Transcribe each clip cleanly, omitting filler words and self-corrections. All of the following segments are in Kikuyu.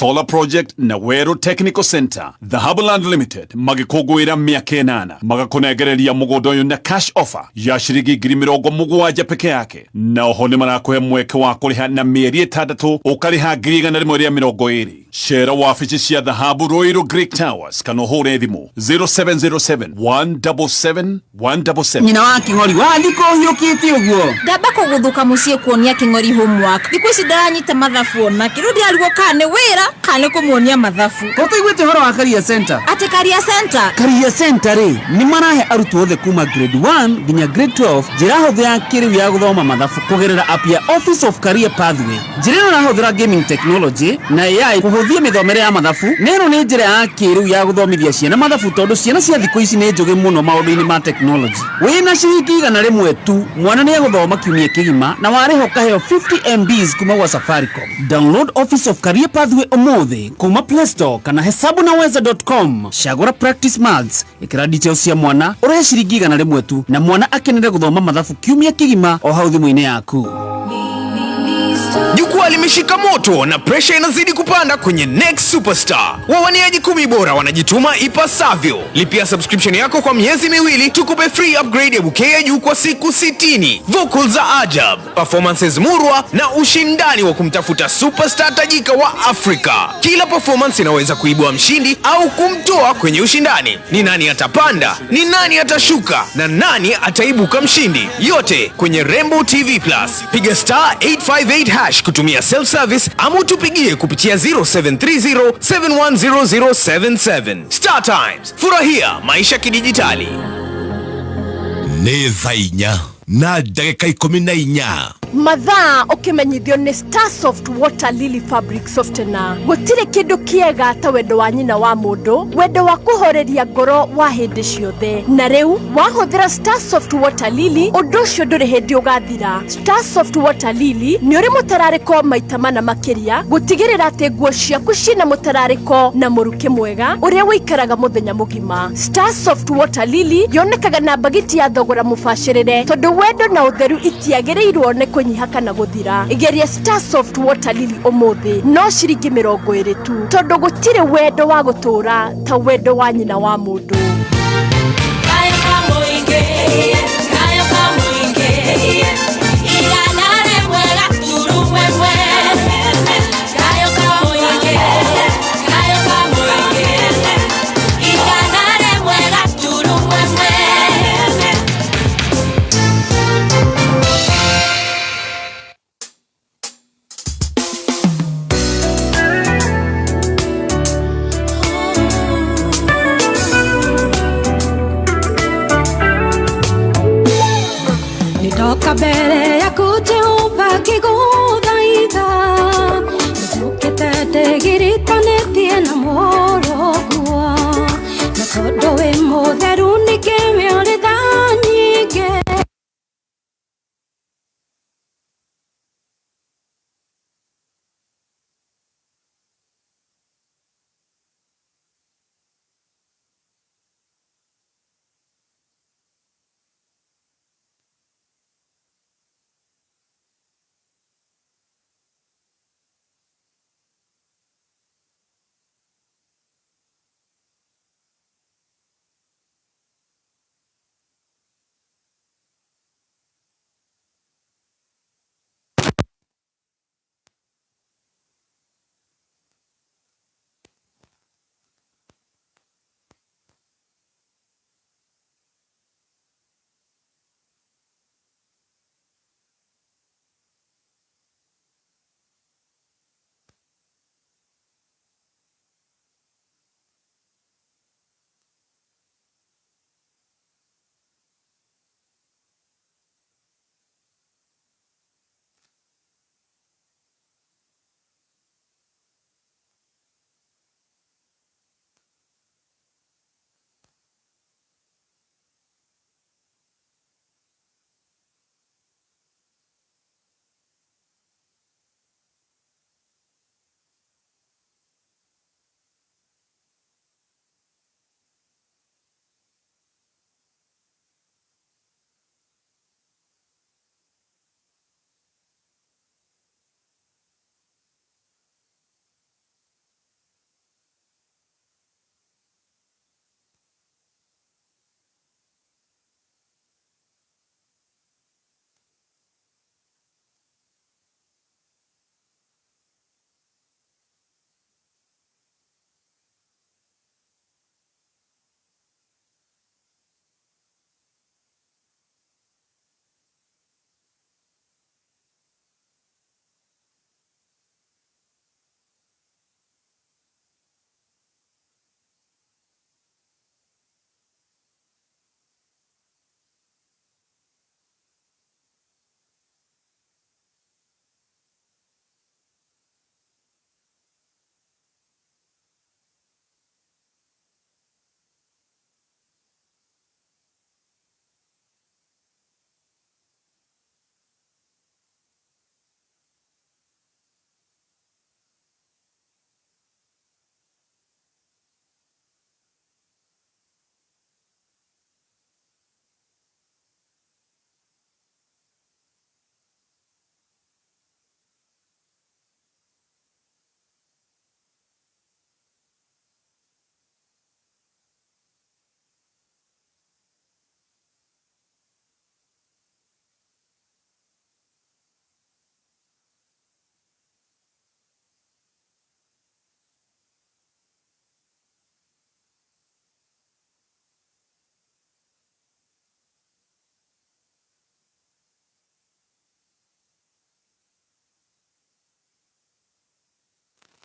Solar Project na Weru Technical Center. Dhahabu Land Limited magĩkũngũĩra mĩaka 8 magakũnengereria mũgũnda ũyũ na cash offer ya ciringi 70,000 peke yake, na oho nĩ marakũhe mweke wa kũrĩha na mĩeri 6 ũkarĩha 120,000. Cera wabici cia Dhahabu Ruiru Greek Towers kana ũhũre thimũ 0707 177 177. Nyina wa Kĩng'ori wathiĩ kũhiũkĩte ũguo? Ndamba kũgũthũka mũciĩ kuonia Kĩng'ori homework. Thikũ ici ndaranyita mathabu ona kĩrũ ndĩrarigwo kana nĩ wĩra kana nĩ kũmuonia mathabu. Ko tũiguĩte ũhoro wa Career Center? Atĩ Career Center? Career Center rĩ, nĩ marahe arutwo othe kuma grade 1 nginya grade 12 njĩra hũthũ ya kĩrĩu ya gũthoma mathabu kũgerera app ya Office of Career Pathway. Njĩra ĩno ĩrahũthĩra gaming technology na AI kũhũthia mĩthomere ya mathabu, na ĩno nĩ njĩra ya kĩrĩu ya gũthomithia ciana mathabu tondũ ciana cia thikũ ici nĩ njũgĩ mũno maũndũ-inĩ ma technology. Wĩna ciringi 100 tu, mwana nĩ egũthoma kiumia kĩgima na warĩha ũkaheo 50 MBs kuma gwa Safaricom. Download Office of Career Pathway ũmũthĩ kuma Play Store kana hesabunaweza.com. Cagũra practice maths, ĩkĩra details cia mwana, ũrĩhe ciringi 100 tu na mwana akenere gũthoma mathabu kiumia kĩgima o hau thimũ-inĩ yaku. Jukwaa limeshika moto na presha inazidi kupanda kwenye Next Superstar. Wawaniaji 10 bora wanajituma ipasavyo. Lipia subscription yako kwa miezi 2 tukupe free upgrade ya bouquet ya juu kwa siku 60. Vocals za ajab, performances murwa na ushindani wa kumtafuta superstar tajika wa Afrika. Kila performance inaweza kuibua mshindi au kumtoa kwenye ushindani. Ni nani atapanda? Ni nani atashuka? Na nani ataibuka mshindi? Yote kwenye Rembo TV Plus. Piga star 858 hash kutumia self service ama utupigie kupitia 0730 710077. Star Times, furahia maisha kidijitali. Nĩ thaa 4 na ndagĩka 14. Mathaa ũkĩmenyithio nĩ Starsoft Water Lily Fabric Softener. Gũtirĩ kĩndũ kĩega ta wendo wa nyina wa mũndũ, wendo wa kũhoreria ngoro wa hĩndĩ ciothe. Na rĩu wahũthĩra Starsoft Water Lily, ũndũ ũcio ndũrĩ hĩndĩ ũgathira. Starsoft Water Lily nĩ ũrĩ mũtararĩko maita mana makĩria, gũtigĩrĩra atĩ nguo ciaku ciĩna mũtararĩko na mũrukĩ mwega ũrĩa ũikaraga mũthenya mũgima. Starsoft Water Lily yonekaga na mbagiti ya thogora mũbacĩrĩre, tondũ wendo na ũtheru itiagĩrĩirwo nĩ kũnyiha kana gũthira. Geria Starsoft Water Lily ũmũthĩ no ciringi 20 tu, tondũ gũtirĩ wendo wa gũtũũra ta wendo wa nyina wa mũndũ. Ndoka mbere yaku Jehova ngĩgũthaitha, nĩnjũkĩte ndĩgiritanĩtie na mũrũguo, na tondũ wĩ mũtheru ningĩ wĩ ũrĩ tha nyingĩ.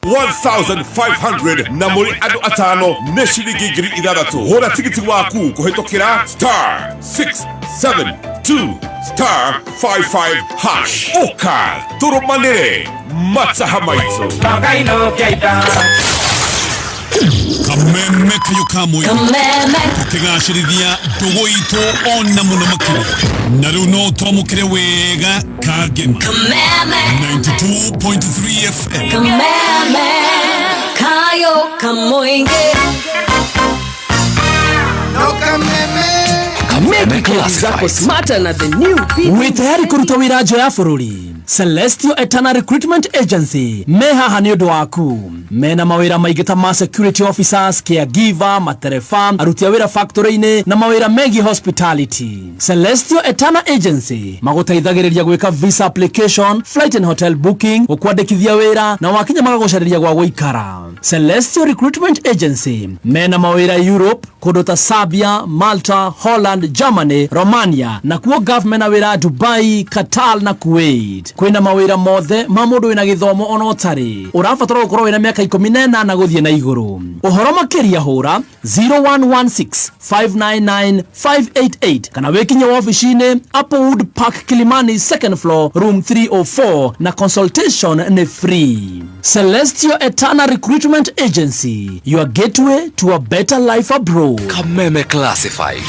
1500 na mũrĩ andũ atano nĩ ciringi 6000. Hũra tigiti waku kũhĩtũkĩra star 672 star 55 hash. Ũka tũrũmanĩre mataha maitũ. Kameme kayo kamwe tukigacĩrithia ndũgũ itũ ona mũno makĩria na rĩu no twamũkĩre wega kangema 92.3 FM. Kameme kayo kamoinge. Zako smarter na the new wĩ tayari kũruta wĩra nja ya bũrũri. Celestial Eternal Recruitment Agency me haha nĩ ũndũ waku. Mena mawĩra maingĩ ta ma security officers, caregiver, matereba, aruti a wĩra factory-inĩ na mawĩra megiĩ hospitality. Celestial Eternal Agency magũteithagĩrĩria gwĩka visa application, flight and hotel booking, gũkwandĩkithia wĩra na wakinya magagũcarĩria gwa gũikara. Celestial Recruitment Agency mena mawĩra Europe kũndũ ta Serbia, Malta, Holland, Germany, Romania na kuo Gulf mena wĩra Dubai, Qatar na Kuwait. Kwĩna mawĩra mothe ma mũndũ wĩna gĩthomo ona ũtarĩ. Ũrabatara gũkorwo wĩna mĩaka 18 gũthiĩ na igũrũ. Ũhoro makĩria hũra 0116 599 588 kana wĩkinye wabici-inĩ Applewood Park Kilimani second floor room 304 na consultation nĩ free. Celestial Eternal Recruitment Agency, your gateway to a better life abroad. Kameme Classified.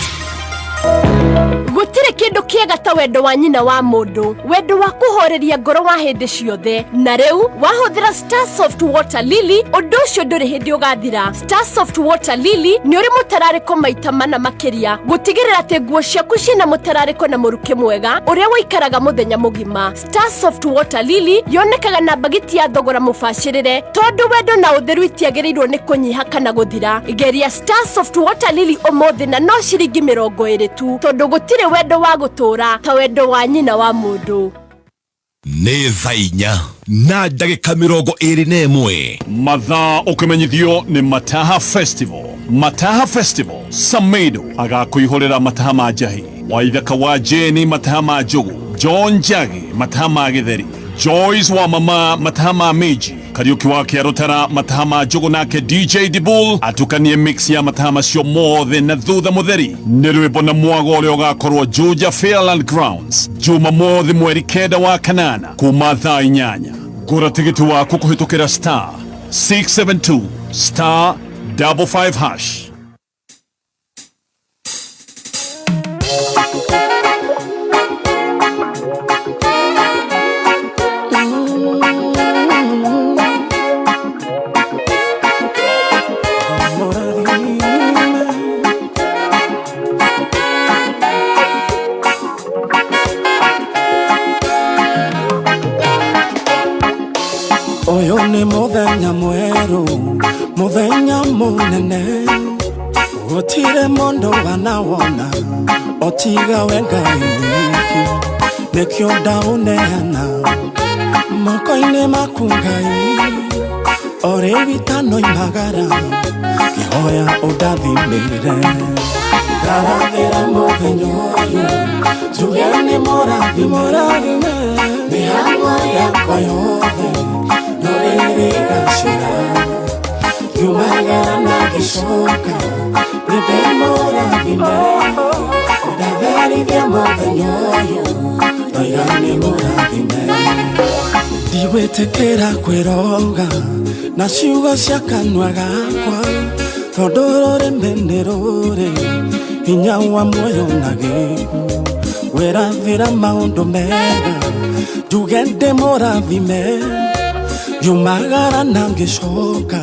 Gũtirĩ kĩndũ kĩega ta wendo wa nyina wa mũndũ, wendo wa kũhoreria ngoro wa hĩndĩ ciothe. Na rĩu wahũthĩra Starsoft Water Lily, ũndũ ũcio ndũrĩ hĩndĩ ũgathira. Starsoft Water Lily nĩ ũrĩ mũtararĩko maita mana makĩria, gũtigĩrĩra atĩ nguo ciaku ciĩna mũtararĩko na mũrukĩ mwega ũrĩa ũikaraga mũthenya mũgima. Starsoft Water Lily yonekaga na mbagiti ya thogora mũbacĩrĩre, tondũ wendo na ũtheru itiagĩrĩirwo nĩ kũnyiha kana gũthira. Geria Starsoft Water Lily ũmũthĩ na no ciringi 20 tu, tondũ gũtirĩ wendo wa gũtũũra ta wendo wa nyina wa mũndũ. Nĩ thaa 4 na ndagĩka 21. Mathaa ũkĩmenyithio nĩ Mataha Festival. Mataha Festival, Samedo agakũihũrĩra mataha ma njahi, Waithaka wa Jeni mataha ma njugu, John Njagi mataha ma gĩtheri, Joyce wa mama mataha ma mĩnji, Kariuki wa Kĩarũtara mataha ma njugu, nake DJ Dibul atukanie mix ya mataha macio mothe na thutha mũtheri nĩ rwĩmbo na mwago ũrĩa ũgakorwo Juja Fairland Grounds Jumamothi mweri 9 wa kanana kuma thaa 8. Gũra tigiti waku kũhĩtũkĩra star 672 star 55 hash. Ũyũ nĩ mũthenya mwerũ, mũthenya mũnene, gũtirĩ mũndũ wanawona otiga we Ngai wiki, nĩkĩo ndaũneana moko-inĩ maku Ngai, o rĩu itanoimagara ngĩhoya ũndathimĩre. Ngarathĩra mũthenya ũyũ njuge nĩ mũrathime, mĩhang'o yakwa yothe nĩrĩgacĩra, ngiumagara na ngĩcoka nĩndĩmũrathime, ndatherithia mũthenya ũyũ ndoiga nĩ mũrathime. Ndigwĩtĩkĩra kwĩroga na ciugo cia kanua gakwa, tondũ rũrĩmĩ nĩ rũrĩ hinya wa muoyo na gĩkuũ, wĩrathĩra maũndũ mega njuge ndĩmũrathime, ngiumagara na ngĩcoka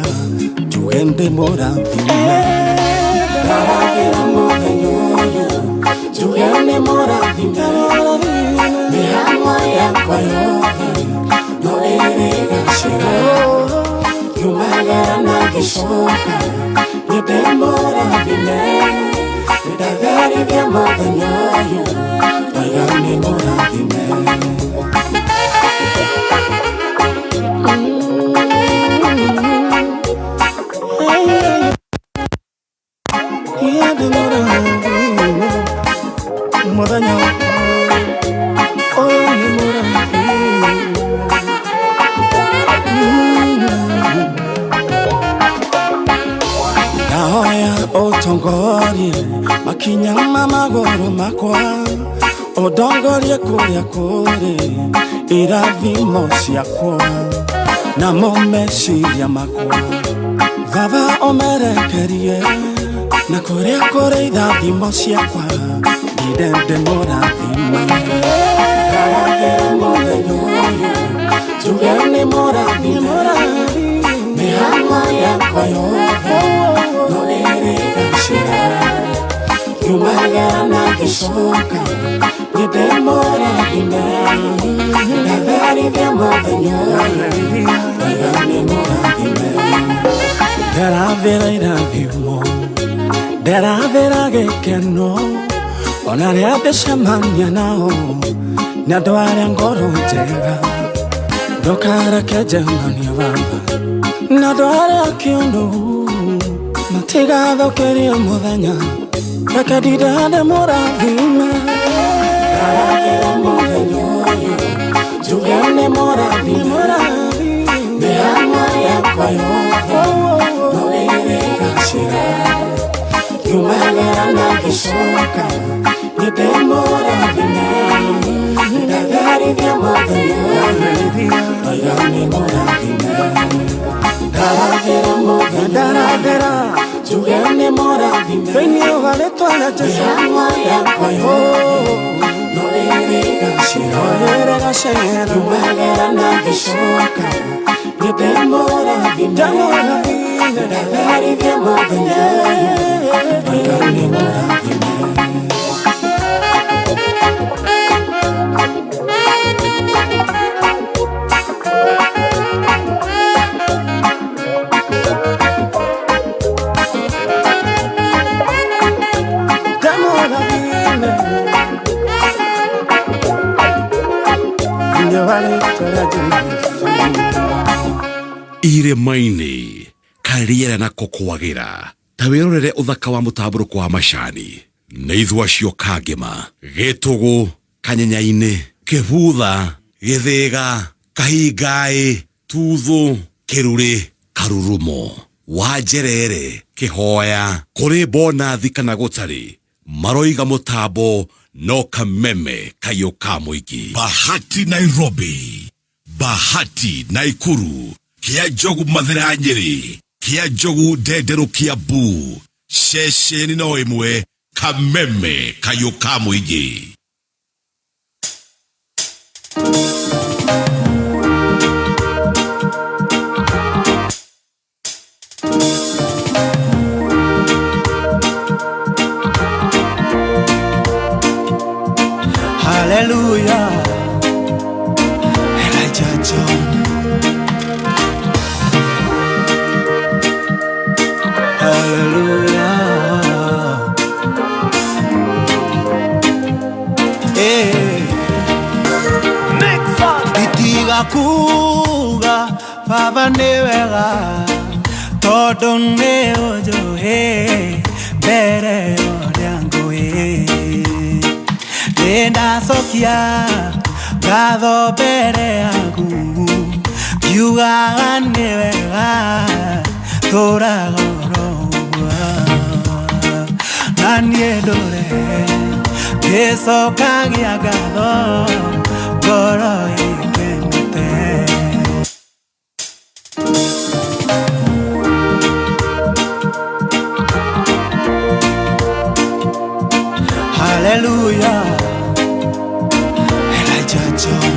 njuge ndĩmũrathime. Ndarathĩra mũthenya ũyũ njuge nĩ mũrathime, mĩhang'o yakwa yothe no ĩrĩgacĩra, ngiumagara na ngĩcoka nĩndĩmũrathime, nĩndatherithia mũthenya ũyũ ndoiga nĩ mũrathime. Mũthenya ũyũ nĩ mũrathime. Ũtongorie makinya ma magũrũ makwa, ũndongorie kũrĩa kũrĩ irathimo ciakwa namo meciria makwa. Baba ũmerekerie na kũrĩa kũrĩ irathimo ciakwa, ndinde ndĩmũrathime. Ndarathĩra mũthenya ũyũ, njuge nĩ mũrathime, mĩhang'o yakwa yothe no ĩrĩgacĩra. Ngiumagara na ngĩcoka, nĩ ndĩmũrathime, ndatherithia mũthenya ũyũ, ndoiga nĩ mũrathime. Ndĩrathĩra irathimo, ndĩrathĩra gĩkeno, ona rĩrĩa ndĩcemania nao nĩ andũ arĩa ngoro njega. Ndũkareke njemanie baba na andũ arĩa kĩũnũ, matigathũkĩrie mũthenya, reke ndinde ndĩmũrathime. Ndarathĩra mũthenya ũyũ, njuge nĩ mũrathime, mĩhang'o yakwa yothe no ĩrĩgacĩra. Ngiumagara na ngĩcoka, nĩ ndĩmũrathime, ndatherithia mũthenya ũyũ, ndoiga nĩ mũrathime. Ndarathĩra mũthenya, ndarathĩra, njuge nĩ mũrathime, thĩinĩ wa rĩtwa rĩa Jesũ, mĩhang'o yakwa yothe no ĩrĩgacĩra. Ngiumagara na ngĩcoka, nĩ ndĩmũrathime, ndatherithia mũthenya ũyũ, ndoiga nĩ mũrathime. Irĩma-inĩ karĩera nako kwagĩra ta wĩrorere ũthaka wa mũtambũrũko wa macani nĩ ithua cio kangĩma gĩtũgũ kanyenya-inĩ kĩbutha gĩthĩga kahingaĩ tuthũ kĩrurĩ karurumo wanjerere kĩhoya kũrĩ bonathi kana gũtarĩ maroiga mũtambo no kameme kayũ ka mũingĩ. Bahati Nairobi, Bahati Naikuru, Kia Njogu Mathira Nyeri, Kia Njogu Ndenderũ Kiambu, ceceni no ĩmwe kameme kayũ ka mũingĩ. Hallelujah, Elijah John. Hallelujah. Hey. Nditiga kuga Baba nĩ wega, tondũ nĩ ũnjũĩ mbere ya ũrĩa ngũĩ. Nĩndacokia ngatho mbere yaku, ngiugaga nĩ wega tũraga oro ũguo. Na niĩ ndũre ngĩcokagia ngatho ngoro ĩkenete. Hallelujah, Elijah John.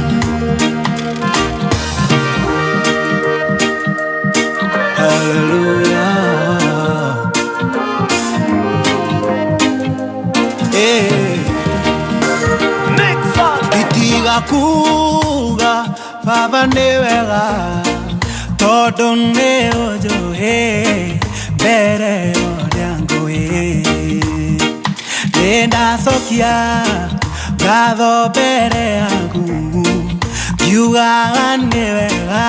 Hallelujah. Hey. Nditiga kuga Baba nĩ wega, tondũ nĩ ũnjũĩ mbere ya ũrĩa ngũĩ. Nĩndacokia ngatho mbere yaku, ngiugaga nĩ wega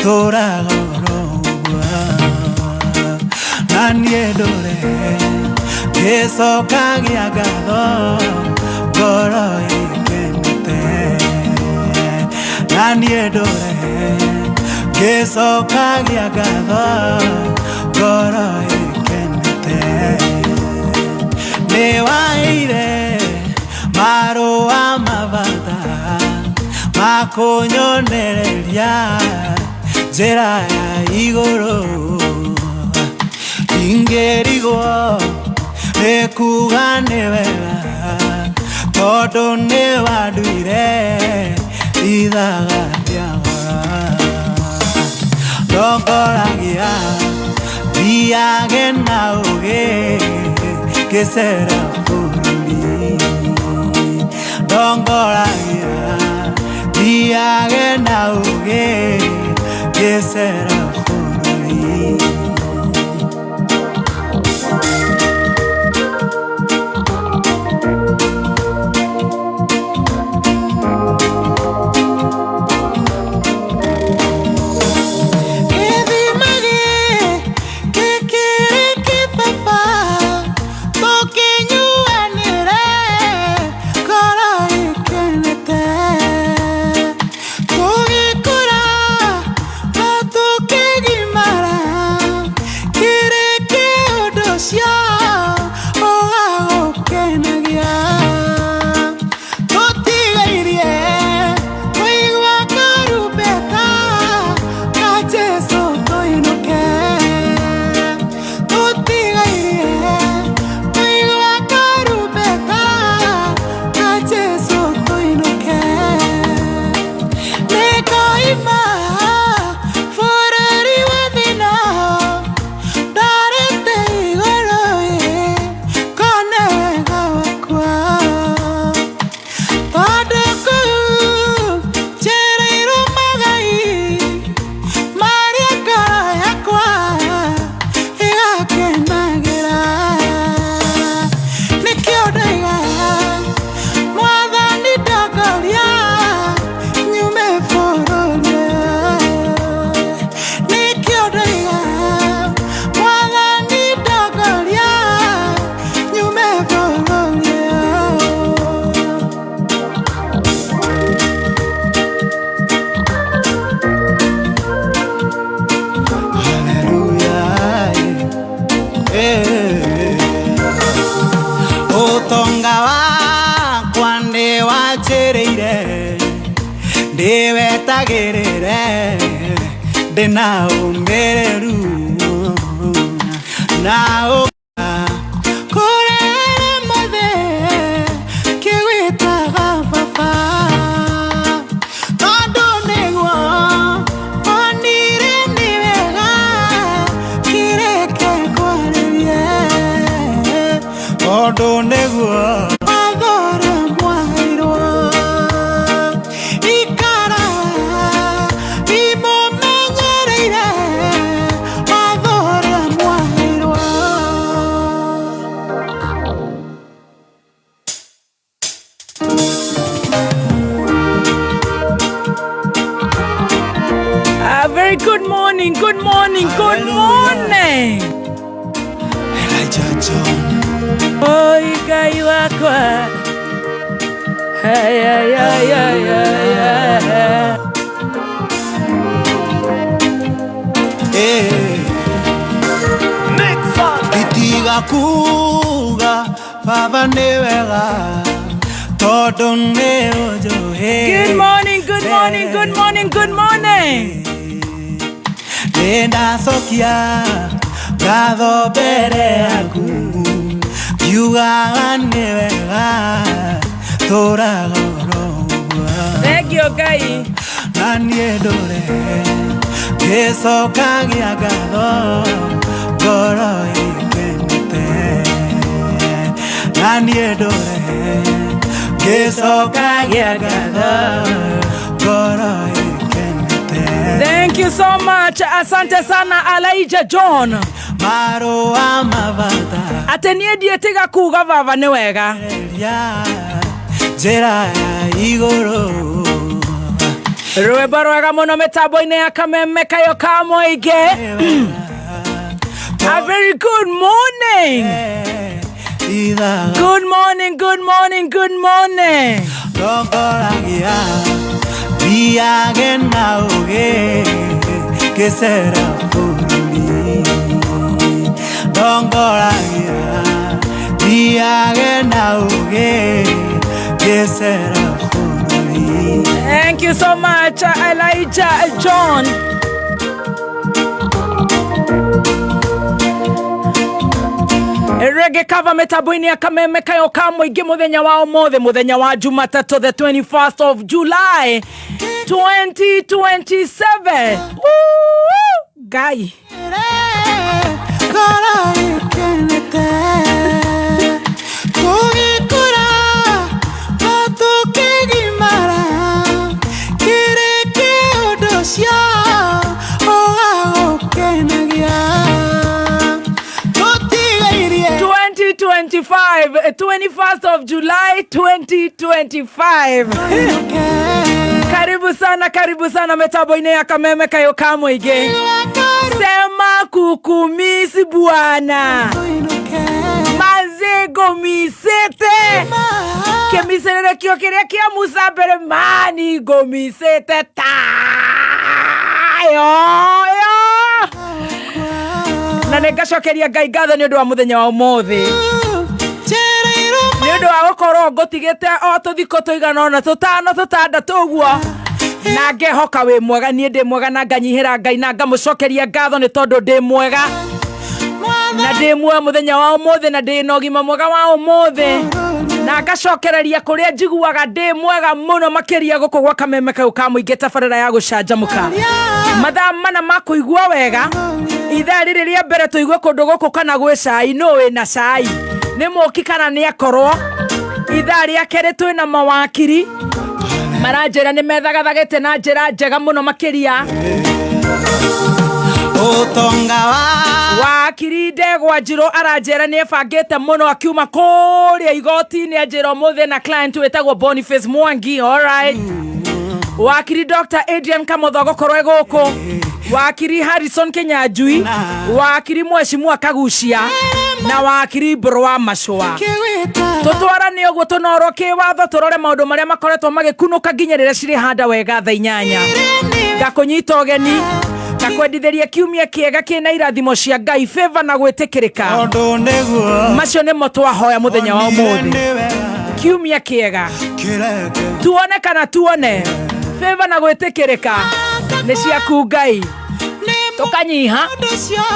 tũraga oro ũguo. Na niĩ ndũre ngĩcokagia ngatho ngoro ĩkenete. Na niĩ ndũre ngĩcokagia ngatho ngoro ĩkenete. ĩkenete nĩ waheire marũa mabata makũnyonereria njĩra ya igũrũ ingĩrigwo nĩ kuga nĩ wega tondũ nĩ wanduire ithaga rĩa goro ndongoragia thiage na ũgĩ ngĩcera bũrũri ndongoragia thiage na ũgĩ ngĩcera bũrũri. Ũtonga wakwa nĩwanjĩrĩire ndĩwetagĩrĩre ndĩna ũmĩrĩru na kũrere mothe kĩgwĩtaga baba tondũ nĩguo onire nĩ wega kĩreke ngwarĩrie tondũ nĩguo wathore mwaheirwo ikara imũmenyereire wathore mwaheirwo. A very good morning, good morning, good morning. Elijah John. Oi, Ngai wakwa. Ay, ay, ay, ay, ay, ay. Nditiga kuga baba nĩ wega tondũ nĩ ũnjũĩ. Good morning, good morning, good morning, good morning. Nĩndacokia ngatho mbere yaku ngiugaga nĩ wega tũraga oro ũguo. Thank you, Ngai. Na niĩ ndũre ngĩcokagia ngatho ngoro ĩkenete na niĩ ndũre ngĩcokagia ngatho ngoro ĩkenete. Thank you so much. Asante sana Elijah John. Marũa mabata Atĩ niĩ ndiĩtiga kuga baba nĩ wega. Njĩra ya igũrũ. Rwĩmbo rwega mũno mĩtambo-inĩ ya Kameme Kayo ka Mũingĩ. A very good morning. Good morning, good morning, good morning. Ndongoragia thiage na ũgĩ ngĩcera bũrũri. Ndongoragia thiage na ũgĩ ngĩcera bũrũri. Thank you so much, Elijah John. Reggae cover mitambo-inĩ ya kameme kayo ka mũingĩ mũthenya wa ũmũthĩ, mũthenya wa Jumatatũ, the 21st of July 2027. Woo! Ngai. Ngoro ĩkenete tũgĩkũra na tũkĩgimara kĩrĩ kĩũndũ ũcio ũgagũkenagia tũtigairie. 2025, 21st of July 2025. Karibu sana, karibu sana mitambo-inĩ ya kameme kayo ka mũingĩ. Sema kukumisi bwana mazego misete kĩmicerere kĩo kĩrĩa kĩa Musa mbere mani ngũmicĩte tayo yo na nĩ ngacokeria Ngai ngatho nĩ ũndũ wa mũthenya wa ũmũthĩ, nĩ ũndũ wa gũkorwo ngũtigĩte o tũthikũ tũigana ũna tũtano tũtandatũ ũguo, na ngehoka wĩ mwega. Niĩ ndĩ mwega na nganyihĩra Ngai na ngamũcokeria ngatho nĩ tondũ ndĩ mwega na ndĩ muoyo mũthenya wa ũmũthĩ na ndĩ na ũgima mwega wa ũmũthĩ, na ngacokereria kũrĩa njiguaga ndĩ mwega mũno makĩria gũkũ gwa kameme kau ka mũingĩ, tabarĩra ya gũcanjamũka mathaa mana ma kũigua wega. Ithaa rĩrĩ rĩa mbere tũigue kũndũ gũkũ kana gwĩ cai, nũ wĩna cai, nĩ mũki kana nĩ akorwo. Ithaa rĩa kerĩ twĩna mawakiri maranjĩra nĩ methagathagĩte na njĩra njega mũno makĩria. Ũtonga wa Wakiri Ndegwa Njirũ aranjĩra nĩ ebangĩte mũno akiuma kũrĩa igoti-inĩ, anjĩra ũmũthĩ na client wĩtagwo Boniface Mwangi. Alright. Wakiri Dr. Adrian Kamotho gũkorwo e gũkũ, wakiri Harrison Kinyanjui, wakiri Mheshimiwa Kagucia na wakiri Mbũrũ wa Macũa. Tũtwarane ũguo tũnorwo kĩwatho, tũrore maũndũ marĩa makoretwo magĩkunũka nginya rĩrĩa cirĩ handa wega thaa 8. Ngakũnyita ũgeni, ngakwendithĩria kiumia kĩega kĩna irathimo cia Ngai, favor na gwĩtĩkĩrĩka. Tondũ nĩguo Macio nĩmo twahoya mũthenya wa ũmũthĩ, kiumia kĩega, kĩreke tuone kana tuone favor na gwĩtĩkĩrĩka nĩ ciaku Ngai. Tũkanyiha,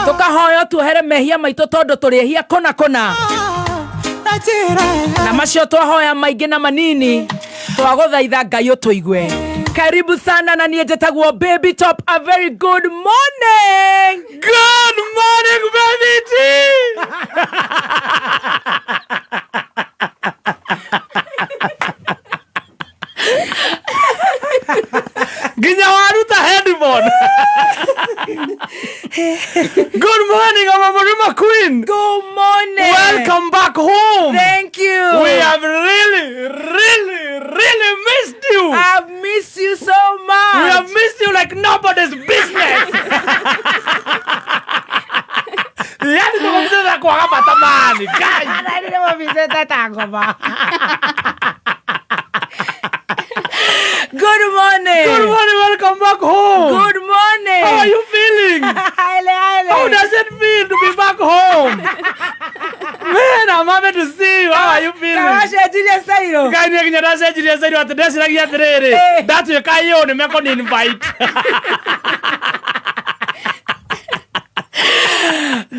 tũkahoya tuohere mehia maitũ tondũ tũrĩ ehia kũna kũna, na njĩra na macio twahoya maingĩ na manini twagũthaitha Ngai ũtũigue. Karibu sana, na niĩ njĩtagwo Baby Top. A very good morning. Good morning, baby T. Nginya waruta headphone. Good morning, I'm Murima Queen. Good morning. Welcome back home. Thank you. We have really, really, really missed you. I've missed you so much. We have missed you like nobody's business. Yani tukamcheza kwa hapa tamani. Guys. Good morning. Good morning, welcome back home. Good morning. How are you feeling? Haile, haile. How does it feel to be back home? Man, I'm happy to see you. How are you feeling? Kawacenjirie style. Ngai nĩ nginya ndacenjirie style atĩ ndeciragia atĩrĩrĩ, ndatuĩka yũ nĩ mekũni invite.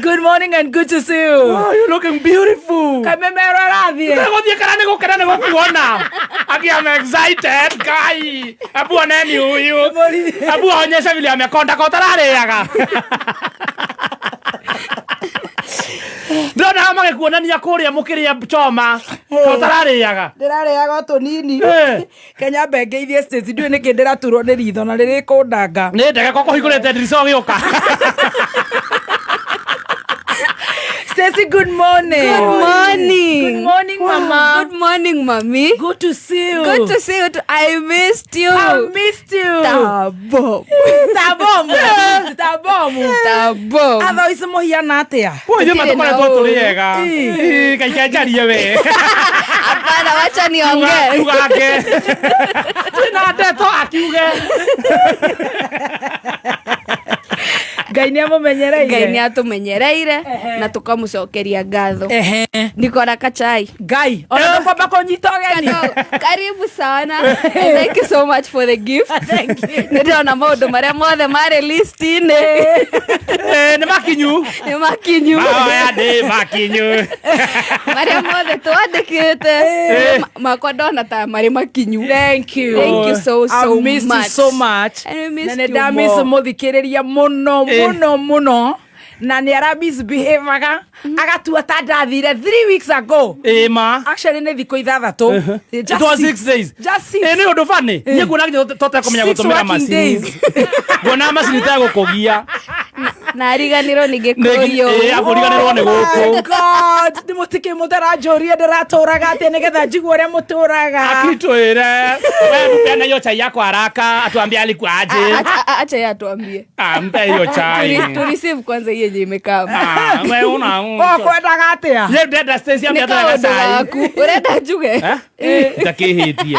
Good morning and good to see you. Wow, you're looking beautiful. Kamemero arathiĩ. Gũthiĩ kana nĩ gũkena nĩ gũkuona. Aki, I'm excited, Ngai. Hebu oneni huyu. Hebu aonyeshe vile amekonda kwa ũtararĩaga. Ndĩrona haha magĩkuonania kũrĩa mũkĩrĩa choma. Ko ũtararĩaga. Ndĩrarĩaga o tũnini. Kenya mbengeithie Stacy, ndiũĩ nĩkĩ ndĩraturwo nĩ ritho na rĩrĩ kũndanga. Nĩ ndege ko kũhingũrĩte ndirica ũgĩũka. Stacy, good morning. Good morning. Good morning, Mama. Good morning, Mommy. Good to see you. Good to see you too. I missed you. I missed you. Tabo. Tabomu. Tabomu. Tabo. Otherwise mũhiana atĩa? Ũyũ ithuĩ matũkoretwo tũrĩ ega. Ĩ. Kaike njarie we. Hapana, wacha niongee. Ugake. Twĩna ndeto akiuge. Ngai nĩ amũmenyereire. Ngai nĩ atũmenyereire na tũkamũcokeria ngatho. Niko na kachai. Ngai, ona tũkwamba kũnyita ũgeni. Karibu sana. And thank you so much for the gift. Thank you. Nĩ ndĩrona maũndũ marĩa mothe marĩ list-inĩ. Nĩ makinyu. Nĩ makinyu. Maya nĩ makinyu. Marĩa mothe twandĩkĩte makwa ndona ta marĩ makinyu. Thank you. Thank you so so I missed much. you so much. And we missed Na nĩ you ndamiss more. mũthikĩrĩria mũno mũno mũno na nĩ ara misbehavaga agatua ta ndathire 3 weeks ago. Ĩ ma. Actually nĩ thikũ ithathatũ. It was 6 days. Just six. Ĩ nĩ ũndũ funny. Niĩ nguona nginya tũtekũmenya Six gũtũmĩra working macini. days. Nguona macini tegũkũgia. Na ariganĩrwo nĩ Gĩkũyũ. Ĩ abũriganĩrwo nĩ Oh my gũkũ. God, nĩ mũtikĩ mũtaranjũria ndĩratũraga atĩa nĩgetha njigue ũrĩa mũtũraga. Akitwĩre. Wewe mpeana hiyo chai yako haraka, atuambie alikuwa aje. Acha yeye atuambie. Ah, mpe hiyo chai. Tu receive kwanza hiyo yenye imekaa. Ah, wewe una. Ũkwendaga atĩa? Ye ndenda Stacy Nĩ ambia kaũndũ chai. gaku. Ũrenda njuge? Ndakĩhĩtie.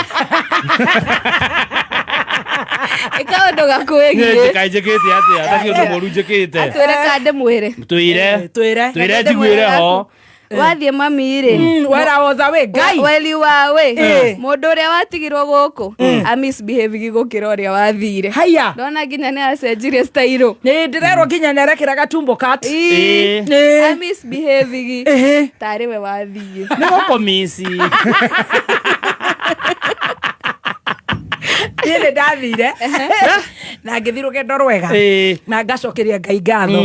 Nĩ kaũndũ gakwĩgiĩ. Njĩkĩte atĩa? Ndakĩ ũndũ mũru njĩkĩte. Atwĩre ka ndĩmwĩre. Twĩre. Twĩre. Twĩre njiguĩre ho. Wathiĩ mami rĩ. Where I was away, Ngai. While you were away. Eh. Mũndũ ũrĩa watigirwo gũkũ a misbehave gũkĩra ũrĩa wathire. Haya. Ndona nginya nĩ acenjirie style. Nĩ ndĩrerwo nginya nĩ arekĩraga tumbo cut. Ĩ. A misbehave Ĩhĩ. tarĩ we wathiĩ. Nĩ gũkũmici. Niĩ nĩ ndathire na ngĩthiĩ rũgendo rwega Ĩ. na ngacokeria Ngai ngatho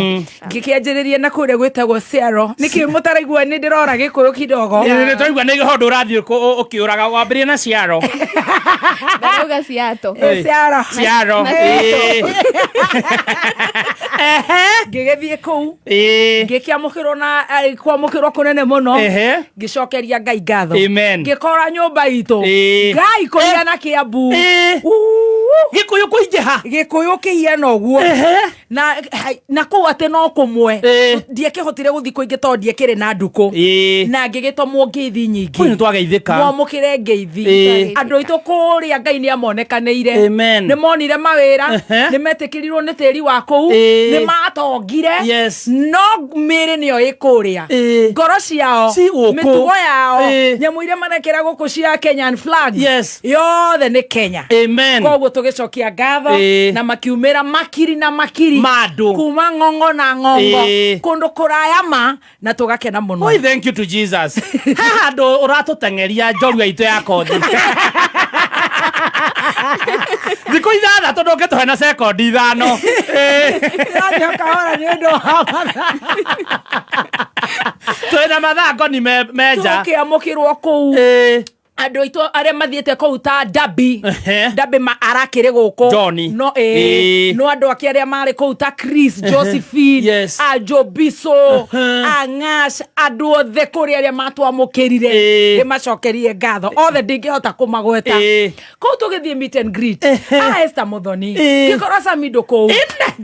ngĩkĩanjĩrĩria na kũrĩa gwĩtagwo Ciaro nĩkĩ mũtaraigua nĩ ndĩrora gĩkũyũ kidogo. Nĩ twaigua nĩ ũndũ ũrathiĩ ũkĩũraga wambĩrĩrie na ciaro. Ndarauga Seattle. Ĩ, Ciaro. Ciaro. Na Ĩ. Ngĩgĩthiĩ kũu Ĩ. ngĩkĩamũkĩrwo na kwamũkĩrwo kũnene mũno Ehe. ngĩcokeria Ngai ngatho. Amen. Ngĩkora nyũmba itũ Ĩ. Ngai kũhiana Kĩambu. Ĩ. Gĩkũyũ kũingĩha. Gĩkũyũ kĩhiana ũguo na na kũu atĩ no kũmwe Ĩ. ndiakĩhotire gũthiĩ kũingĩ tondũ ndiakĩrĩ na ndukũ Ĩ. na ngĩgĩtũmwo ngeithi nyingĩ. Kũu nĩ twageithĩka. Mwamũkĩre ngeithi. Ĩ. Andũ aitũ kũrĩa Ngai nĩ amonekanĩire. Amen. Nĩ monire mawĩra. Ehe. Nĩ metĩkĩrirwo nĩ tĩri wa kũu. Ĩ. Nĩ matongire. Yes. No mĩĩrĩ nĩyo ĩ kũrĩa. Ĩ. Ngoro ciao. Ci gũkũ. Mĩtugo yao. Ĩ. Nyamũ iria marekĩra gũkũ cia Kenyan flags. Yes. Yothe nĩ Kenya. Amen. Koguo tũgĩcokia ngatho Ĩ. na makiumĩra makiri na makiri Ma andũ. kuma ng'ong'o na ng'ong'o Ĩ. kũndũ kũraya ma na tũgakena mũno. Oi, thank you to Jesus. Haha andũ ũratũteng'eria njorua itũ ya kothi. Thikũ ithathatũ ndũngĩtũhe na sekondi ithano. Ĩ. Ndĩrathiĩ kahora nĩ ũndũ wa mathaa. Twĩna mathaa ngoni menja. Tũkĩamũkĩrwo kũu Ĩ. andũ aitũ arĩa mathiĩte kũu ta Dabi. Ehe. Dabi ma arakĩrĩ gũkũ. Johnny. No ĩ Ĩ. no andũ ake arĩa marĩ kũu ta Chris, Josephine, Yes. a Jobiso, a Ngash, andũ othe kũrĩa arĩa matwamũkĩrire Ĩ. ndĩmacokerie ngatho othe ndingĩhota kũmagweta. Ĩ. Kũu tũgĩthiĩ meet and greet. A Esther Muthoni. Ĩ. Ngĩkora Samido kũu.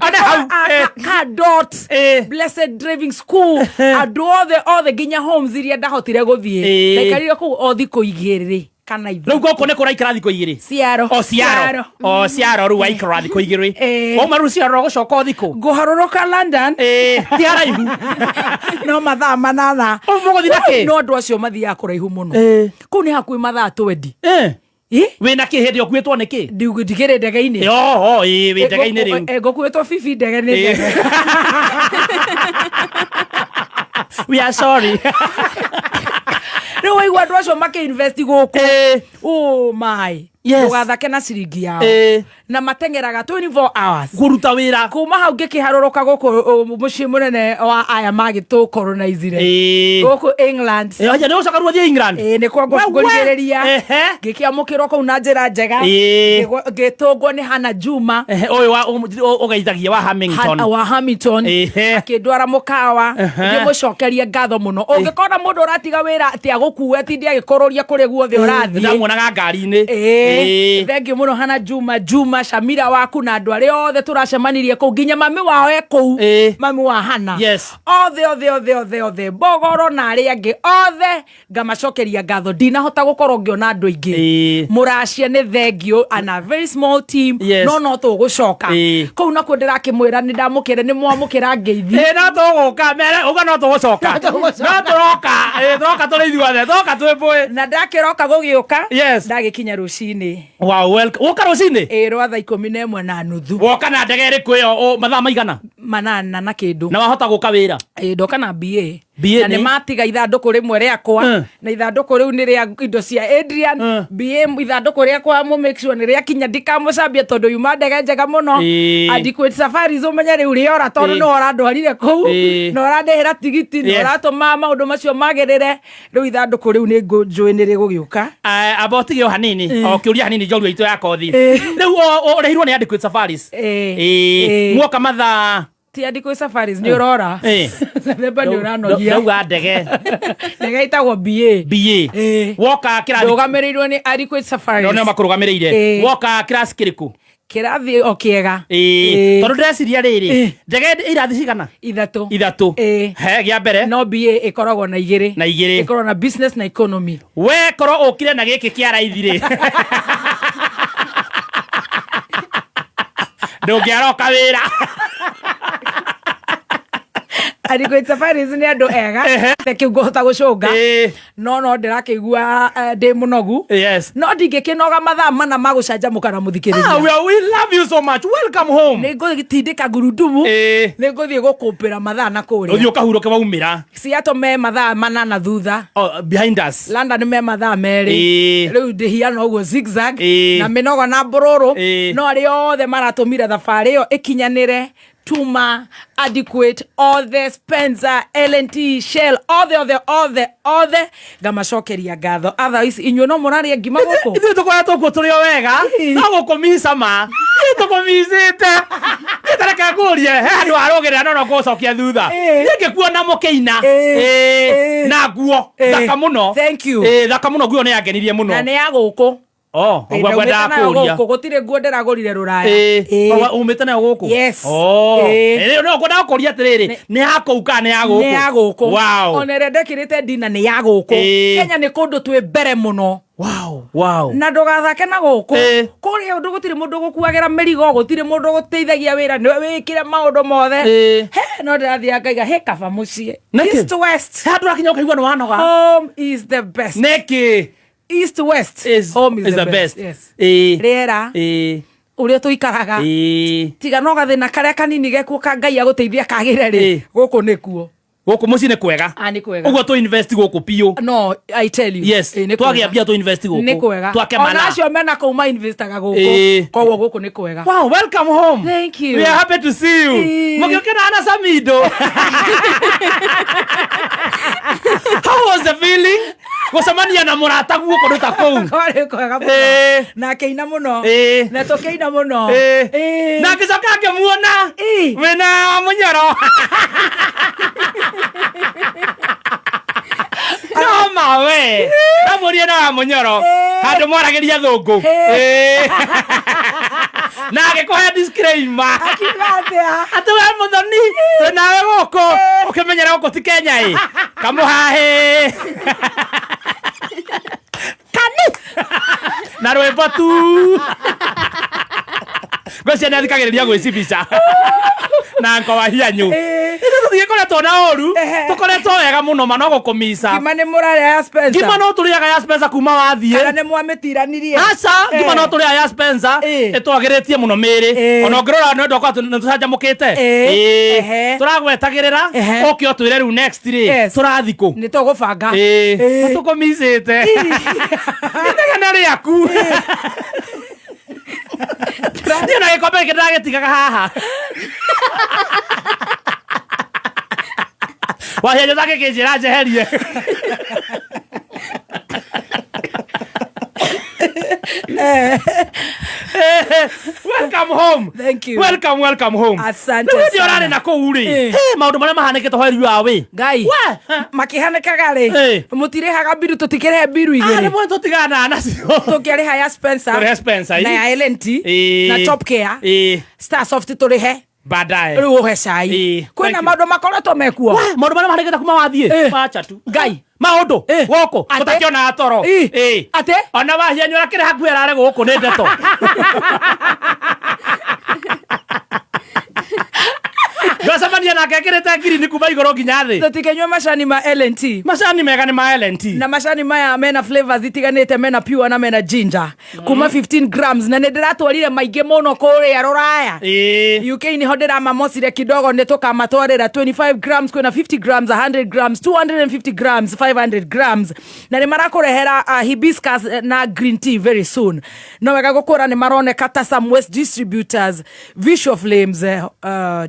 Ona hau. Ngĩkora Ĩ. a Dot. Ĩ. Blessed Driving School. Andũ othe othe nginya homes iria ndahotire gũthiĩ. Ĩ. Ndaikarire kũu o thikũ igĩrĩ kana Rĩu ithatũ. gũkũ nĩ kũraikara thikũ igĩrĩ. Ciaro. O ciaro. O ciaro rĩu waikara thikũ igĩrĩ. Ĩ. Wauma rĩu ciaro ũgũcoka o thikũ. Ngũharũrũka London. Ĩ. Ti haraihu. No mathaa 8. Mũgũthiĩ na kĩ? No andũ acio mathiaga kũraihu mũno. Ĩ. Kũu nĩ hakuhĩ mathaa 20. Ĩ. Ĩ? Wĩna kĩ hĩndĩ ũkuĩtwo nĩ kĩ? Ndigĩrĩ ndege-inĩ. Yo, ĩ, wĩ ndege-inĩ rĩu. Ngũkuĩtwo bibi ndege nĩ Ĩ. ndege. We are sorry. Rĩu waigua andũ acio makĩinvest gũkũ. Ĩ. Oh my. Yes. Ndũgathake na ciringi yao. Ĩ. Na mateng'eraga 24 hours. Kũruta wĩra. Kuma hau ngĩkĩharũrũka gũkũ mũciĩ mũnene wa aya magĩtũkoronizire. Ĩ. Gũkũ England. Ĩ, aya nĩ ũcoka rĩu ũthiĩ England. Ĩ, nĩ kwa Wewe. ngũrigĩrĩria. Ehe. Ngĩkĩamũkĩrwo kũu na njĩra njega. Ĩ. Ngĩtũngwo nĩ Hannah Juma. Ehe, ũyũ wa ũgeithagia wa Hamilton. Wa Hamilton. Ehe. Akĩndwara mũkawa. Ehe. Ngĩmũcokeria ngatho mũno. Ũngĩkona mũndũ ũratiga wĩra atĩ agũkue atinde agĩkũrũria kũrĩa guothe ũrathiĩ. Ndamuonaga ngari-inĩ. Ĩ. Ĩ. Thank you mũno Hannah Juma. Juma Tuma Shamira waku na andũ arĩa othe tũracemanirie kũu, nginya mami wao e kũu, mami wa Hana. Yes. Othe othe othe othe othe, Mbogoro na arĩa angĩ othe, ngamacokeria ngatho. Ndinahota gũkorwo ngĩona andũ aingĩ. Mũracia nĩ thengiũ and a very small team. Yes. No tũgũcoka kũu nakuo. Ndĩrakĩmwĩra nĩ ndamũkĩra, nĩ mwamũkĩra ngeithi. Ĩ, no tũgũka mere uga no tũgũcoka, no tũroka. Ĩ, tũroka tũrĩ ithuothe, tũroka twĩ mbũĩ. Na ndakĩroka gũgĩũka. Yes. Ndagĩkinya rũcinĩ. Wow, welcome. Woka rũcinĩ? Ĩ, rwa thaa 11:30. Woka na ndege ĩrĩkũ ĩyo? Mathaa maigana? 8 na kĩndũ. Na wahota gũka wĩra? Ĩ, ndoka na BA. BA. Na nĩ matiga ithandũkũ rĩmwe rĩakwa, na ithandũkũ rĩu nĩ rĩa indo cia Adrian. BA ithandũkũ rĩakwa mũ make sure nĩ rĩakinya, ndikamũcambia tondũ yuma ndege njega mũno. Adequate Safaris, ũmenye rĩu rĩora tondũ nĩ ũrandwarire kũu na ũrandĩhĩra tigiti na ũratũma maũndũ macio magĩrĩre. Rĩu ithandũkũ rĩu nĩ njũĩ nĩ rĩgũgĩũka. Amba ũtige o hanini, o kĩũria hanini, njorua itũ ya kothi. Rĩu ũrĩhirwo nĩ Adequate Safaris? Ĩ. Muoka mathaa Ti Adequate Safaris, nĩ ũrora Themba nĩ ũranogia. Ndauga ndege. Ndege ĩtagwo BA. BA. Woka kĩrathi? Ndũgamĩrĩirwo nĩ Adequate Safaris. No nĩo makũrũgamĩrĩire? Woka kĩraci kĩrĩkũ? Kĩrathi o kĩega. Ĩ, tondũ ndĩreciria rĩrĩ, ndege irathi cigana? Ithatũ. Ithatũ. He gĩa mbere. No BA ĩkoragwo na igĩrĩ. Na igĩrĩ. Ĩkoragwo na business na economy. We korwo ũkire na gĩkĩ kĩa raithi rĩ, ndũngĩaroka wĩra. Adequate Safaris nĩ andũ ega kĩu ngũhota gũcũnga, no ndĩrakĩigua ndĩ mũnogu. Yes. No ndingĩkĩnoga mathaa 4 ma gũcanjamũka na mũthikĩrĩria. Ah, we love you so much. Welcome home. Nĩ ngũtindĩka ngurudumu, nĩ ngũthiĩ gũkũmpĩra mathaa na kũrĩa. Ũthiĩ ũkahurũke waumĩra. Seattle me mathaa 8 thutha. Oh, behind us. London me mathaa 2. Rĩu ndĩhiana ũguo zigzag na mĩnogo na mbũrũrũ. No arĩa othe maratũmire thabarĩ ĩyo ĩkinyanĩre, Tuma, Adequate, othe, Spencer, L&T, Shell, othe othe othe othe, ngamacokeria ngatho. Otherwise inyuĩ no mũrarĩa ngima gũkũ? Ithuĩ tũkoretwo kuo tũrĩ o wega, no gũkũmica ma ithuĩ tũkũmicĩte. Nĩtareke ngũrie, he handũ warũgĩrĩra no ngũcokia thutha. Niĩ ngĩkuona mũkĩina. Ĩ, na nguo thaka mũno. Thank you. Ĩ, thaka mũno, nguo nĩ yangenirie mũno. Na nĩ ya gũkũ. Oh, Ĩ, ũguo ndaumĩte ngwendaga nayo kũria. gũkũ, gũtirĩ nguo ndĩragũrire rũraya. Umĩte nayo gũkũ? Yes. Oh. Ĩ, no ngwendaga kũria atĩrĩrĩ, nĩ ya kũu kana nĩ ya gũkũ? Nĩ ya gũkũ. Wow. Ona ĩrĩa ndekĩrĩte ndina nĩ ya gũkũ. Kenya nĩ kũndũ twĩ mbere mũno. Wow. Na ndũgathake na gũkũ. Kũrĩa ũndũ gũtirĩ mũndũ gũkuagĩra mĩrigo, gũtirĩ mũndũ gũteithagia wĩra, nĩwe wĩkĩre maũndũ mothe. He, no ndĩrathiaga ngaiga he kaba mũciĩ. East West. Handũ ũrakinya ũkaigua nĩ wanoga. Home is the best. Nĩkĩ? East West is, home is, is the best. Yes. Rĩera. Rĩera, ũrĩa tũikaraga, tiga no gathĩna karĩa kanini gekuo ka Ngai agũteithia kagĩre rĩ, gũkũ nĩkuo. Gũkũ mũciĩ nĩ kwega. Ah, nĩ kwega. Ũguo tũ invest gũkũ biũ. No I tell you. Yes. Ĩ, nĩ twagĩa kwega. mbia tũ invest gũkũ. Nĩ kwega. Twake Ona mana. acio mena kũu ma investaga gũkũ. Koguo gũkũ nĩ kwega. Wow, welcome home. Thank you. We are happy to see you. Mũgĩũkĩra na Samido. How was the feeling? Gũcemania na mũrata guo kũndũ ta kũu. Kwarĩ kwega mũno. Na akĩina mũno. Na tũkĩina mũno. Na ngĩcoka ngĩmuona wĩna mũnyoro. No mawe. Ndamũrie na wa mũnyoro. Handũ mwaragĩria thũngũ. Na agĩkũhe disclaimer. Akiuga atĩa? Atĩ we mũthoni twĩ nawe gũkũ ũkĩmenyera gũkũ ti Kenya ĩ kamũhahĩ kani na rwĩmbo tu ngwĩciria nĩ athikagĩrĩria gwĩcibica na nkowa hianyu. Ithuĩ tũtigĩkoretwo na ũru, tũkoretwo wega mũno ma no gũkũmica. Ngima nĩ mũrarĩa ya Spencer? Ngima no tũrĩaga ya Spencer kuma wathiĩ. Kana nĩ mwamĩtiranirie? Aca, ngima no tũrĩaga ya Spencer, ĩtwagĩrĩtie mũno mĩĩrĩ. Ona ũngĩrora nĩ ũndũ wakwa nĩ tũcanjamũkĩte. Tũragwetagĩrĩra ũke ũtwĩre rĩu next rĩ tũrathiĩ kũ. Nĩ tũgũbanga. Ĩ, tũkũmicĩte inegene rĩaku. Niĩ na gĩkombe gĩkĩ ndĩragĩtigaga haha wahianyũ take kĩnjĩra njeherie. Welcome home. Thank you. Welcome, welcome home. Asante Rĩu hĩndĩ sana. ũrarĩ na kũu rĩ, Eh. maũndũ marĩa mahanĩkĩte while you are away. Ngai makihanĩkaga rĩ Eh. mũtirĩhaga mbiru tũtikĩrĩhe mbiru Ah, igĩrĩ rĩmwe tũtiganaga nacio. tũkĩarĩha ya Spencer Tũrĩhe Spencer, na ii. ya LNT Ii. na Top Care Ii. Starsoft tũrĩhe Baadaye. rĩu ũhe cai Ii. kwĩna Thank you. maũndũ makoretwo mekuo Wah, maũndũ marĩa mahanĩkĩte kuma wathiĩ Eh. wacha tu. Ngai. Maũndũ Eh. gũkũ Ate. tũtakĩonaga toro. Ii. Ii. Ate. Ona wahianyũra kĩrĩa hakuhĩ arare gũkũ nĩ ndeto. Ndwacemania nake ekĩrĩte ngirini kuma igũrũ nginya thĩ. Tũtikĩnyua macani ma LNT. Macani mega nĩ ma LNT. Na macani maya mena flavors itiganĩte, mena pure na mena ginger, kuma 15 grams, na nĩ ndĩratwarire maingĩ mũno kũrĩa rũraya. Ĩĩ. UK niho ndĩramamocire kidogo, nĩ tũkamatwarĩra 25 grams, kwĩna 50 grams, 100 grams, 250 grams, 500 grams, na nĩ marakũrehera hibiscus na green tea very soon. No wega gũkũra nĩ maroneka ta some West Distributors, Visual Flames,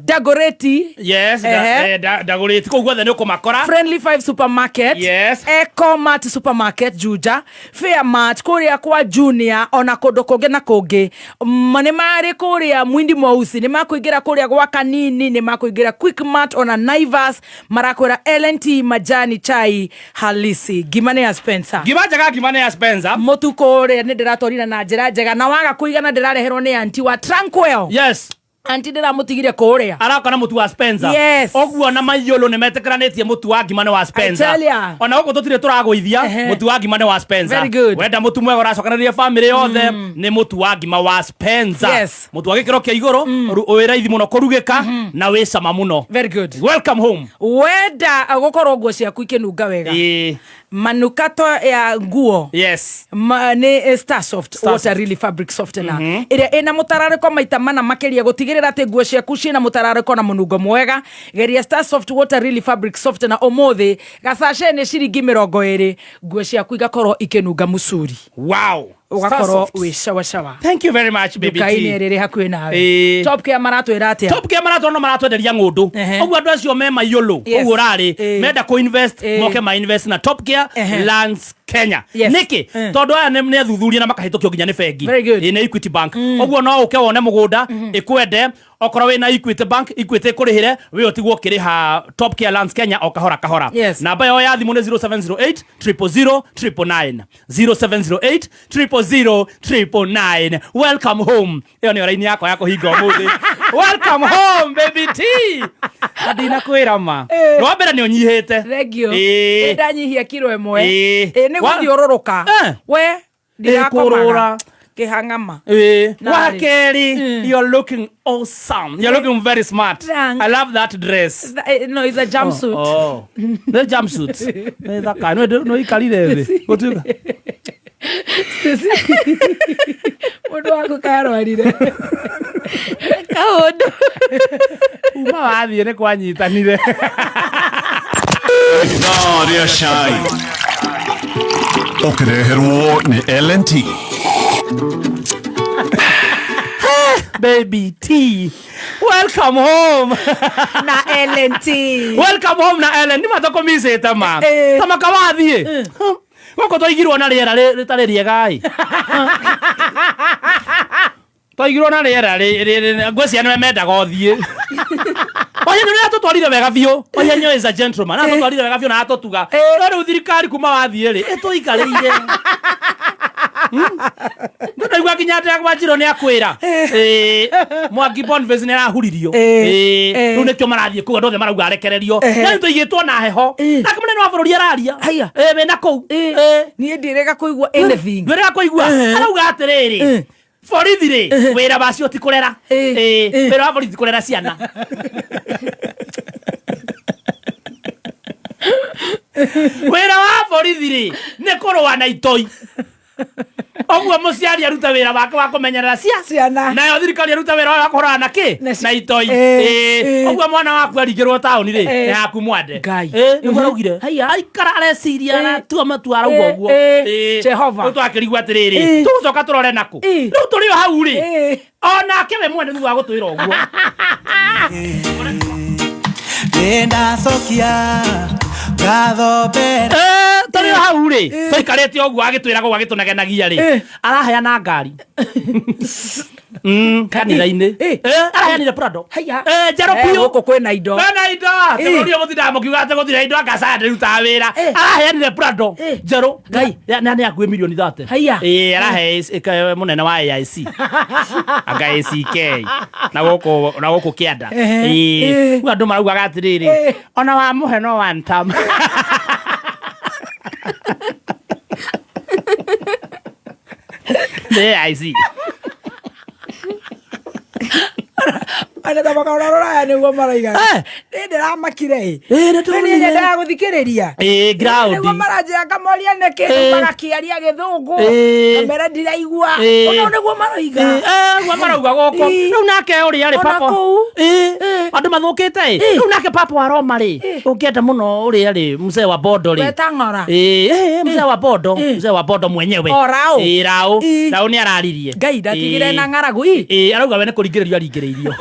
Dagoretti. Yes, Ehe. ndagũrĩti kũu guothe nĩ ũkũmakora. Friendly Five Supermarket. Yes. Ecomart Supermarket Juja, Fairmart kũrĩa kwa Junior, ona kũndũ kũngĩ na kũngĩ. Nĩ marĩ kũrĩa Mwindi Mweusi, nĩ makũingĩra kũrĩa gwa Kanini, nĩ makũingĩra Quickmart ona Naivas, marakwĩra LNT majani chai halisi. Ngima nĩ ya Spencer. Ngima njega, ngima nĩ ya Spencer. Mũtu kũrĩa nĩ ndĩratwarire na njĩra njega, na waga kũigana ndĩrareherwo nĩ anti wa Tranquil. Yes. Anti ndĩramũtigire kũrĩa. Araka na mũtu wa Spencer. Yes. Ũguo na maiyũlũ nĩ metĩkĩranĩtie mũtu wa ngima nĩ wa Spencer. I tell ya. Ona gũkũ tũtirĩ tũragũithia Ehe. mũtu wa ngima nĩ wa Spencer. Very good. Wenda mũtu mwega ũracokanĩrĩria famĩlĩ yothe nĩ mũtu wa ngima wa Spencer. Yes. Mũtu wa gĩkĩro kĩa igũrũ, wĩ raithi mũno kũrugĩka na wĩ cama mũno. Very good. Welcome home. Wenda gũkorwo nguo ciaku ikĩnunga wega, Ĩĩ. manukato ya nguo Yes. nĩ Starsoft Starsoft. Water Really Fabric Softener, ĩrĩa ĩna mũtararĩko maita mana makĩria gũtigĩrĩra atĩ nguo ciaku ciĩna mũtararĩko na mũnungo mwega. Geria Starsoft Water Really Fabric Softener ũmũthĩ, gacace nĩ ciringi 20, nguo ciaku igakorwo ikĩnunga mũcuri. Wow. Ũgakorwo Starsoft. wĩ cawa cawa. Thank you very much, baby Nduka-inĩ T. ĩrĩ ĩrĩ hakuhĩ nawe. Ĩĩ. Top Care maratwĩra atĩa? Top Care maratwona no maratwenderia ng'ũndũ. Ehe. Ũguo andũ acio me maiyũlũ Yes. ũguo ũrarĩ Ĩĩ. menda kũ invest Ĩĩ. moke ma invest na Top Care Ehe. Lands Kenya. Yes. Nĩkĩ? Eh. Tondũ aya nĩ athuthuria na makahĩtũkio nginya nĩ bengi. Very good. Ĩĩ, nĩ Equity Bank. Ũguo no ũke wone mũgũnda ĩkwende, okorwo wĩna Equity Bank, Equity ĩkũrĩhĩre wĩ ũtigwo ũkĩrĩha Top Care Lands Kenya o kahora kahora. Yes. Namba yao ya thimũ nĩ 0708 000 999, 0708 000 999. Welcome home. Ĩyo nĩyo raini yakwa ya kũhinga ũmũthĩ. Welcome home, baby T. Na ndinakwĩra ma. Eh. Rwa mbere nĩ ũnyihĩte. Thank you. Ĩĩ. Ĩ, ndanyihia kiro ĩmwe. Ĩĩ. Ĩ, nĩ gũthiũrũrũka. Eh. We ndirakomaga. Kũrũra. Kĩhang'ama. Ĩĩ. Na Wa rĩ. kerĩ, you're looking awesome. You're looking very smart. Thanks. I love that dress. No, it's a jumpsuit. Oh. Nĩ jumpsuit. Nĩ thaka. Nĩ ũikarire thĩ. Gũtuĩka. Mũndũ waku karwarire. Kaũndũ. Uma wathiĩ nĩ kwanyitanire. Ithaa rĩa cai ũkĩreherwo nĩ LNT. Baby T. Welcome home. Na LNT. Welcome home na Ellen. Nĩ matũkũmicĩte ma. Eh. Ta maka wathiĩ. Gũkũ twaigirwo na rĩera rĩtarĩ rĩega ĩ. Twaigirwo na rĩera ngwĩciria nĩwe mendaga ũthiĩ. Wahenyo nĩ atũtwarire wega biũ. Wahenyo is a gentleman. Atũtwarire wega biũ na atũtuga. No rĩu thirikari kuma wathiĩ rĩ, ĩtũikarĩire. Ndũnaigua nginya ndegwa njirũ nĩ akwĩra. Ĩĩ, Mwangi Boniface nĩ arahuririo. Ĩĩ, rĩu nĩkĩo marathiĩ kũu andũ othe marauga arekererio. Na rĩu tũigĩtwo na heho. Nake mũnene wa bũrũri araria. Ĩĩ, wĩna kũu. Ĩĩ. Niĩ ndirĩga kũigua anything. Ndwĩrĩga kũigua. Arauga atĩrĩrĩ, borithi rĩ, wĩra wacio ti kũrera. Ĩĩ, wĩra wa borithi ti kũrera ciana. Wĩra wa borithi rĩ, nĩ kũrũa na itoi. Ũguo mũciari aruta wĩra wake wa kũmenyerera ciana, nayo thirikari aruta wĩra wayo wa kũhũrana na kĩ na itoi. Ĩĩ. Ũguo mwana waku aringĩrwo taũni rĩ, nĩ haku mwande. Ngai. Nĩguo araugire. Aikara areciria aratua matua arauga ũguo. Jehova. Rĩu twakĩrigwo atĩrĩrĩ, tũgũcoka tũrore nakũ? Rĩu tũrĩ o hau rĩ, onake we mwene thutha wa gũtwĩra ũguo. Nĩndacokia ngatho mbere. Tũrĩ o hau Hau rĩ tũikarĩte ũguo agĩtwĩraga ũguo agĩtũnegenagia rĩ araheana ngari kanitha-inĩ. Araheanire Prado. Njerũ biũ. Gũkũ kwĩna indo. Kwĩna indo. Tũrũrio mũtindaga mũkiuga atĩ gũtirĩ indo anga ndĩrutaga wĩra. Araheanire Prado njerũ. Ngai. Na nĩ akuĩ milioni 30. Haiya. Arahe mũnene wa AIC. Anga ACK. Na gũkũ na gũkũ kĩanda. Rĩu andũ maraugaga atĩrĩrĩ, ona wamũhe no one term. Nĩ AIC. Ana ta makaona rũraya nĩguo maraiga. Nĩ ndĩramakire ĩ. Nĩ Nĩ nyendaga gũthikĩrĩria. Ground. Nĩguo maranjĩra ngamoria nĩkĩ magakĩaria gĩthũngũ. Ngamera ndiraigua. Ona nĩguo maroiga. Ũguo marauga gũkũ. Rĩu nake ũrĩa rĩ Ona papa. kũu. Andũ mathũkĩte ĩ. Rĩu nake papa wa Roma rĩ. Ũngĩenda mũno ũrĩa rĩ mzee wa Bondo rĩ. Wetang'ora. Mzee wa Bondo, mzee wa Bondo mwenyewe. O Rao. Rao. Rao nĩ araririe. Ngai ndatigire na ng'aragu ĩ. Arauga we nĩ kũringĩrĩrio aringĩrĩirio.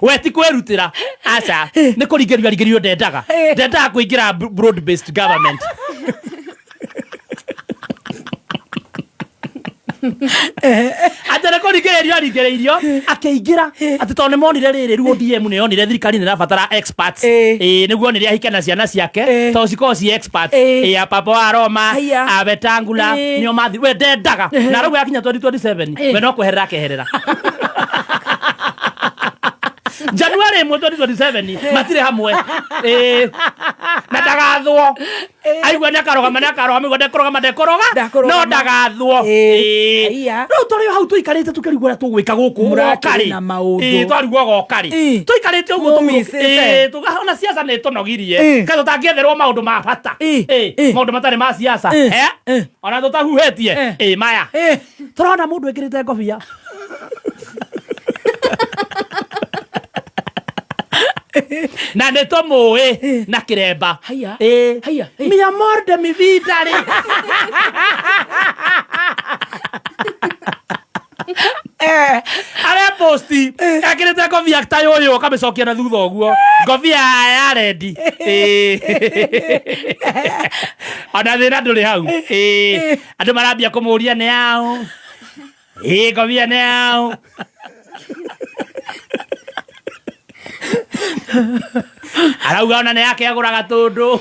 We ti kwĩrutĩra aca nĩ kũringĩrĩrio aringĩrĩirio ndendaga ndendaga kũingĩra broad based government. Atĩ nĩ kũringĩrĩrio aringĩrĩirio akĩingĩra atĩ tondũ nĩ monire rĩrĩ rĩu ODM nĩ yonire thirikari nĩ ĩrabatara experts. Nĩguo onire ahike na ciana ciake tondũ cikoragwo ci experts. A Papa wa Roma a Wetangula nĩo mathi we ndendaga na rĩu yakinya 2027 we no kweherera akeherera January 1 2027 matirĩ hamwe. Na ndagathwo aigua nĩ akarũgama nĩ akarũgama aigua ndekũrũgama ndekũrũga no ndagathwo. Rĩu tũrĩ o hau tũikarĩte tũkĩrigwo ũrĩa tũgwĩka gũkũ ũgoka rĩ na maũndũ. Twarigwo ũgoka rĩ tũikarĩte ũguo Mũmicĩte. ona siasa nĩ tũnogirie kaĩ tũtangĩetherwo maũndũ ma bata. Maũndũ matarĩ ma siasa. Ona tũtahuhĩtie maya tũrona mũndũ ĩkĩrĩte ngobia na nĩ tũmũĩ na kĩremba. Mi amor de mi vida rĩ areposti ekĩrĩte ngobia ta ũyũ akamĩcokia na thutha ũguo ngobia ya rendi. Ona thĩna ndũrĩ hau. Andũ marambia kũmũria nĩ ao ngobia nĩ ao arauga ona nĩ yake agũraga tũndũ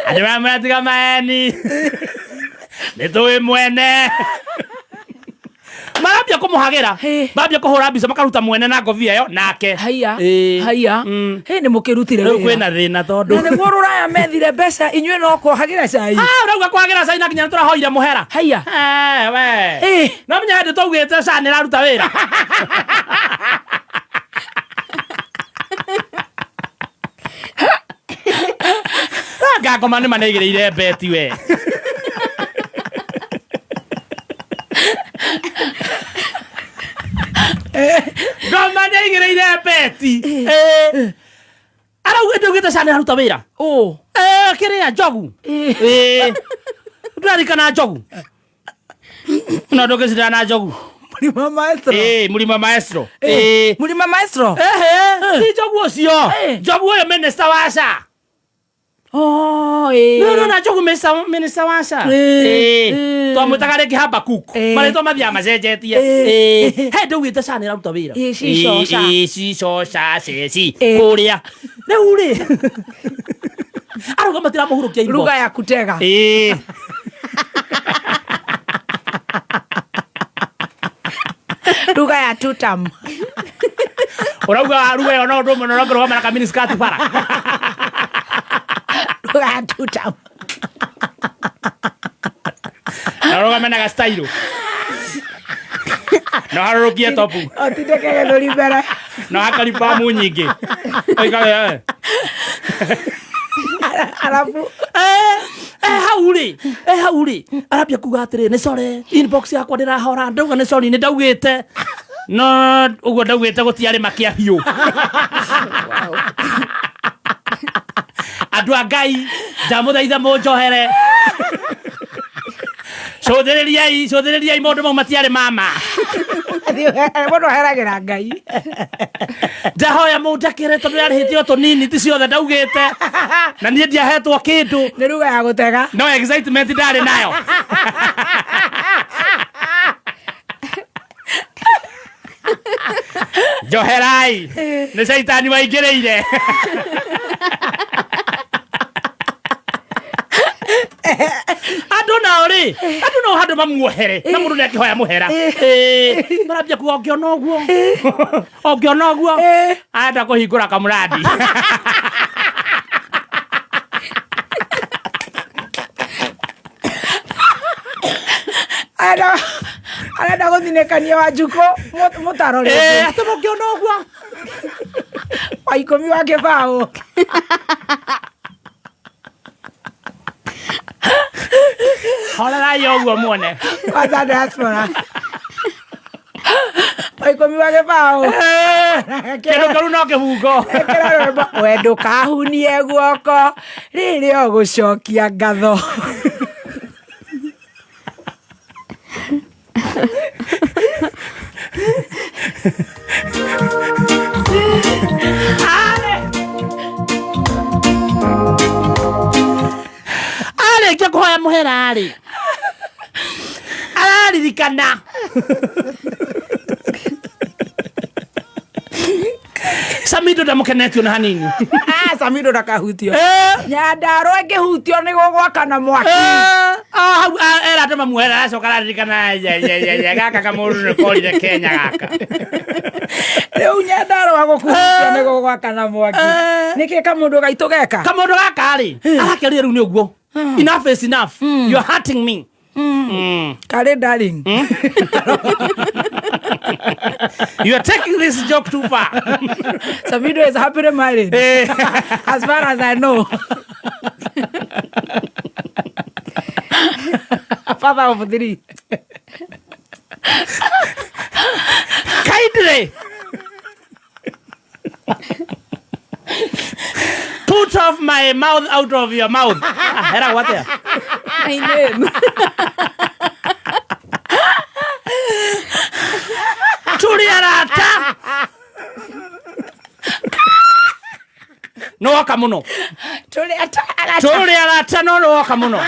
andũ maya maratiga maeni nĩ tũĩ mwene marambia kũmũhagĩra marambia kũhũra mbica makaruta mwene na ngobia ĩyo nake. Haiya. Haiya. Hĩ nĩ mũkĩrutire Rĩu wĩra. kwĩna thĩna tondũ Na nĩguo rũraya methire mbeca inyuĩ no kũhagĩra cai. Ũrauga kũhagĩra cai na nginya nĩtũrahoire mũhera. Haiya. We. No menya hĩndĩ twaugĩte ca nĩ ĩraruta wĩra. Ngakoma nĩ maneigĩrĩire beti we. Ngoma nĩ aigĩrĩire beti. Arauga ndaugĩte ca nĩ ĩraruta wĩra. Kĩrĩa njogu. Ndũrarikana njogu. No ndũngĩcindana na njogu. Mlima Maestro. Mlima Maestro. Mlima Maestro. Ti njogu ũcio. Njogu ũyũ minister wa SHA. No na njogu minister wa SHA. Twamwĩtaga rĩngĩ Habakuk. Marĩtwa mathiaga macenjetie. He ndaugĩte SHA nĩ ĩraruta wĩra. Cicoca. Cicoca ceci kũrĩa. Rĩu rĩ arauga matiramũhurũkia inbox. Lugha ya kutega. Lugha ya tutam. Ũrauga lugha ĩyo no ũndũ ũmwe na ũrauga na kaminiskirt bara. Lugha ya tutam. Na ũrũgame na gastairo. No harũrũkie topu. Ũtindĩke gĩthũri mbere. No hakaribamu nyingĩ. Oikare. Arabu. Hau rĩ hau rĩ arambia kuga atĩrĩ nĩ sorry inbox yakwa ndĩrahora ndauga nĩ sorry nĩ ndaugĩte no ũguo ndaugĩte gũtiarĩ makia biũ. Andũ a Ngai ndamũthaitha mũnjohere. Cũthĩrĩriai cũthĩrĩriai maũndũ mau matiarĩ mama. Mũndũ aheragĩra Ngai. Ndahoya mũnjakĩre tondũ yarĩhĩte o tũnini, ti ciothe ndaugĩte, na niĩ ndiahetwo kĩndũ. Nĩ ruga ya gũtega. No excitement ndarĩ nayo. Njoherai, nĩ caitani waingĩrĩire. Andũ nao rĩ, andũ nao handũ mamuohere na mũndũ nĩ akĩhoya mũhera. Ĩĩ, marambia kuga ũngĩona ũguo, ũngĩona ũguo arenda kũhingũra kamũrandi. Arenda gũthinĩkania Wanjikũ mũtaro rĩngĩ. Atĩ mũngĩona ũguo. Wa ikũmi wa kĩbaũ. Horerai ũguo muone. Kwanza diaspora. Wa ikũmi wa kĩbaũ. Kĩndũ kĩru no kĩbungo. Ĩkĩra rwĩmbo we ndũkahunie guoko rĩrĩa ũgũcokia ngatho. Arĩkia kũhoya mũhera rĩ, araririkana Samido ndamũkenetio na hanini. Ah, Samido ndakahutio. Nyandarua ĩngĩhutio nĩ gũgwakana mwaki. Hau era andũ mamuohera, aracoka araririkana gaka kamũndũ nĩ korire Kenya gaka. Rĩu Nyandarua gũkũhutio nĩ gũgwakana mwaki. Nĩkĩ kamũndũ gaitũ geka? Kamũndũ gaka rĩ, arakĩrire rĩu nĩ ũguo. Enough is enough. You are hurting me. Karĩ darling. You are taking this joke too far. Samido is happily married. As far as I know. Father of three. Kindly put off my mouth out of your mouth. Ah, era gwatea. My name. Tũrĩ arata. No woka mũno. Tũrĩ arata. Tũrĩ arata no nĩ woka mũno.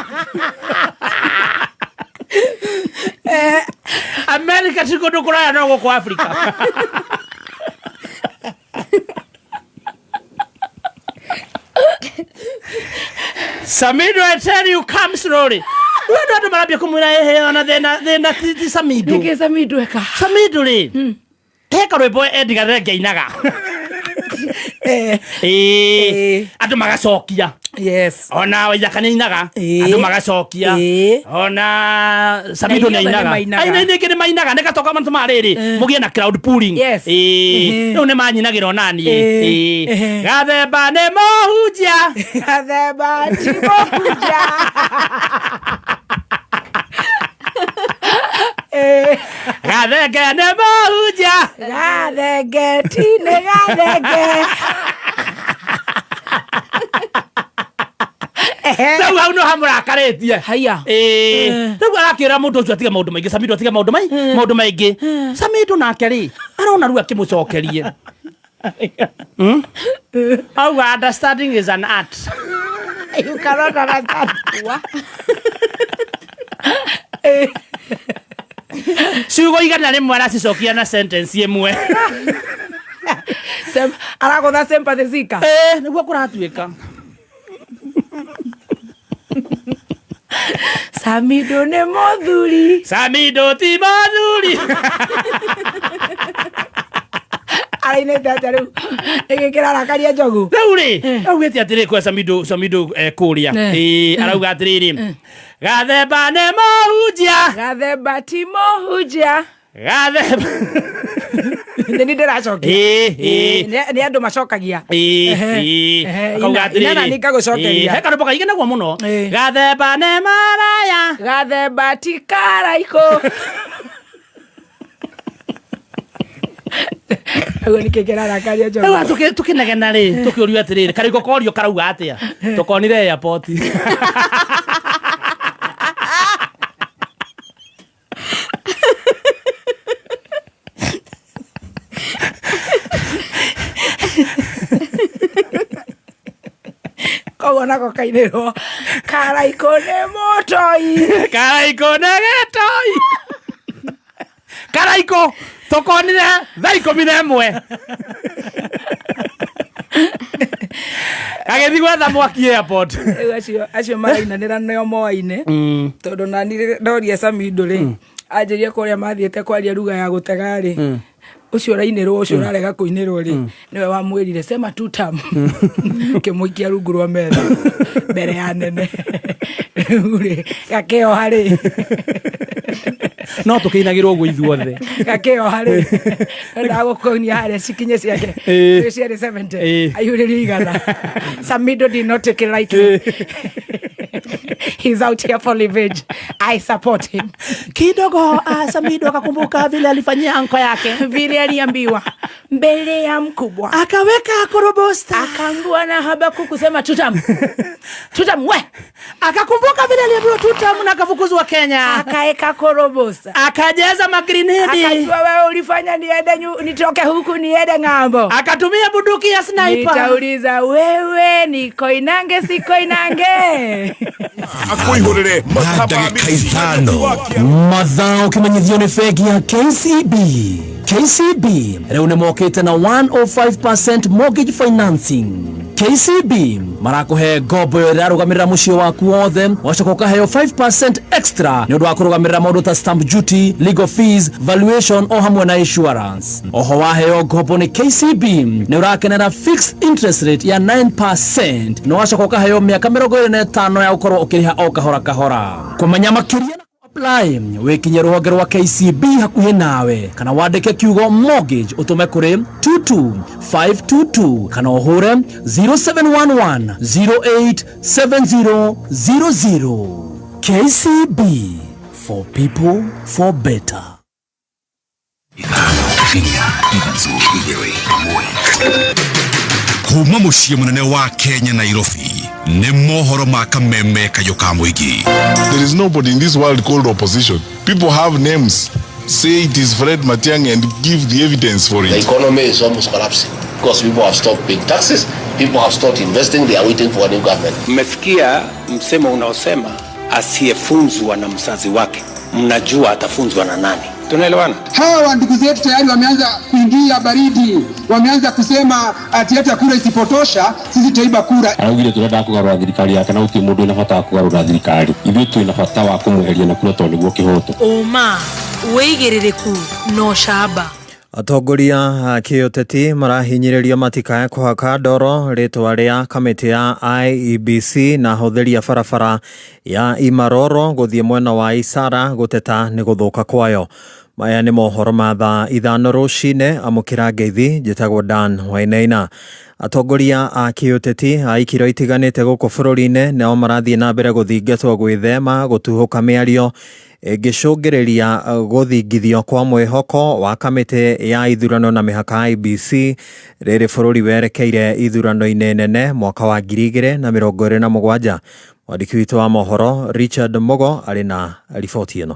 America ti kũndũ kũraya no gũkũ Africa. Samido, I tell you, come slowly. We andũ andũ marambia kũmwĩra ĩhĩ ona thĩna thĩna ti Samido. Nĩkĩ Samido eka? Samido rĩ, he karwĩmbo Edgar Thenge ainaga. Ĩĩ, andũ magacokia. Yes. Ona Waithaka nĩ ainaga, andũ magacokia. Ona Samido nĩ Na ithuothe ainaga. nĩ mainaga. Aina aingĩ nĩ mainaga nĩ gatoka matũ ma rĩrĩ mũgĩe na crowd pooling. Yes. Ĩĩ, rĩu nĩ manyinagĩra ona niĩ. Ĩĩ. Gathemba nĩ mũhunjia. Gathemba ti mũhunjia. Gathenge nĩ mũhunjia. Gathenge ti nĩ gathenge. Rĩu hau no hamũrakarĩtie. Haya. Ĩĩ. Rĩu arakĩra mũndũ ũcio atige maũndũ maingĩ, Samido atige maũndũ maingĩ, maũndũ maingĩ. Samido nake rĩ, arona rĩu akĩmũcokerie. Auga understanding is an art. You cannot understand. Ciugo 100 aracicokia na sentence ĩmwe. Aragũtha sympathy zika. Nĩguo kũratuĩka. Samido nĩ mũthuri. Samido ti mũthuri. Arainĩte atĩa rĩu? Nĩkĩ kĩrarakaria njogu? Rĩu rĩ, augĩte atĩrĩrĩ kwa Samido, Samido kũrĩa. Ĩĩ, arauga atĩrĩrĩ. Gathemba nĩ mũhunjia. Gathemba ti mũhunjia. Gathemba. Nĩ niĩ ndĩracokia. Ĩĩ, ĩĩ. Nĩ andũ macokagia. Ĩĩ, Ehe, ĩĩ. ehe, Akauga ina- atĩrĩrĩ. ina na niĩ ngagũcokeria. Ĩĩ, he karwĩmbo kaiganagwo mũno. Gathemba nĩ maraya. Gathemba ti karaikũ. Ũguo nĩkĩ kĩrarakaria njogu? Rĩu tũkĩnegena rĩ, tũkĩũrio atĩrĩrĩ, karĩko korio karauga atĩa? Tũkonire airport. Onako kainĩrwo Karaikũ nĩ mũtoi. Karaikũ nĩ gĩtoi. Karaikũ tũkonire thaa 11. Gagĩthiĩ gwetha mwaki airport. Rĩu acio marainanĩra nĩo moaine, tondũ nani ndoria Samido rĩ, anjĩrie kũrĩa mathiĩte kwaria lugha ya gũtega rĩ, ũcio ũrainĩrwo, ũcio ũrarega kũinĩrwo rĩ, nĩwe wamwĩrire sema tutam, kĩmũikia rungu rwa metha mbere ya nene. Rĩu rĩ, gakĩoha rĩ. No tũkĩinagĩrwo ũguo ithuothe. Gakĩoha rĩ, endaga gũkũnia harĩa cikinye ciake. Ciarĩ 70, aihũrĩrio 100. Samido did not take it lightly. He's out here for revenge. I support him. Kidogo Samido akakumbuka vile alifanyia anko yake. Vile aliambiwa mbele ya mkubwa. Akaweka korobosta. Akaambiwa na Habakuku kusema tutam. Tutam we. Akakumbuka vile aliambiwa tutam na akafukuzwa Kenya. Akaeka korobosta. Akajaza magrinedi. Akajua wewe ulifanya niende nitoke huku niende ng'ambo. Akatumia bunduki ya sniper. Nitauliza wewe ni Koinange si Koinange? Akwihurire Na ndagĩka 5. Mathaa ũkĩmenyithio nĩ bengi ya KCB. KCB rĩu nĩ mokĩte na 105% mortgage financing. KCB marakũhe ngombo ĩyo ĩrarũgamĩrĩra mũciĩ waku wothe, wacoka ũkaheo 5% extra nĩ ũndũ wa kũrũgamĩrĩra maũndũ ta stamp duty, legal fees, valuation o hamwe na insurance. Oho waheo ngombo nĩ KCB nĩ ũrakenera fixed interest rate ya 9% na wacoka ũkaheo mĩaka 25 ya gũkorwo ũkĩrĩha o kahora kahora. Kũmenya makĩria na apply wĩkinye rũhonge rwa KCB hakuhĩ nawe, kana wandĩke kiugo mortgage ũtũme kũrĩ 22522, kana ũhũre 0711 087000. KCB, for people for better. Kuma mũciĩ mũnene wa Kenya Nairobi nĩ mohoro ma kameme kayũ ka mũingĩ. There is nobody in this world called opposition. People have names. Say it is Fred Matiang'i and give the evidence for The it. economy is almost collapsing because people have stopped paying taxes, people have stopped investing, they are waiting for a new government. Mmesikia msemo unaosema asiyefunzwa na mzazi wake, mnajua atafunzwa na nani? Tunaelewana? Hawa ndugu zetu tayari wameanza kuingia baridi, wameanza kusema ati hata kura isipotosha sisi tutaiba kura. Araugire turenda kugarura thirikari yake na gutiri mundu wina bata wa kugarura thirikari, ithuĩ twĩna bata wa kũmweheria na kura tondũ nĩguo kĩhoto. Ũma, wĩigĩrĩrĩku na ũcamba. Atongoria a kĩũteti marahinyĩrĩrio matikae kũhaka ndoro rĩtwa rĩa kamĩtĩ ya IEBC na ahũthĩri a barabara ya Imaroro gũthiĩ mwena wa Isara gũteta nĩ gũthũka kwayo. Maya nĩ mohoro ma thaa 5 rũcinĩ. Amũkĩra ngeithi, njĩtagwo Dan Wainaina. Atongoria a kĩũteti a ikĩro itiganĩte gũkũ bũrũri-inĩ nao marathiĩ na mbere gũthingatwo gwĩthema gũtuhũka mĩario ĩngĩcũngĩrĩria gũthingithio kwa mwĩhoko wa kamĩtĩ ya ithurano na mĩhaka IEBC rĩrĩ bũrũri werekeire ithurano-inĩ nene mwaka wa 2027. Mwandĩki witũ wa mohoro Richard Mugo arĩ na riboti ĩno.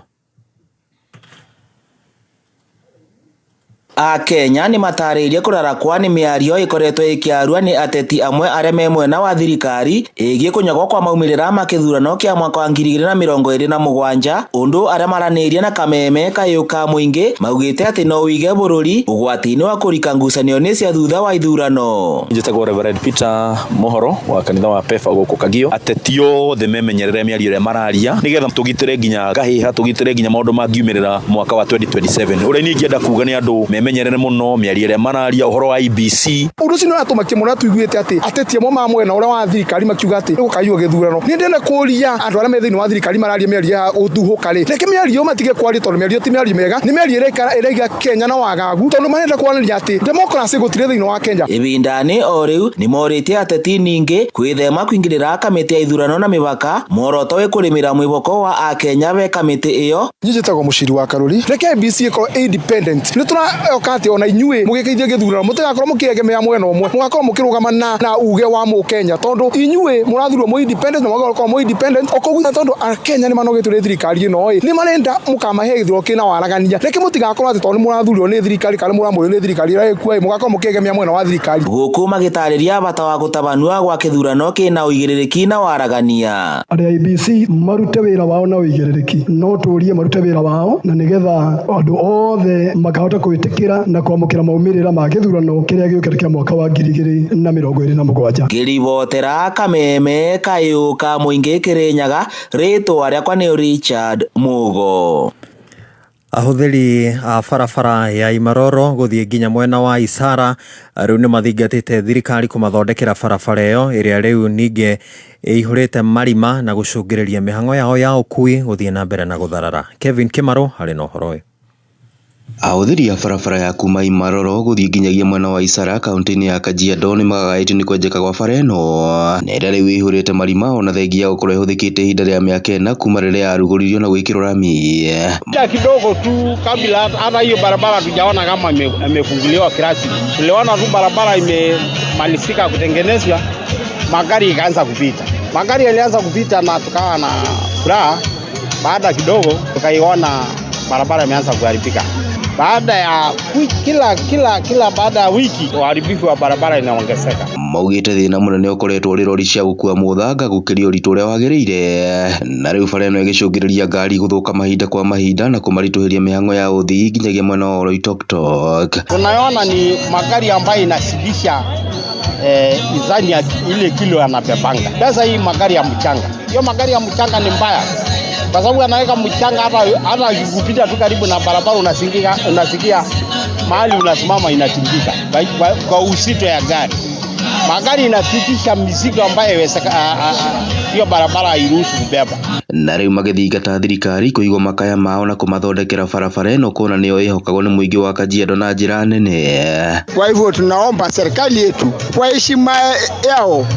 Akenya nĩ matarĩirie kũrarakwa nĩ mĩario ĩkoretwo ĩkĩarua nĩ ateti amwe arĩa me mwena wa thirikari ĩgiĩ kũnyagwo kwa maumĩrĩra ma kĩthurano kĩa mwaka wa 2027, ũndũ arĩa maranĩirie na kameme kayũ ka mũingĩ maugĩte atĩ no wĩige bũrũri ũgwati-inĩ wa kũrika ngucanio-inĩ cia thutha wa ithurano. Njĩtagwo Reverend Peter Mohoro wa kanitha wa Pefa gũkũ Kagio. Ateti othe memenyerere mĩario ĩrĩa mararia nĩgetha tũgitĩre nginya ngahĩha, tũgitĩre nginya maũndũ mangiumĩrĩra mwaka wa 2027. Ũrĩa niĩ ingĩenda kuga nĩ andũ memenyerere mũno mĩario ĩrĩa mararia ũhoro wa IEBC. Ũndũ ũcio nĩ ũratũmakia mũno tuiguĩte atĩ ateti amwe ma mwena ũrĩa wa thirikari makiuga atĩ gũkaiywo gĩthurano. Nĩ ndĩrenda kũria andũ arĩa me thĩinĩ wa thirikari mararia mĩario ya ũtuhũka rĩ, reke mĩario matige kwaria tondũ mĩario ti mĩario mĩega, nĩ mĩario ĩraiga Kenya na wagagu, tondũ marenda kwanĩria atĩ democracy gũtirĩ thĩinĩ wa Kenya. Ibindani o rĩu nĩ morĩtie ateti ningĩ kwĩthema kũingĩrĩra kamĩtĩ ya ithurano na mĩhaka, muoroto wĩ kũrĩmĩra mwĩhoko wa akenya we kamĩtĩ ĩyo. Niĩ njĩtagwo Mũciri wa Karuri. Reke IEBC ĩkorwo independent. Nĩ tũra Tũrehoka atĩ ona inyuĩ mũgĩkĩithia gĩthurano mũtigakorwo mũkĩegemea mwena ũmwe, mũgakorwo mũkĩrũgama na uge wa mũkenya, tondũ inyuĩ mũrathurwo mũ independent na mũgakorwo mũ independent o koguo, tondũ akenya nĩ manogetio nĩ thirikari ĩno ĩ, nĩ marenda mũkamahe gĩthurano kĩna waragania. Reke mũtigakorwo atĩ tondũ nĩ mũrathurirwo nĩ thirikari kana nĩ mũramũrio nĩ thirikari ĩrĩa ĩkuo ĩ, mũgakorwo mũkĩegemea mwena wa thirikari. Gũkũ magĩtarĩria bata wa gũtabanua gwa kĩthurano kĩna ũigĩrĩrĩki na waragania. Arĩa IEBC marute wĩra wao na ũigĩrĩrĩki, no tũrie marute wĩra wao na nĩgetha andũ othe makahota kwĩtĩkĩra na kwamũkĩra maumĩrĩra ma gĩthurano kĩrĩa gĩũkĩte kĩa mwaka wa 2027. Ngĩribotera kameme kayũ ka mũingĩ Kĩrĩnyaga, rĩtwa rĩakwa nĩ Richard Mugo. Ahũthĩri a barabara ya Imaroro gũthiĩ nginya mwena wa Isara rĩu nĩ mathingatĩte thirikari kũmathondekera barabara ĩyo ĩrĩa rĩu ningĩ ĩihũrĩte marima na gũcũngĩrĩria mĩhang'o yao ya ũkui gũthiĩ na mbere na gũtharara. Kevin Kĩmarũ arĩ na ũhoro ũyũ. Ahũthĩri a barabara ya kuma Imaroro gũthiĩ nginyagia mwena wa Isara kaunti-inĩ ya Kajiado nĩmagagaĩtio nĩ kwenjeka gwa bara ĩno na ĩrĩa rĩu ĩihũrĩte marima ona thengia ya gũkorwo ĩhũthĩkĩte ihinda rĩa mĩaka ĩna kuma rĩrĩa yarugũririo na gwĩkĩrwo rami. Muda kidogo tu kabla hata hiyo barabara hatujaona kama imefunguliwa kirasmi. Tuliona tu barabara imemalizika kutengenezwa, magari ikaanza kupita. Magari yalianza kupita na tukawa na furaha. Baada kidogo tukaiona barabara imeanza kuharibika. Baada ya kila baada ya wiki uharibifu wa barabara inaongezeka. Maugĩte thĩna mũnene ũkoretwo ũrĩ rori cia gũkua mũthanga gũkĩria ũritũ ũrĩa wagĩrĩire, na rĩu bara ĩno ĩgĩcũngĩrĩria ngari gũthũka mahinda kwa mahinda na kũmaritũhĩria mĩhang'o ya ũthii nginyagia mwena wa Oloitoktok. Tunaona ni magari ambayo inazidisha mizani ya ile kilo yanabebanga. Sasa hii magari ya mchanga, hiyo magari ya mchanga ni mbaya kwa sababu anaweka mchanga hata ukipita tu karibu na barabara unasikia mahali unasimama inatingika kwa uzito ya gari. Magari inafikisha mizigo ambayo hiyo barabara hairuhusu kubeba. Na rĩu magĩthingata thirikari kũigua makaya mao na kũmathondekera barabara ĩno kuona nĩyo ĩhokagwo nĩ mũingĩ wa Kajiado na njĩra nene. Kwa hivyo tunaomba serikali yetu kwa heshima yao,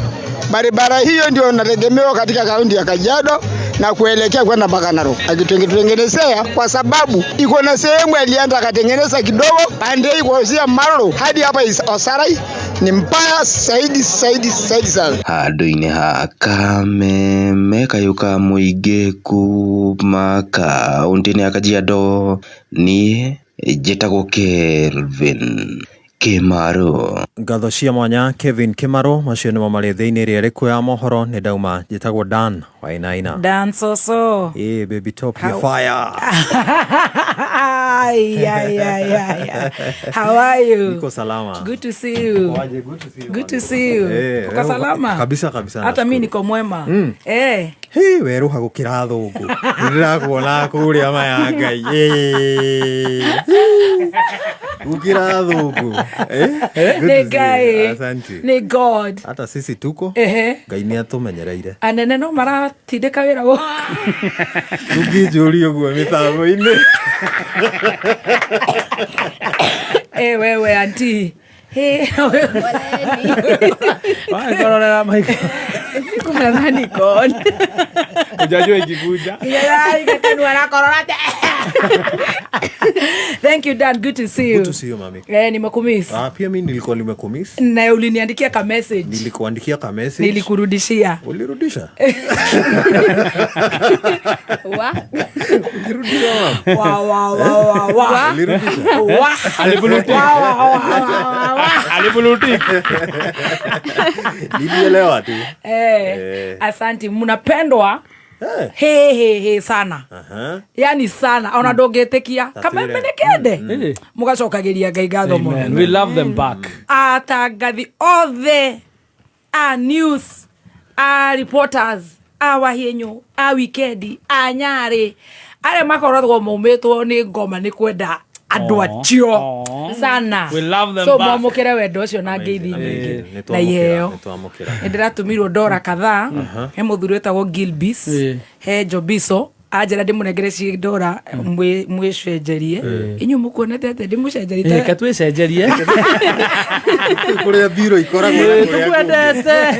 barabara hiyo ndio inategemewa katika kaunti ya Kajiado na kuelekea kwenda mpaka Narok. Akitutengenezea kwa sababu iko na sehemu alienda akatengeneza kidogo pande hii kuanzia Maroro hadi hapa Osarai ni mbaya zaidi zaidi zaidi sana. Handũ-inĩ ha kameme kayũ ka mũingĩ kuma kaunti-inĩ ya Kajiado, niĩ njĩtagwo Kelvin Kĩmarũ. Ngatho cia mwanya Kevin Kĩmarũ. Macio nĩmo marĩ thĩinĩ ĩrĩa ĩrĩkuo ya mohoro. Nĩ ndauma, njĩtagwo Dan Wainaina. Dan Soso. Ĩ baby top your fire. Ay, ay, ay, ay, ay. How are you? Niko salama. Good to see you. Waje, good to see you. Good to see you. Uko salama? Kabisa kabisa. Hata mimi niko mwema. Hĩ, weruha gũkĩra thũngũ. Nĩndĩrakuona kũrĩa maya Ngai. Gũkĩra thũngũ. Nĩ Ngai. Asante. Nĩ God. Hata sisi tuko. Ngai nĩ atũmenyereire. Anene no maratindĩka wĩra gũ. Ndũngĩnjũria ũguo mĩtambo-inĩ. Wewe auntie. Hey. Wakororera maiko. Kuna nani kon? Hujajua ikikuja. Thank you Dan, good to see you. Good to see you mami. Nimekumiss. Pia mimi nilikuwa nimekumiss. Na uliniandikia ka message. Nilikuandikia ka message. Nilikurudishia. Ulirudisha? Wa. Ulirudisha mama. Wa wa wa wa wa. Ulirudisha. Wa. Alibuluti. Wa wa wa wa wa. Alibuluti. Nilielewa tu. Asante, mnapendwa. He he he sana. Yani sana ona ndũngĩtĩkia kama menekende mũgacokagĩria Ngai ngatho mũno. We love them back. Atangathi othe a news, a reporters, a wahienyo, a wikendi, a nyarĩ, arĩa makoragwo maumĩtwo nĩ ngoma nĩ kwenda andũ acio sana. We love them so back. Mwamũkĩre wendo ũcio na ngeithi nyingĩ na iheo. Nĩ ndĩratũmirwo ndora kadhaa. He mũthuri wĩtagwo Gilbis, he Jobiso anjĩra ndĩmũnengere ci ndora mwĩcenjerie. Inyuĩ mũkuonete atĩa ndĩmũcenjerie? Reke twĩcenjerie. Kũrĩa thiro ikoragwo na kũrĩa Tũkwendete.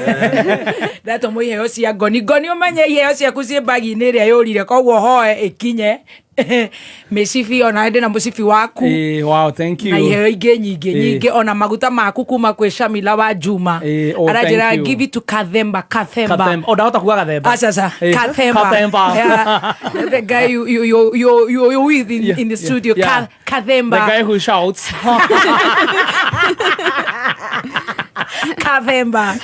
Ndatũmwo iheo cia ngoni. Ngoni ũmenye iheo ciaku ciĩ mbagi-inĩ ĩrĩa yũrire, koguo hoe ĩkinye Mĩcibi ona ndĩ na mũcibi waku. Wow, thank you. Na iheo ingĩ nyingĩ nyingĩ, ona maguta maku kuma kwĩ Shamila wa Juma. Oh, Aranjĩra thank you. give it to Kathemba, Kathemba. Kathemba. Oh, ndahota kuga Gathemba. Aca, aca. Kathemba. Kathemba. Yeah. The guy you with in the studio. Kathemba. The guy who shouts. Kathemba.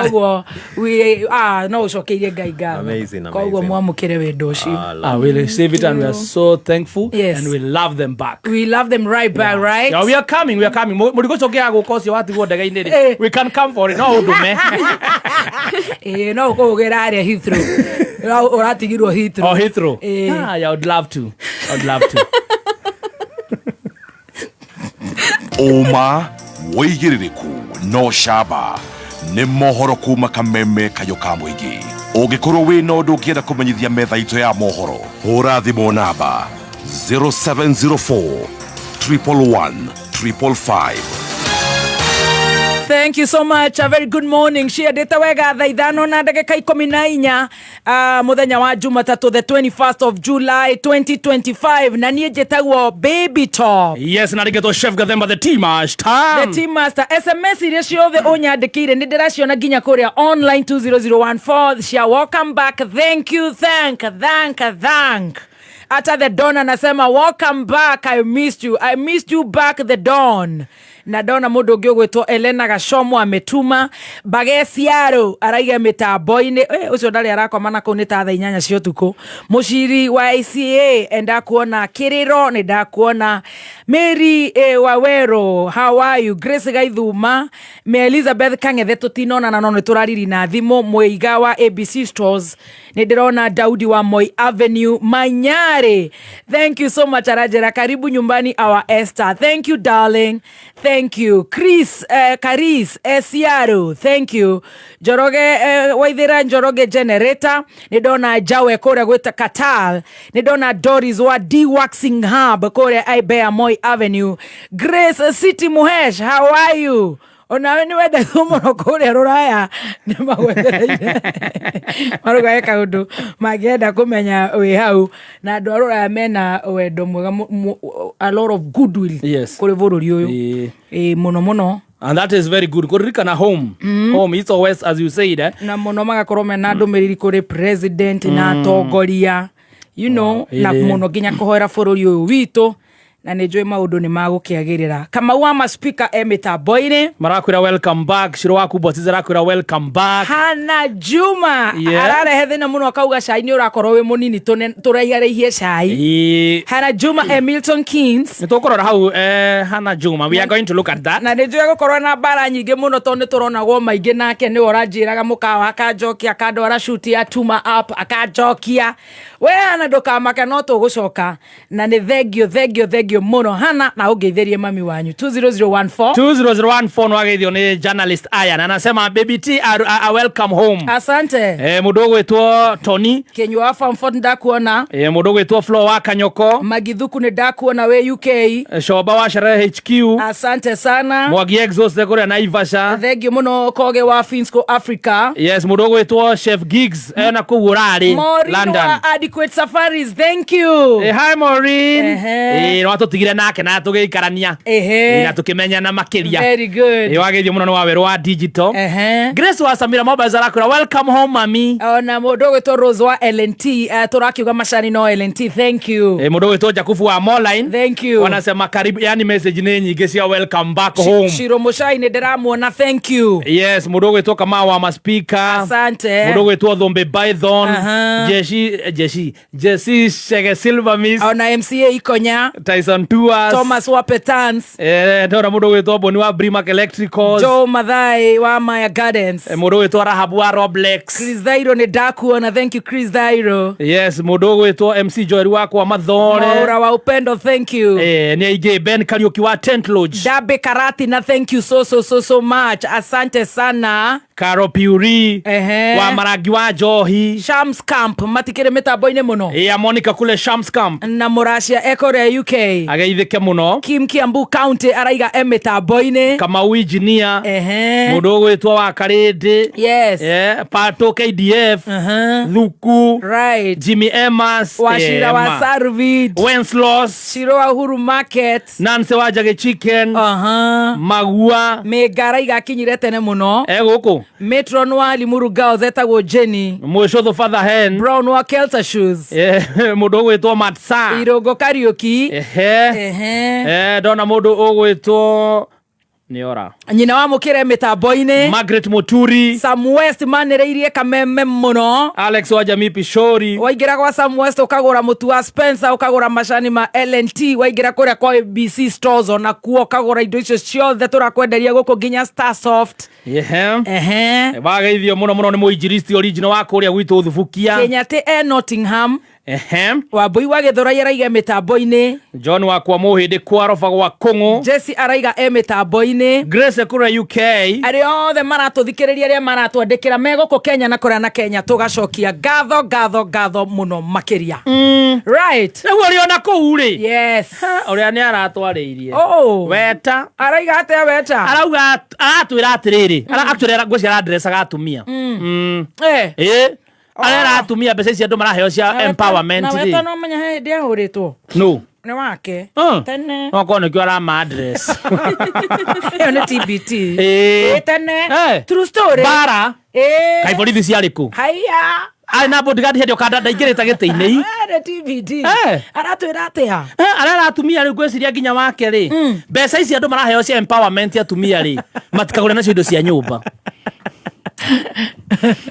Koguo we no ũcokeirie Ngai ngatho. Amazing, Koguo amazing. mwamũkĩre wendo ũcio. We receive it and we are so thankful. Yes. And we love them back. We love them right back, right? Yeah, we are coming, we are coming. Mũrigo ũcio ũngĩaga gũka ũcio watigwo ndege-inĩ rĩ, we can come for it. No ũndũme. Ĩĩ, no ũkũgĩra harĩa Heathrow. Ũratigirwo Heathrow. Oh, Heathrow. Eh. Ah, yeah, I would love to. I would love to. Ũma wĩigĩrĩrĩku no camba nĩ mohoro kuma kameme kayũ ka mũingĩ. Ũngĩkorwo wĩna ũndũ ũngĩenda kũmenyithia metha itũ ya mohoro, hũra thimũ namba 0704 111 555. Thank you so much. A very good morning. Ciendete wega thaa ithano na ndagĩka 14, mũthenya wa Jumatatũ, the 21st of July 2025, na niĩ njĩtagwo Baby Top. Yes, na rĩngĩ Chef Gathemba, the tea master. The team master. SMS iria ciothe ũnyandĩkĩire nĩ ndĩraciona nginya kũrĩa online 20014 cia welcome back. Thank you, thank, thank, thank. Hata the Don anasema welcome back, I missed you. I missed you back, the Don. Na ndona mũndũ ũngĩ ũgwĩtwo Elena Gacomo ametuma Bageciaro araiga mĩtambo-inĩ. Ũcio ndarĩ arakoma na kũu nĩ ta thaa 8 cia ũtukũ. Mũciri wa ICA endakuona kĩrĩro, nĩ ndakuona Mary Wawero, how are you? Grace Gaithuma, me Elizabeth Kang'ethe tũtinonana no nĩ tũrariri na thimũ. Mũiga wa ABC Stores, nĩ ndĩrona Daudi wa Moi Avenue Manyare, thank you so much. Aranjĩra karibu nyumbani our Esther, thank you darling, thank you. Chris Karis Esiaro, thank you. Njoroge Waithĩra Njoroge Generator, nĩ ndona Jawe kũrĩa gwĩta Qatar, nĩ ndona Doris wa D Waxing Hub kũrĩa Ibea Moi Avenue. Grace City Muhesh, how are you? Onawe nĩ wendetwo mũno kũrĩa rũraya, nĩ magwetereire marugae kaũndũ mangĩenda kũmenya wĩ hau, na andũ a rũraya mena wendo mwega, a lot of goodwill kũrĩ bũrũri ũyũ. Ĩĩ, mũno mũno. And that is very good. Kũririkana home. Home, it's always, as you said, eh? Na mũno magakorwo mena ndũmĩrĩri kũrĩ president na atongoria, na mũno nginya kũhoera bũrũri ũyũ witũ, na nĩ njũĩ maũndũ nĩ magũkĩagĩrĩra. Kamau wa maspika e mĩtambo-inĩ. Marakwĩra welcome back. Shiro waku Bosiza arakwĩra welcome back. Hana Juma ararehe thĩna mũno akauga cai nĩ ũrakorwo wĩ mũnini, tũraiharĩihie cai. Hana Juma e Milton Keynes. Nĩ tũkũrora hau, Hana Juma. We are going to look at that. Na nĩ njũĩ gũkorwo na mbara nyingĩ mũno tondũ nĩ tũronagwo maingĩ nake, nĩwe ũranjĩraga mũkawa akanjokia, akandwara shoot ya Tuma Up akanjokia. We Hana ndũkamake, no tũgũcoka, na nĩ thengio thengio thengio mũno Hana, na ũngeithĩrie mami wanyu. 20014. 20014 nĩ wageithio nĩ journalist Ayan, anasema Baby T a welcome home. Asante. Mũndũ ũgwĩtwo Tony Kinyua wa Famford ndakuona. Mũndũ ũgwĩtwo Flo wa Kanyoko. Magithuku nĩ ndakuona wĩ UK. Shoba wa Sherehe HQ. Asante sana. Mwangi Exhaust kũrĩa Naivasha. Thengio mũno Koge wa Finsco Africa. Yes, mũndũ ũgwĩtwo Chef Giggs ena kũu ũrarĩ Maureen London. wa Adequate Safaris, thank you. Hi Maureen. Nĩ watũtigire nake na tũgĩikarania. Na tũkĩmenyana makĩria. Very good. Wageithio mũno nĩ wa werũ wa digital. Grace wa Samira Mobiles arakwĩra welcome home mami. Ona mũndũ ũgwĩtwo Rose wa LNT, tũrakiuga macani no LNT, thank you. Mũndũ ũgwĩtwo Jakubu wa Moline. Thank you. Wanasema karibu, yani message nĩ nyingĩ cia welcome back home. Shiro Mushai nĩ ndĩramuona, thank you. Yes, mũndũ ũgwĩtwo Kamau wa Maspika. Asante. Mũndũ ũgwĩtwo Thumbi Python. Jeshi Jesse Shege Silver Miss. Ona MCA Ikonya. Tyson Tours. Thomas wa Petans. Ndona mũndũ ũgwĩtwo Boni wa Brimac Electricals. Joe Mathai wa Maya Gardens. Mũndũ ũgwĩtwo Rahab wa Roblex. Chris Thairo nĩ ndakuona, thank you Chris Thairo. Yes, mũndũ ũgwĩtwo MC Joel wakwa Mathore. Maura wa Upendo, thank you. Nĩ aingĩ. Ben Kariuki wa Tent Lodge. Dabe Karati na thank you so so so so much. Asante sana. Caro Piuri Ehe. wa marangi wa njohi. Shams Camp matikĩrĩ mĩtambo-inĩ mũno. Ya Monica kule Shams Camp. Na mũracia ekore UK. Ageithĩke mũno. Kim Kiambu County araiga e mĩtambo-inĩ. Kamau engineer. Ehe. Mũndũ ũgwĩtwo wa Karĩndĩ. Yes. Yeah, Pato KDF. Thuku. Right. Jimmy Emas. Wachira wa Emma. Sarvid. Wenceslas. Shiro wa Uhuru Market. Nancy wa Njagi Chicken. Magua. Mĩnga araiga akinyire tene mũno. E gũkũ. Matron wa Limuru Girls etagwo Jenny. Mũcũthũ Father Hen. Brown wa Kelta Shoes. Yeah, mũndũ ũgwĩtwo Matsa. Irũngũ Kariũki. Ehe. Ehe. Eh, ndona mũndũ ũgwĩtwo nĩora. Nyina wa mũkĩre mĩtambo-inĩ. Margaret Muturi. Sam West manĩrĩirie kameme mũno. Alex wa Jamii Pishori. Waingĩra gwa Sam West ũkagũra mũtu wa Spencer, ũkagũra macani ma L&T, waingĩra kũrĩa kwa ABC stores ona kuo ũkagũra indo icio ciothe tũrakwenderia gũkũ nginya Starsoft. Ehe. Ehe. Wageithio mũno mũno nĩ mũinjilisti original wa kũrĩa gwitũ Thubukia. Kenyatta e Nottingham. Ehe. Wambui wa Gĩthũrai araiga mĩtambo-inĩ. John wakwa mũhĩndĩ kwa roba gwa kũng'ũ. Jesse araiga e mĩtambo-inĩ. Grace kũrĩa UK. Arĩa othe maratũthikĩrĩria arĩa maratwandĩkĩra me gũkũ Kenya na kũrĩa na Kenya tũgacokia ngatho ngatho ngatho mũno makĩria. Right. Rĩu ũrĩ ona kũu rĩ. Yes. Ũrĩa nĩ aratwarĩirie. Oh. Weta. Araiga atĩa weta? Arauga aratwĩra atĩrĩrĩ. Actually ngwĩciria aradressaga atumia. Eh. Ĩ. Arera atumia mbeca ici andũ maraheo cia empowerment Na weta rĩ. no menya he hĩndĩ ahũrĩtwo. No. Nĩ wake. Tene. No korwo nĩkĩo arama address. Ĩyo nĩ TBT. Ĩ. Ĩ tene. Eh. True story. Bara. Ĩ. Kaĩ borithi ciarĩ kũ? Haiya. Arĩ na bodyguard hĩndĩ ũkanda ndaingĩrĩte gĩtĩ-inĩ. Nĩ TBT. Eh. Aratwĩra atĩa? Arera atumia rĩu ngwĩciria nginya wake rĩ mbeca ici andũ maraheo cia empowerment atumia rĩ matikagũre nacio indo cia nyũmba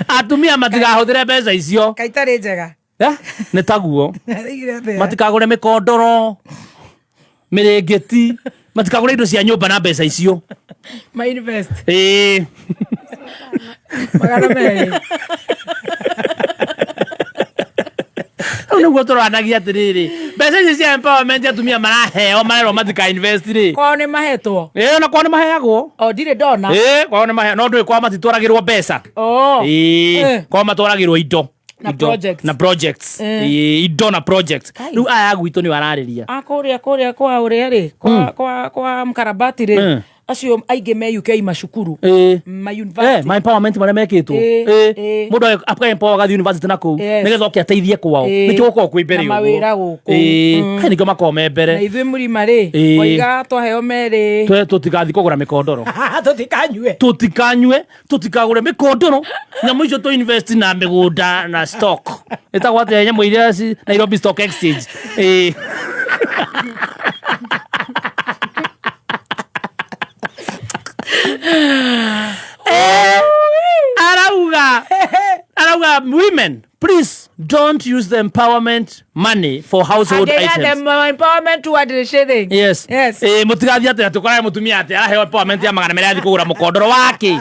atumia matigahũthĩre mbeca icio Kaĩ itarĩ njega. Eh, nĩ taguo Araigire atĩa? matikagũre mĩkondoro mĩrĩngĩti matikagũre indo cia nyũmba na mbeca icio Ma invest. ĩĩ 200. Rĩu nĩguo tũranagia atĩrĩrĩ mbeca ici cia empowerment atumia maraheo marerwo matika invest rĩ Kwao nĩ mahetwo. ĩĩ ona kwao nĩ maheagwo O ndirĩ ndona. ĩĩ kwao nĩ maheagwo no ndũĩ kwao matitwaragĩrwo mbeca Oh. ĩĩ Eh. kwao matwaragĩrwo indo Na Indo. projects. na projects Eh. Ĩĩ, indo na projects Kai. rĩu aya gwitũ nĩo ararĩria A kũrĩa kũrĩa kwa ũrĩa rĩ kwa kwa kwa mkarabati rĩ acio aingĩ me UK macukuru Ĩĩ. ma Eh, university ma empowerment marĩa mekĩtwo Ĩĩ, Ĩĩ. ĩĩ. mũndũ aka empower agathiĩ university na kũu Yes. nĩgetha oke ateithie kwao Ĩĩ. nĩkĩo gũkoragwo kwĩ mbere Na mawĩra gũkũ. Ĩĩ. Mm. Kai nĩkĩo makoragwo me na mbere ithuĩ mũrima rĩ Ĩĩ. waiga twaheo merĩ Tũtigathiĩ kũgũra mĩkondoro tũtikanyue tũtikanyue tũtikagũre mĩkondoro nyamũ icio tũ invest na mĩgũnda na stock ĩtagwo atĩa nyamũ iria Nairobi Stock Exchange Ĩĩ. Arauga arauga women please don't use the empowerment money for household Angĩgĩa items the empowerment 200 shillings. yes Yes. Eh, mũtigathiĩ atĩ atĩ mũtumia atĩ araheo empowerment ya 200 athiĩ kũgũra mũkondoro wake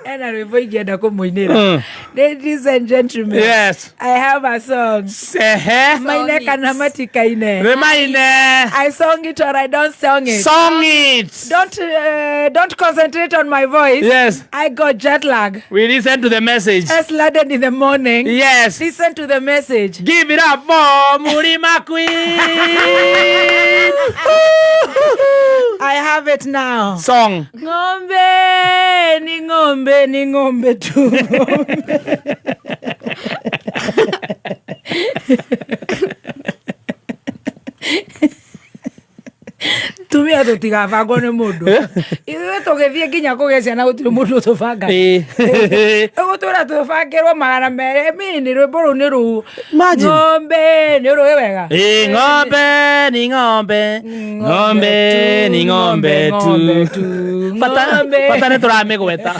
Ena rwĩmbo ingĩenda kũmũinĩra. Ladies and gentlemen. Yes. I have a song. Ehe. Maine kana matikaine. Remaine. I song it or I don't song it. Song it. Don't concentrate on my voice. Yes. I got jet lag. We listen to the message. S Laden in the morning. Yes. Listen to the message. Give it up for Murima Queen. I have it now. Song. Ng'ombe ni ng'ombe ni ng'ombe tu. Tumia tũtigabangwo nĩ mũndũ ithuĩ tũgĩthiĩ nginya kũgĩa ciana gũtirĩ mũndũ ũtũbangaga ũgũtwĩra tũbangĩrwo 200 mini rwĩmbo rũu nĩ rũu Imagine. ng'ombe nĩ ũrũĩ wega Ĩ, ng'ombe ni ng'ombe ng'ombe ni ng'ombe tu bata bata nĩ tũramĩgweta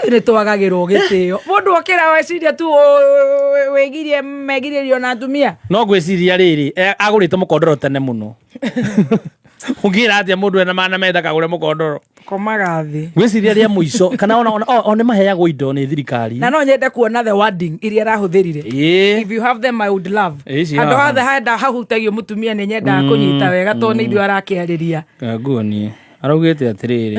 Rĩu nĩ twagagĩrwo gĩtĩo mũndũ okĩra weciria tu wĩgirie megirĩrio na atumia no ngwĩciria rĩrĩ agũrĩte mũkondoro tene mũno ũngĩra atĩa mũndũ ena 200 ndakagũre mũkondoro komaga thĩ ngwĩciria rĩa mũico kana ona o nĩ maheagwo indo nĩ thirikari na no nyende kuona the wording iria arahũthĩrire Ĩĩ. if you have them I would love Ĩĩ, ici handũ haha. hothe henda hahutagio mũtumia nĩ nyendaga Mm, kũnyita wega tondũ nĩ mm. ithuĩ arakĩarĩria nguonie Araugĩte atĩrĩrĩ.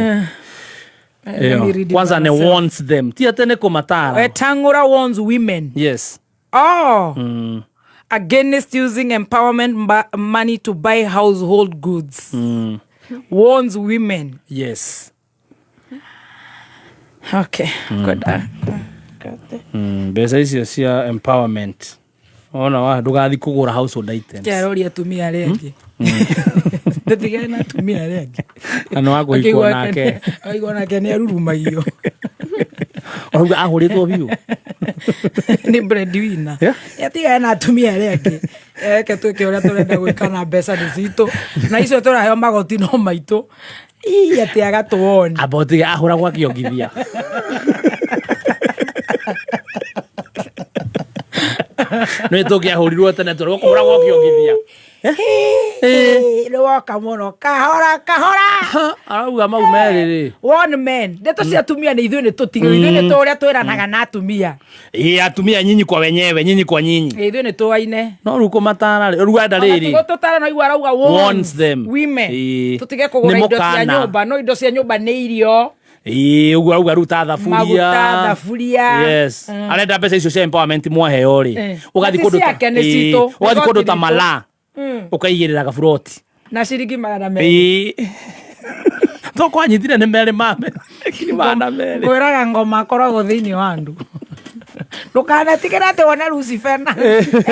Let me Ĩyo. read it Kwanza by nĩ myself. wants them. Ti atĩ nĩ kũmatara. Wetang'ũra warns women. Yes. Oh. Against using empowerment money to buy household goods. Warns women. Yes. Okay. Good. Mbeca icio cia empowerment ona wa ndũgathi kũgũra household items. Kĩaroria atumia arĩa angĩ. Ndũtigane na atumia arĩa angĩ. Na nĩ wa kũhikwo nake. Akĩigua nake nĩ arurumagio. Orauga ahũrĩtwo biũ. Nĩ breadwinner. Atigane na atumia arĩa angĩ. Reke twĩke ũrĩa tũrenda gwĩka na mbeca nĩ citũ. Na icio tũraheo magoti no maitũ. Ii atĩ agatũoni. Amba ũtige ahũragwo akĩongithia. Nĩ tũngĩahũrirwo tene tũrĩ kũhũragwo ũkĩongithia. Nĩ woka mũno kahora kahora. Arauga mau merĩ rĩ. One men. Ndeto cia atumia nĩ ithuĩ nĩ tũtige. Ithuĩ nĩ tũrĩa twĩranaga na atumia. Ĩ atumia nyinyi kwa wenyewe nyinyi kwa nyinyi. Ithuĩ nĩ tũaine. No rĩu kũmatara rĩ rĩu enda rĩrĩ. Tũtara no igua arauga Warns them. Women. Ĩĩ. Tũtige kũgũra Nĩ indo cia mũkana. nyũmba. No indo cia nyũmba nĩ irio. Ĩĩ ũguo arauga rĩu ta thaburia. Maguta, thaburia. Yes. Arenda mbeca icio cia empowerment mwaheo rĩ. Ũgathiĩ Ti kũndũ ta ciake, nĩ Ĩĩ, citũ. ũgathiĩ Nĩ kũndũ ta igoti ritũ. Malaa ũkaigĩrĩra gaburoti. Na ciringi 200. Ĩĩ. To kwanyitire nĩ merĩ mame. Ngiri 200. Ngwĩraga ngoma akoragwo thĩinĩ wa andũ. Ndũkanetigĩre atĩ wone Lucifer na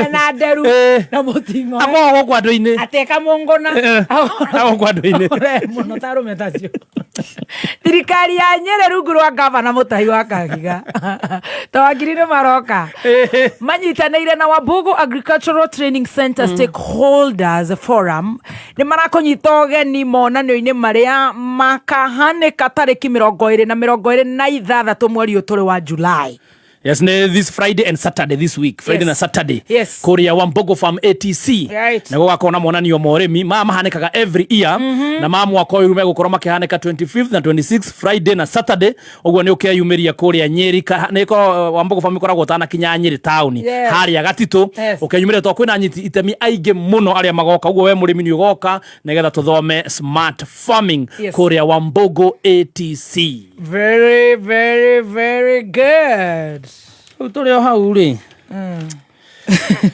ena nderu na mũting'oe. Akoragwo gũkũ andũ-inĩ. Atĩ ĩkamũngũna. Akoragwo gũkũ andũ-inĩ. Mũno ta arũme tacio. Thirikari ya Nyĩrĩ rungu rwa gavana Mũtahi wa Kahiga ta wakiri nĩ maroka manyitanĩire na Wambugu Agricultural Training Center Stakeholders Forum nĩ marakũnyita ũgeni monanio-inĩ marĩa makahanĩka tarĩki 26 na 26 mweri ũyũ tũrĩ wa July. Yes, nĩ this Friday and Saturday this week. Friday na Saturday. Yes. Kũrĩa Wambogo Farm ATC. Right. Na gũgakorwo na monanio ma ũrĩmi maya mahanĩkaga every year na ma mwaka ũyũ megũkorwo makĩhanĩka 25th na 26th Friday na Saturday. Ũguo nĩ ũkeyumĩria kũrĩa Nyĩrĩ nĩ ĩkoragwo Wambogo Farm ĩkoragwo ũtanakinya Nyĩrĩ taũni Yes. harĩa Gatitũ. Yes. Ũkeyumĩria tondũ kwĩna anyiti itemi aingĩ mũno arĩa magoka. Ũguo we mũrĩmi nĩ ũgoka nĩgetha tũthome smart farming Yes. kũrĩa Wambogo ATC. Very, very, very good. Rĩu tũrĩ o hau rĩ.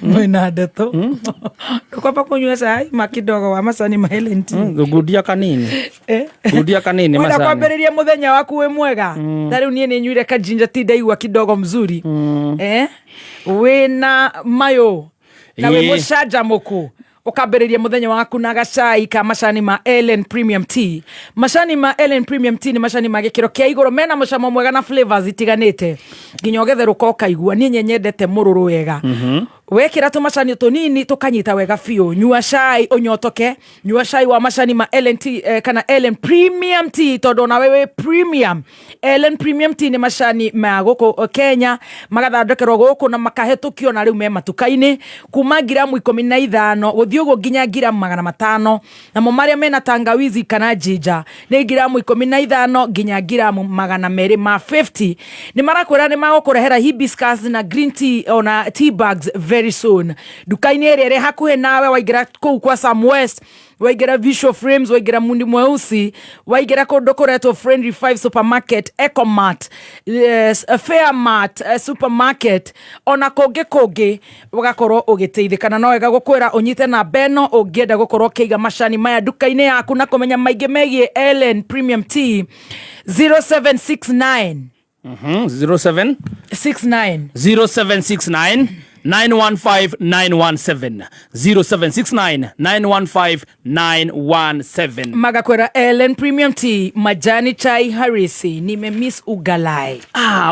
Mwĩna ndeto. Ndũkwamba kũnyua cai ma kidogo wa macani ma Helen tea. Ngundia kanini. Ngundia kanini Wenda macani. kwambĩrĩria mũthenya waku wĩ mwega. Ta rĩu niĩ nĩ nyuire ka ginger tea ndaigua kidogo mzuri. Wĩna mayũ na wĩ Ĩĩ. mũcanjamũku. Ũkambĩrĩria mũthenya waku na gacai ka macani ma Ellen Premium Tea. Macani ma Ellen Premium Tea nĩ macani ma gĩkĩro kĩa igũrũ mena mũcamo mwega na flavors itiganĩte nginya ũgetherũka ũkaigua. Niĩ nyendete mũrũrũ wega. Wekĩra tũmacani tũnini tũkanyita wega biũ. Nyua cai ũnyotoke. Nyua cai wa macani ma Ellen Tea, kana Ellen Premium Tea tondũ onawe wĩ premium. Ellen Premium Tea nĩ macani ma gũkũ Kenya magathondekerwo gũkũ na makahĩtũkio na rĩu me matuka-inĩ kuma ngiramu 15 gũthiĩ ũguo nginya ngiramu 500. Namo marĩa mena tangawizi kana ginger nĩ ngiramu 15 nginya ngiramu 250. Nĩ marakwĩra nĩ magũkũrehera hibiscus na green tea ona tea bags very soon. Nduka-inĩ ĩrĩa ĩrĩ hakuhĩ nawe waingĩra kũu kwa Sam West, waingĩra Visual Frames, waingĩra Mundi Mweusi, waingĩra kũndũ kũretwo Friendly 5 Supermarket, Ecomart, yes, Fairmart, Supermarket, ona kũngĩ kũngĩ ũgakorwo ũgĩteithĩka. Na no wega gũkwĩra ũnyite namba ĩno ũngĩenda gũkorwo ũkĩiga macani maya nduka-inĩ yaku na kũmenya maingĩ megiĩ Ellen Premium Tea. 0769 07 69 0769 915 917. 0769 915 917. Magakwera Ellen Premium Tea, majani chai harisi. Nimemiss ugalai.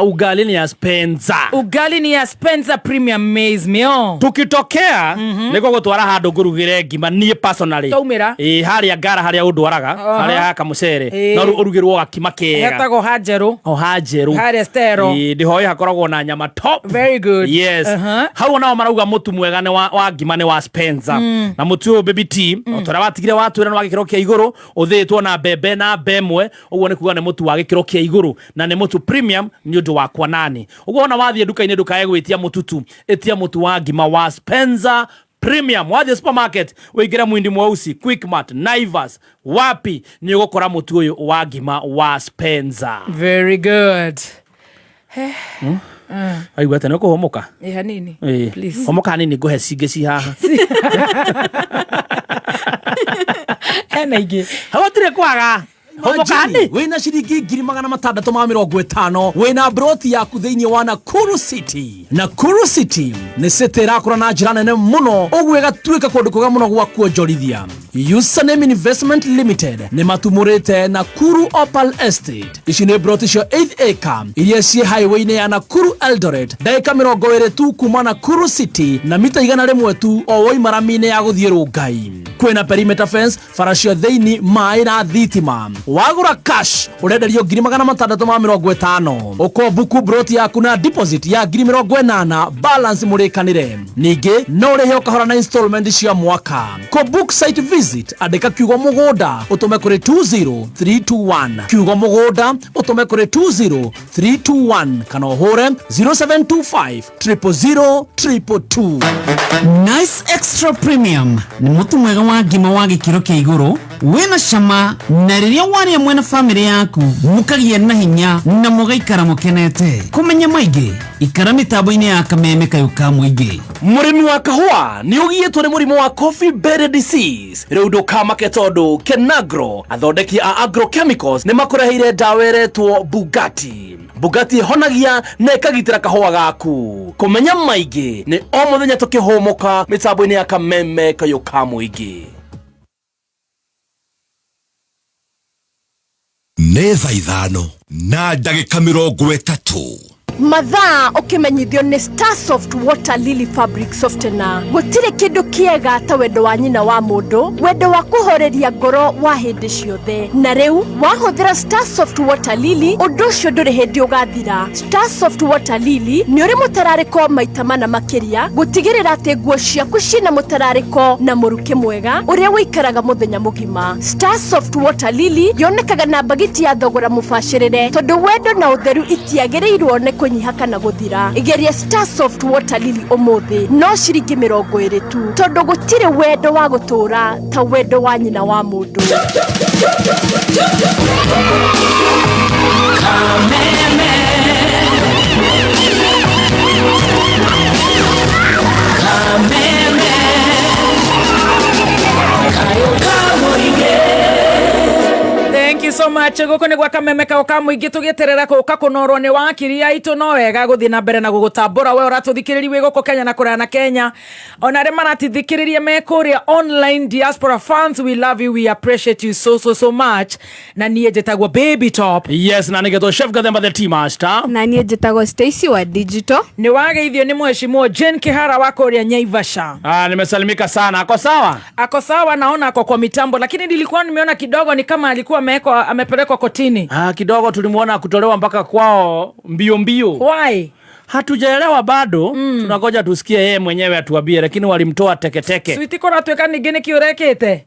Ugali ni ya Spencer. Ugali ni ya Spencer Premium Maize Meal. Tukitokea nĩguo gũtwara handũ ngũrugĩre ngima niĩ personally. Twaumĩra. Ĩĩ, harĩa ngara harĩa ũndwaraga, harĩa ha kamũcere. No ũrugĩrwo gakima kega. Hetagwo Hanjerũ. O Hanjerũ. Harĩa Stero. Ĩĩ, ndĩhoĩ hakoragwo na nyama top. Very good. Yes. Hau onao marauga mũtu mwega nĩ wa ngima nĩ wa Spencer. Na mũtu ũyũ baby tea, o ta ũrĩa watigire watwĩra nĩ wa gĩkĩro kĩa igũrũ, ũthĩĩtwo na mbembe na mbemwe, ũguo nĩ kuga nĩ mũtu wa gĩkĩro kĩa igũrũ na nĩ mũtu premium nĩ ũndũ wakwa nani. Ũguo ona wathiĩ nduka-inĩ ndũkae gwĩtia mũtu tu, ĩtia mũtu wa ngima wa Spencer Premium wathiĩ supermarket wĩingĩre Mwindi Mweusi, Quickmart, Naivas, wapi nĩ ũgũkora mũtu ũyũ wa ngima wa Spencer. Very good. Aigua atĩa, nĩ ũkũhũmũka? Ĩ hanini. Ĩ, Please. hũmũka hanini ngũhe cingĩ ci haha. Hena ingĩ. Hatirĩ kwaga. Hũmũka hanini. Wĩna ciringi 650,000 wĩna broti yaku thĩinĩ wa Nakuru City. Nakuru City nĩ city ĩrakũra na njĩra nene mũno, ũguo ĩgatuĩka kũndũ kwega mũno gwa kuonjorithia. Username Investment Limited nĩ matumũrĩte Nakuru Opal Estate. Ici nĩ broti cia 8 acre iria ciĩ highway-inĩ ya Nakuru Eldoret, ndagĩka 20 tu kuma Nakuru City na mita 100 tu o woima rami-inĩ ya gũthiĩ Rongai. Kwĩna perimeter fence, bara cia thĩinĩ, maĩ na thitima. Wagũra cash ũrenderio 650,000. Ũkombuku broti yaku na deposit ya 80,000, balance mũrĩkanĩre. Ningĩ no ũrĩhe o kahora na installment cia mwaka. Kũ book site visit, andĩka kiugo mũgũnda ũtũme kũrĩ 20321, kiugo mũgũnda ũtũme kũrĩ 20321, kana ũhũre 0725 000 222. Nice Extra Premium nĩ mũtu mwega wa ngima wa gĩkĩro kĩa igũrũ wĩna cama, na rĩrĩa warĩa mwena bamĩrĩ yaku mũkagĩa na hinya na mũgaikara mũkenete. Kũmenya maingĩ, ikara mĩtambo-inĩ ya kameme kayũ ka mũingĩ. Mũrĩmi wa kahũa nĩ ũgiĩtwo nĩ mũrimũ wa coffee berry disease, rĩu ndũkamake tondũ Kenagro, athondeki a agrochemicals, nĩ makũreheire ndawa ĩretwo Bugatti. Bugatti ĩhonagia na ĩkagitĩra kahũa gaku. Kũmenya maingĩ nĩ o mũthenya tũkĩhũmũka mĩtambo-inĩ ya kameme kayũ ka mũingĩ. Nĩ thaa 5:30. Mathaa ũkĩmenyithio nĩ Starsoft Water Lily Fabric Softener. Gũtirĩ kĩndũ kĩega ta wendo wa nyina wa mũndũ, wendo wa kũhoreria ngoro wa hĩndĩ ciothe. Na rĩu wahũthĩra Starsoft Water Lily, ũndũ ũcio ndũrĩ hĩndĩ ũgathira. Starsoft Water Lily nĩ ũrĩ mũtararĩko maita mana makĩria, gũtigĩrĩra atĩ nguo ciaku ciĩna mũtararĩko na mũrukĩ mwega ũrĩa ũikaraga mũthenya mũgima. Starsoft Water Lily yonekaga na mbagiti ya thogora mũbacĩrĩre, tondũ wendo na ũtheru itiagĩrĩirwo nĩ kũnyiha kana gũthira. Igeria Starsoft Water Lily ũmũthĩ, no ciringi 20 tu, tondũ gũtirĩ wendo wa gũtũũra ta wendo wa nyina wa mũndũ. Thank you so much. Guku nĩ gwa kameme kao ka mũingĩ, tũgĩeterera gũka kũnorwo nĩ wakiri aitũ. No wega gũthiĩ na mbere na gũgũtambũra we ũratũthikĩrĩria wĩ gũkũ Kenya na kũraya na Kenya, ona arĩa maratithikĩrĩria me kũrĩa online diaspora fans, we love you, we appreciate you so so so much. Na niĩ njĩtagwo Baby Top. Yes, na nĩgetwo Chef Gathemba the Tea Master. Na niĩ njĩtagwo Stacy wa digital. Nĩ wageithio nĩ mheshimiwa Jane Kihara wa kũrĩa Nyaivasha. Ah, nimesalimika sana. Ako sawa? Ako sawa, naona ako kwa mitambo, lakini nilikuwa nimeona kidogo ni kama alikuwa amewekwa, amepelekwa kotini. Ah, kidogo tulimuona kutolewa mpaka kwao mbio mbio. Why? Hatujaelewa bado. Tunangoja tusikie yeye mwenyewe atuambie, lakini walimtoa teketeke. Switi kũratuĩka ningĩ nĩkĩ ũrekĩte?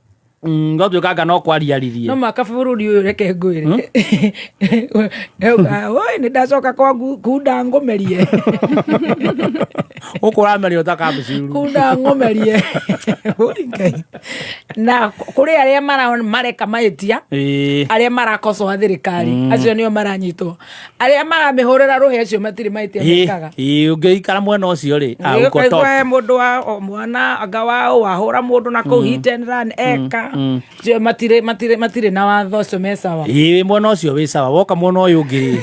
Ngatuĩkanga no kwariaririe. No maka bũrũri ũyũ, reke ngwĩre. Oi, nĩ ndacoka kwa kunda ngũmerie. Gũkũ ũrameria ũtakambici. Kunda ngũmerie. Oi, Ngai. Na kũrĩ arĩa mareka mahĩtia, arĩa marakosoa thirikari, acio nĩo maranyitwo. Arĩa maramĩhũrĩra rũhĩ, acio matirĩ mahĩtia mekaga. Ũngĩikara mwena ũcio rĩ, ah, uko Ũkaigua top. he mũndũ wa o mwana anga wa wahũra mũndũ na kũu hit and run eka. Acio matirĩ na watho ũcio, me sawa. Ĩĩ, mwena ũcio wĩ sawa, woka mwena ũyũ ũngĩ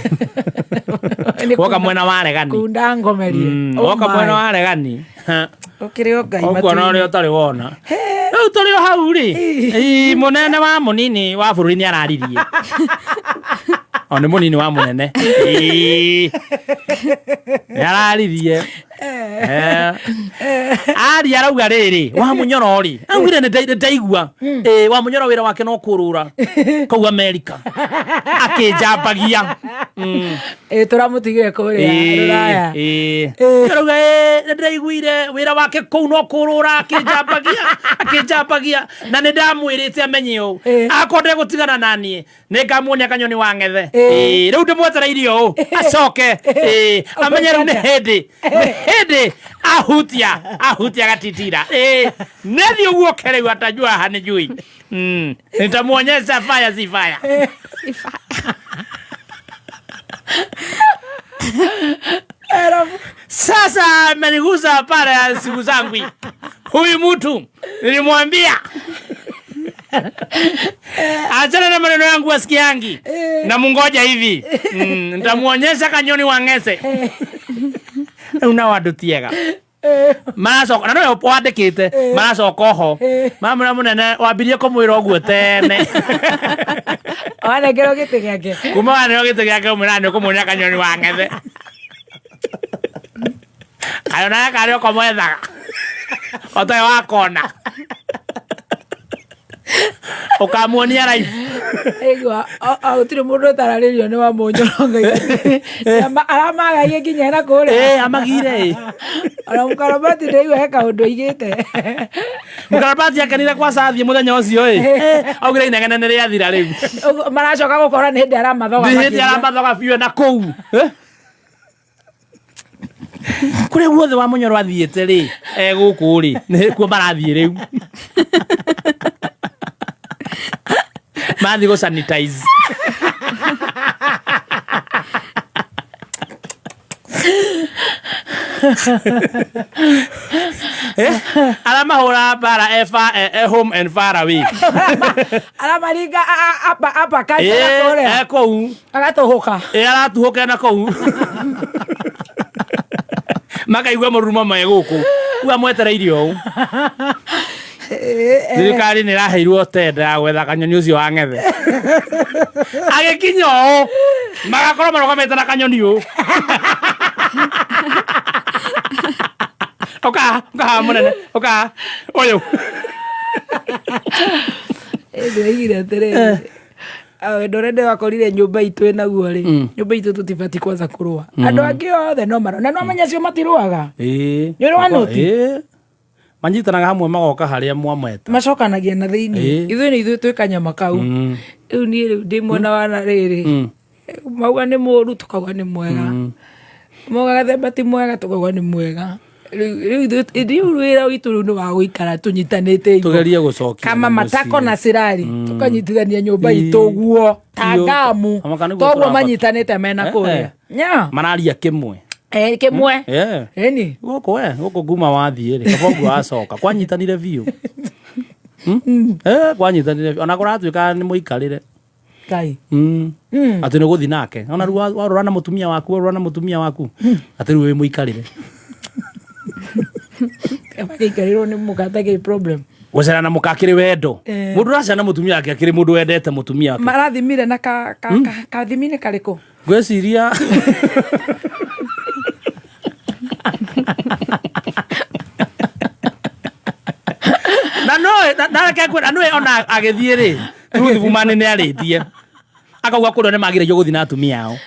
rĩ, woka mwena wa regani. Kunda ngomerie. Oh Woka my. mwena wa regani. Ũkĩrĩ o Ngai Ũkuona matu-inĩ. ũrĩa ũtarĩ wona. Rĩu tũrĩ o hau rĩ, ĩĩ, mũnene wa mũnini wa bũrũri nĩ araririe. O nĩ mũnini wa mũnene. Ĩĩ. Nĩ araririe. Aria arauga rĩrĩ, wa Mũnyoro rĩ, augire nĩ ndaigua. Ĩĩ, wa Mũnyoro wĩra wake no kũrũra kũu Amerika. Akĩnjambagia. Ĩĩ, tũramũtigire kũrĩa Rũraya. Ĩĩ. Arauga ĩĩ, nĩ ndĩraiguire wĩra wake kũu no kũrũra, akĩnjambagia, akĩnjambagia, na nĩ ndamwĩrĩte amenye ũũ. Akorwo ndegũtigana na niĩ, nĩ ngamuonia kanyoni wa ng'ethe. Ĩĩ, rĩu ndĩmwetereire ũũ acoke. Ĩĩ, amenye rĩu nĩ hĩndĩ. Nĩ hĩndĩ ahutia ahutia gatitira. Nethi ũguo kereu atajua hanijui. Nitamuonyesha fire si fire. Sasa amenigusa pale siku zangu. Huyu mtu nilimwambia achana na maneno yangu asikiangi na mungoja hivi. Nitamuonyesha kanyoni wang'ese. Rĩu nao andũ tiega maracoka na nowe wandĩkĩte maracoka oho mamwĩra mũnene wambirie kũmwĩra ũguo tene. Wanengerwo gĩtĩ gĩake. Kuma waneo gĩtĩ gĩake ũmwĩra nĩ ũkũmuonia kanyoni wa ng'ethe kayo nawe karĩa ũkamwethaga otarĩ wakona ũkamuonia live. Igua gũtirĩ mũndũ ũtararĩrio nĩ wa mũnyorongo aramagagie nginya na kũrĩa. Amagire ĩ. Ona mũkarabati ndaigua he kaũndũ aigĩte. Mũkarabati akenire kwa cathiĩ mũthenya ũcio ĩ augire inegene nĩ rĩathira rĩu. Ũguo maracoka gũkora nĩ hĩndĩ aramathoga nĩ hĩndĩ makĩria. Aramathoga biũ na kũu. Kũrĩa guothe wa mũnyoro athiĩte rĩ e gũkũ rĩ nĩ kuo marathiĩ rĩu mathiĩ gũ sanitize. Aramahũra mbara e, e home and far away. Aramaringa apa apa kaja kũrĩa. E kũu. Agatũhũka. Ĩ aratuhũka na kũu makaigua mũrurumo me gũkũ rĩu amwetereire ũũ. Thirikari nĩ ĩraheirwo tenda ya gwetha kanyoni ũcio wa ng'ethe agĩkinya ũũ magakorwo marũgamĩte na kanyoni ũũ ũkaha ũkaha mũnene ũkaha ũyũ. Ndĩraigire atĩrĩrĩ wendo ũrĩa ndĩrakorire nyũmba itũ ĩnaguo rĩ nyũmba itũ tũtibati kwanza kũrũa. Andũ angĩ othe no marũa na no amenya acio matirũaga. Ĩĩ. Nĩ ũrĩ wa noti? Ĩĩ. Manyitanaga hamwe magoka harĩa mwamweta. Macokanagia na thĩinĩ. Ithuĩ nĩ ithuĩ twĩ kanyama kau. Rĩu niĩ rĩu ndĩ mwena wa na rĩrĩ mauga nĩ mũru tũkauga nĩ mwega mauga gathemba ti mwega tũkauga nĩ mwega rĩu rĩu wĩra witũ rĩu nĩ wa gũikara tũnyitanĩte igũrũ. Tugerie gũcokia kama na matako mũciĩ. Na sirari tukanyitithania nyũmba itũ guo ta Biũ. ngamu Amaka nĩguo toguo tũrabata. manyitanĩte mena kũrĩa nya mararia kĩmwe. Kĩmwe. Ĩni. Gũkũ we gũkũ kuma wathiĩ rĩ kaba ũguo wacoka kwanyitanire biũ. Kwanyitanire biũ ona kũratuĩka nĩ mũikarĩre. Ngai. Atĩ nĩ ũgũthiĩ nake ona rĩu warũra na mũtumia waku warũra na mũtumia waku atĩ rĩu wĩ mũikarĩre. Magĩikarĩrwo nĩ mũgate gĩ problem. Gũcera na mũka akĩrĩ wendo. Mũndũ ũracera na mũtumia wake akĩrĩ mũndũ wendete mũtumia wake. Marathimire na ka ka kathimi-inĩ karĩkũ? Ngwĩciria na no na reke ngwĩre, na nĩwe ona agĩthiĩ rĩ Ruth Bumani nĩ arĩtie akauga kũrĩa nĩ magiragio gũthiĩ na atumia ao.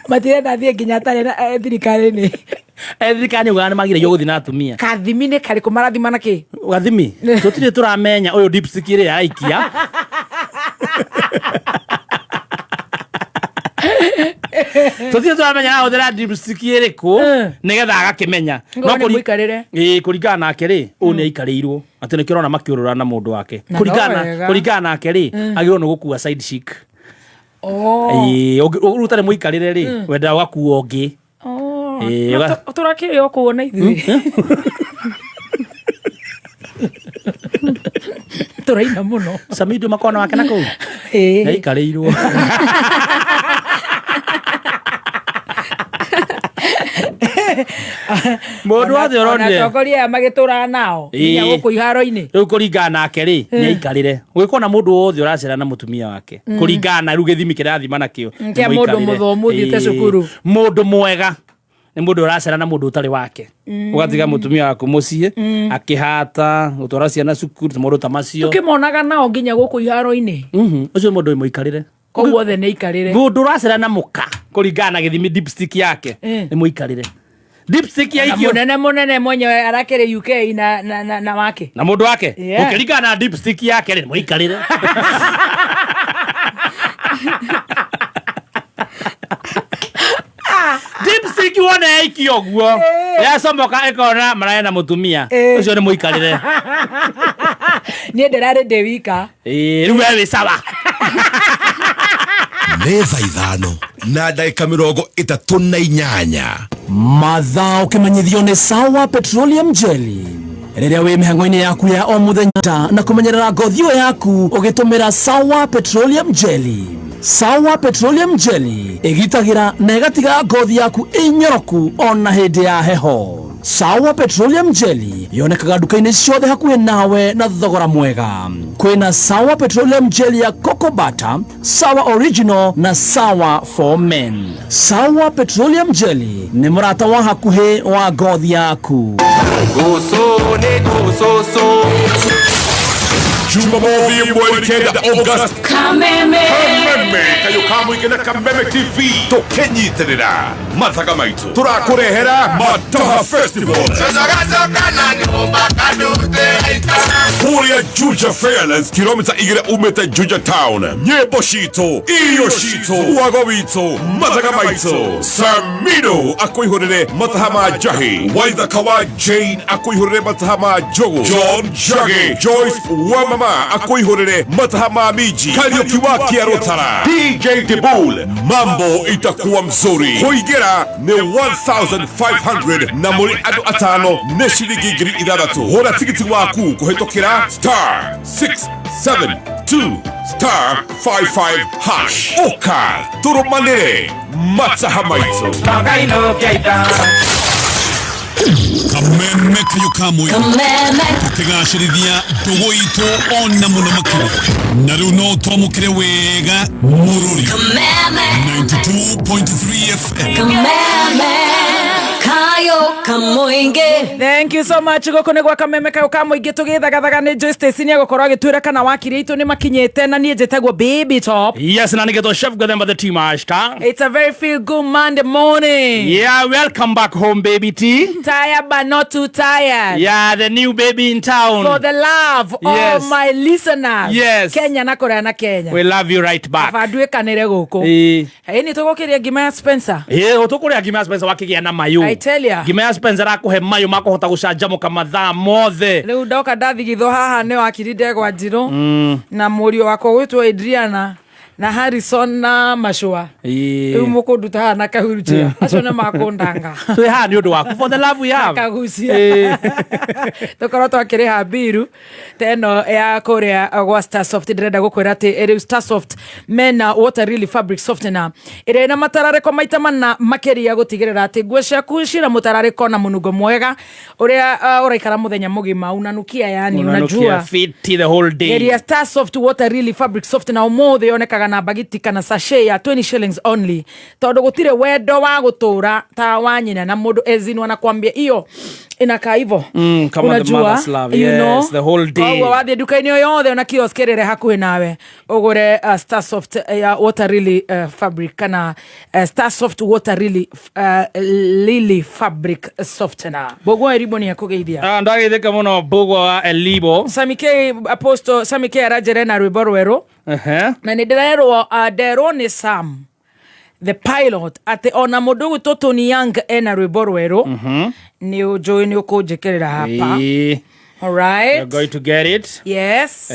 Matirenda thiĩ nginya atarĩ na thirikari-inĩ. Thirikari nĩ ugaga nĩ magiragio gũthiĩ na atumia. Kathimi-inĩ karĩkũ marathima na kĩ? Gathimi tũtirĩ tũramenya ũyũ dipstick ĩrĩa araikia tũtirĩ tũramenya arahũthĩra dipstick ĩrĩkũ nĩgetha agakĩmenya. Ngorwo nĩ mũikarĩre. Ĩĩ kũringana nake rĩ ũyũ nĩ aikarĩirwo atĩ nĩkĩo ũrona makĩũrũra na mũndũ wake. Na no Kũringana wega. Kũringana nake rĩ agĩrĩirwo nĩ gũkua side chick. Oh. Ĩĩ ũrĩa ũtarĩ mũikarĩre rĩ wendaga ũgakua ũngĩ. Oh. Ĩĩ, Na tũrakĩrĩ o kuona ithuĩ tũraina mũno. Samido makona wake na kũu Ĩĩ. nĩaikarĩirwo. Mũndũ wothe ũronire atongoria aya magĩtũraga nao nginya Ĩĩ. gũkũ iharo-inĩ. Rĩu kũringana nake rĩ nĩ aikarĩre gũgĩkorwo na mũndũ wothe ũracera na mũtumia wake kũringana na rĩu gĩthimi kĩrĩa arathima nakĩo nĩ Kĩa mũndũ mũikarĩre. mũthomu ũthiĩte Ĩĩ. cukuru. Mũndũ mwega nĩ mũndũ ũracera na mũndũ ũtarĩ wake ũgatiga mũtumia waku mũciĩ akĩhata gũtwara ciana cukuru maũndũ ta macio. Tũkĩmonaga nao nginya gũkũ iharo-inĩ. Ũcio nĩ mũndũ wĩ mũikarĩre. Koguo othe nĩ aikarĩre. Mũndũ ũracera na mũka kũringana na gĩthimi dipstick yake nĩ mũikarĩre dipstick Na yaikio mũnene mũnene mwenyewe arakĩrĩ UK na wake. Na mũndũ wake Yeah. ũkĩringana na dipstick yake rĩ mũikarĩre. Dipstick wiki wona yaikio ũguo yacomoka ĩkona mararĩ na mũtumia ũcio nĩ mũikarĩre. Niĩ ndĩrarĩ ndĩ wika. Ĩĩ, rĩu we wĩ sawa. Nĩ thaa 5 na ndagĩka 38. Mathaa ũkĩmenyithio nĩ Sawa Petroleum Jelly rĩrĩa wĩ mĩhang'o-inĩ yaku ya o mũthenya na kũmenyerera ngothi ĩyo yaku ũgĩtũmĩra Sawa Petroleum Jelly. Sawa Petroleum Jelly ĩgitagĩra na ĩgatiga ngothi yaku ĩnyoroku ona hĩndĩ ya heho. Sawa Petroleum Jelly yonekaga nduka-inĩ ciothe hakuhĩ nawe na thogora mwega. Kwĩna Sawa Petroleum Jelly ya Coco Butter, Sawa Original na Sawa for Men. Sawa Petroleum Jelly nĩ mũrata wa hakuhĩ wa ngothi yaku. Jumamothi mweri 9 August. Kameme. Kameme kayo kamũingĩ na Kameme TV tũkĩnyitĩrĩra mathaga maitũ tũrakũrehera Mataha Festival kũrĩa Juja Fairlands, kilomita 2 umĩte Juja Town. Nyĩmbo citũ, irio citũ, wago witũ, mathaga maitũ. Samino akũihũrĩre mataha ma njahi, Waithaka wa Jane akũihũrĩre mataha ma njũgũ, John Njagi, Joyce wa mama akũihũrĩre mataha ma minji, Kariũki wa Kĩarũtara, DJ Dibul. Mambo itakuwa mzuri. Kũingĩra nĩ 1500 na mũrĩ andũ atano nĩ ciringi 6000. Hũra tigiti waku kũhĩtũkĩra star 672 star 55 hash. Ũka tũrũmanĩre mataha maitũ. Kameme kayo kamwe tukigacĩrithia ndũgũ itũ ona mũno makĩria na rĩu no twamũkĩre wega mũrũri 92.3 FM. Thank you so much. Gũkũ nĩ gwa Kameme kayo ka mũingĩ tũgĩthagathaga nĩ Joyce Stacy nĩ egũkorwo agĩtwĩra kana wakiri aitũ nĩ makinyĩte na niĩ njĩtagwo Baby Top. Yes, na nĩgetwo Chef Gathemba the Tea Master. It's a very feel good Monday morning. Yeah, welcome back home, baby T. Tired but not too tired. Yeah, the new baby in town. For the love Yes. of my listeners. Yes. Kenya na kũrĩa na Kenya. We love you right back. Kaba nduĩkanĩre gũkũ. Ĩĩ. Ĩ nĩ tũgũkĩria ngima ya Spencer. Ĩĩ, tũkũrĩa ngima ya Spencer wakĩgĩa na mayũ. I tell ya. Ngima ya Spencer akũhe mayũ makũhota gũcanjamũka mathaa mothe. Rĩu ndoka ndathigithwo haha nĩ wakiri ndegwa njirũ na mũriũ wakwa gwĩtwo Adriana na Harrison na Mashua. Ĩĩ. Rĩu mũkũnduta haha na kahurunjia acio nĩ makũndanga. Twĩ haha nĩ ũndũ waku for the love we have. Kagucia. Ĩĩ. Tũkorwo twakĩrĩha mbiru ta ĩno ya kũrĩa gwa Starsoft. Ndĩrenda gũkwĩra atĩ rĩu Starsoft mena water really fabric softener ĩrĩa ĩna matararĩko maita mana makĩria gũtigĩrĩra atĩ nguo ciaku cina mũtararĩko na mũnungo mwega ũrĩa ũraikara mũthenya mũgima unanukia, yani Unanukia unajua fiti the whole day. Geria Starsoft water really fabric softener ũmũthĩ yonekaga na bagiti kana sachet ya 20 shillings only tondũ gũtirĩ wendo wa gũtũra ta wa nyina na mũndũ ezinwa na kwambia iyo inakaa hivo. Kama the mother's love. Yes, the whole day. Koguo wathiĩ nduka-inĩ o yothe ona kiosk ĩrĩa ĩrĩ hakuhĩ nawe ũgũre Starsoft ya water really fabric kana Starsoft water really lily fabric softener. Mbũgua Elibo nĩ akũgeithia. Ndageithĩka mũno Mbũgua wa Elibo. Sami K Apostle Sami K aranjĩra na rwĩmbo rwerũ na nĩ ndĩrerwo nderwo nĩ Sam the pilot atĩ ona mũndũ ũgwĩtwo Tony Young ena rwĩmbo rwerũ nĩ ũnjũĩ nĩ ũkũnjĩkĩrĩra hapa. Ĩĩ. All right. You're going to get it. Yes.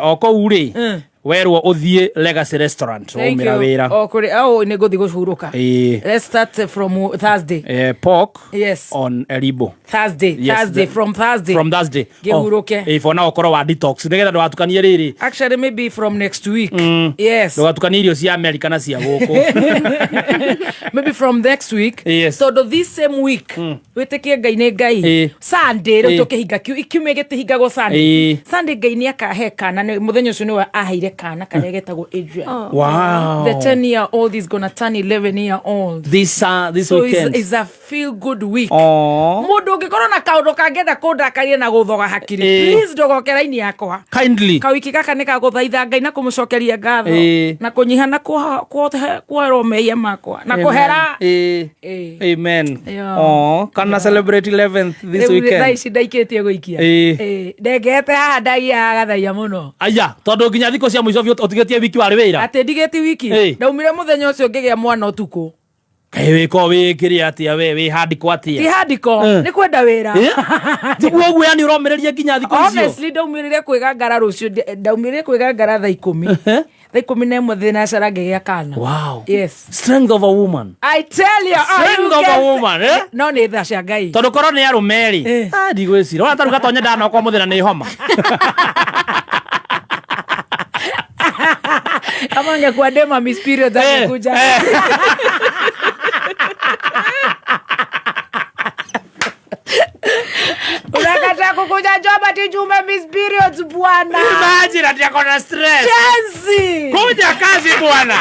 O kũu rĩ werwo ũthiĩ Legacy Restaurant Thank waumĩra you. wĩra. O kũrĩ au nĩ ngũthiĩ gũcurũka. Ĩĩ. Let's start from Thursday. Pork Yes. on Elibo. Thursday. Yes, Thursday from Thursday. From Thursday. Ngĩhurũke. Oh, for now ũkorwo wa detox nĩgetha ndũgatukanie rĩrĩ. Actually maybe from next week. Yes. Ndũgatukanie irio cia America na cia gũkũ. Maybe from next week. Yes. Tondũ this same week wĩtĩkie Ngai nĩ Ngai. Ĩĩ. Sunday rĩu Ĩĩ. tũkĩhinga kiumia gĩtihingagwo Sunday. Ĩĩ. Sunday Ngai nĩ akahe kana mũthenya ũcio nĩwe aheire kana karĩa getagwo Adrian. Wow. The 10 year old is gonna turn 11 year old. This So weekend. it's a feel good week. Aw. Mũndũ ũngĩkorwo na kaũndũ kangĩenda kũndakaria na gũthoga hakiri, Ĩĩ. please ndũgoke raini yakwa. Kindly. Kawiki gaka nĩ kagũthaitha Ngai na kũmũcokeria ngatho Ĩĩ. na kũnyiha na kuoherwo mehia makwa na Amen. kũhera. Ĩĩ. Ĩĩ. Amen. Yeah. Aw, kana celebrate 11th this Rĩu thaa weekend. ici ndaikĩtie gũikia. Ĩĩ. Ĩĩ. Ndengete haha ndagiaga gathaia mũno. Aya, tondũ nginya thikũ cia mũico biũ ũtigĩtie wiki warĩ wĩra. Atĩ ndigĩti wiki. Ĩĩ. Ndaumire mũthenya ũcio ngĩgĩa mwana ũtukũ. Kaĩ wĩko wĩkĩrĩ atĩa we wĩ handiko atĩa? Ti handiko, Eh. nĩ kwenda wĩra. Eh? Tiguo ũguo yani ũromĩrĩria nginya thikũ icio. Honestly, ndaumĩrire kwĩgangara rũciũ, ndaumĩrire kwĩgangara thaa 10. Thaa 11 thinacara ngĩgĩa kana. Wow. Yes. Strength of a woman. I tell you, oh, Strength you of a guys- woman, eh? No nĩ tha cia Ngai. Tondũ korwo nĩ arũme rĩ, ah, ndigwĩciria. Ona tarĩu gatonye ndanoka ũmũthĩ na nĩ homa. Kama ungekuwa dema miss periods angekuja. Unakataa kukuja job ati juu ume miss periods bwana. Imagine ati ako na stress. Chenzi. Kuja kazi bwana.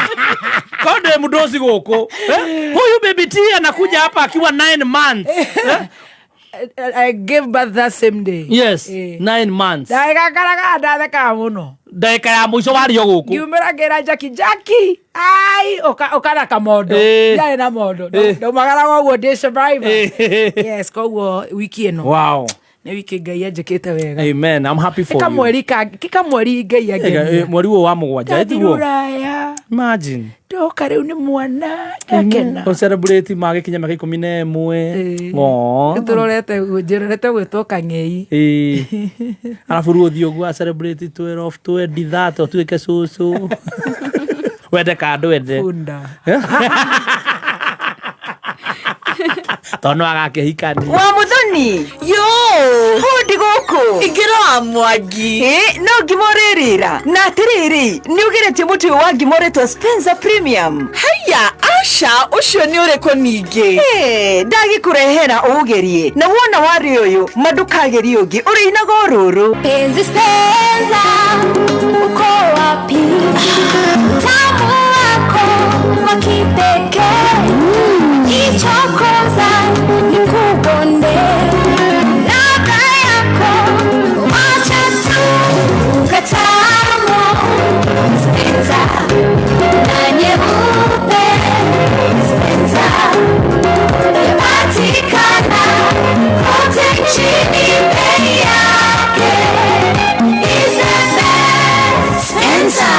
Konde mdosi gũkũ. Eh? Huyu baby T anakuja hapa akiwa 9 months. Eh? I gave birth that same day. Yes, 9 months. Ndagĩka karaga ndathekaga mũno. Ndagĩka ya mũico wario gũkũ. Ngiumĩra ngĩra Jackie, Jackie, ai, ũka na kamondo. Eh. Ndiarĩ na mondo. Eh. Ndaumagara ũguo ndĩ survivor. Yes, koguo wiki ĩno. Wow. Nĩ wiki Ngai anjĩkĩte wega. Amen. I'm happy for you. Kamweri kangĩ, kamweri Ngai Eh, angenia. mweri ũyũ wa mũgwanja Ndathiĩ ĩtiguo. rũraya. Imagine. Ndoka rĩu nĩ mwana ndakena. O celebrate magĩkinya mĩaka 11. Ng'o. Tũrorete njĩrorete gwĩtwo kang'ei. Ĩĩ. Arabu rĩu ũthiĩ ũguo a celebrate 12, 20, 30 ũtuĩke cũcũ. Wende ka ndwende. Bunda. Tondũ no agakĩhikania. Wa muthoni yo hundi guku ingĩra wa mwangi ĩ no ngima ũrĩrĩra na atĩrĩrĩ nĩ ũgeretie mũtu ũyũ wa ngima ũrĩtwo Spencer Premium. Haiya, aca, ũcio nĩ ũrĩkũ ningĩ? Ĩ, ndagĩkũrehera ũũgerie na wona warĩ ũyũ ma ndũkagerie ũngĩ ũrĩinaga o rũrũ. Penzi Spencer, uko wapi? Utamu wako wa kipekee, ichokoza nikubonde, ladha yako wacha tu katamu. Spencer na nyeupe, Spencer yapatikana kote nchini, bei yake is the best. Spencer.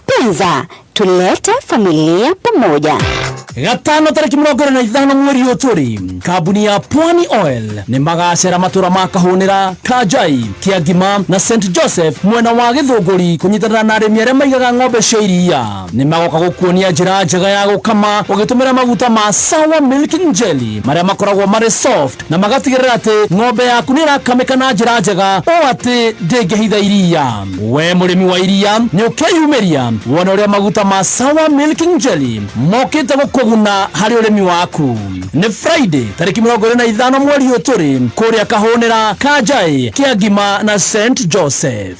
Penza, tulete familia pamoja. Gatano tarĩki 25 mweri ũyũ tũrĩ, kambuni ya Pwani Oil nĩ magacera matũra ma Kahũnĩra, Kanjai, Kĩangima na St Joseph mwena wa Gĩthũngũri kũnyitanĩra na arĩmi arĩa maigaga ng'ombe cia iria. Nĩ magoka gũkuonia njĩra njega ya gũkama ũgĩtũmĩra maguta ma Sawa Milking Jelly marĩa makoragwo marĩ soft na magatigĩrĩra atĩ ng'ombe yaku nĩ ĩrakamĩka na njĩra njega ũũ atĩ ndĩngĩhitha iria. We mũrĩmi wa iria nĩ ũkeyumĩria wone ũrĩa maguta ma Sawa Milking Jelly mokĩte gũkũguna harĩ ũrĩmi waku. Nĩ Friday tarĩki 25 mweri ũyũ tũrĩ kũrĩa Kahũnĩra, Kanjai, Kĩangima na St Joseph.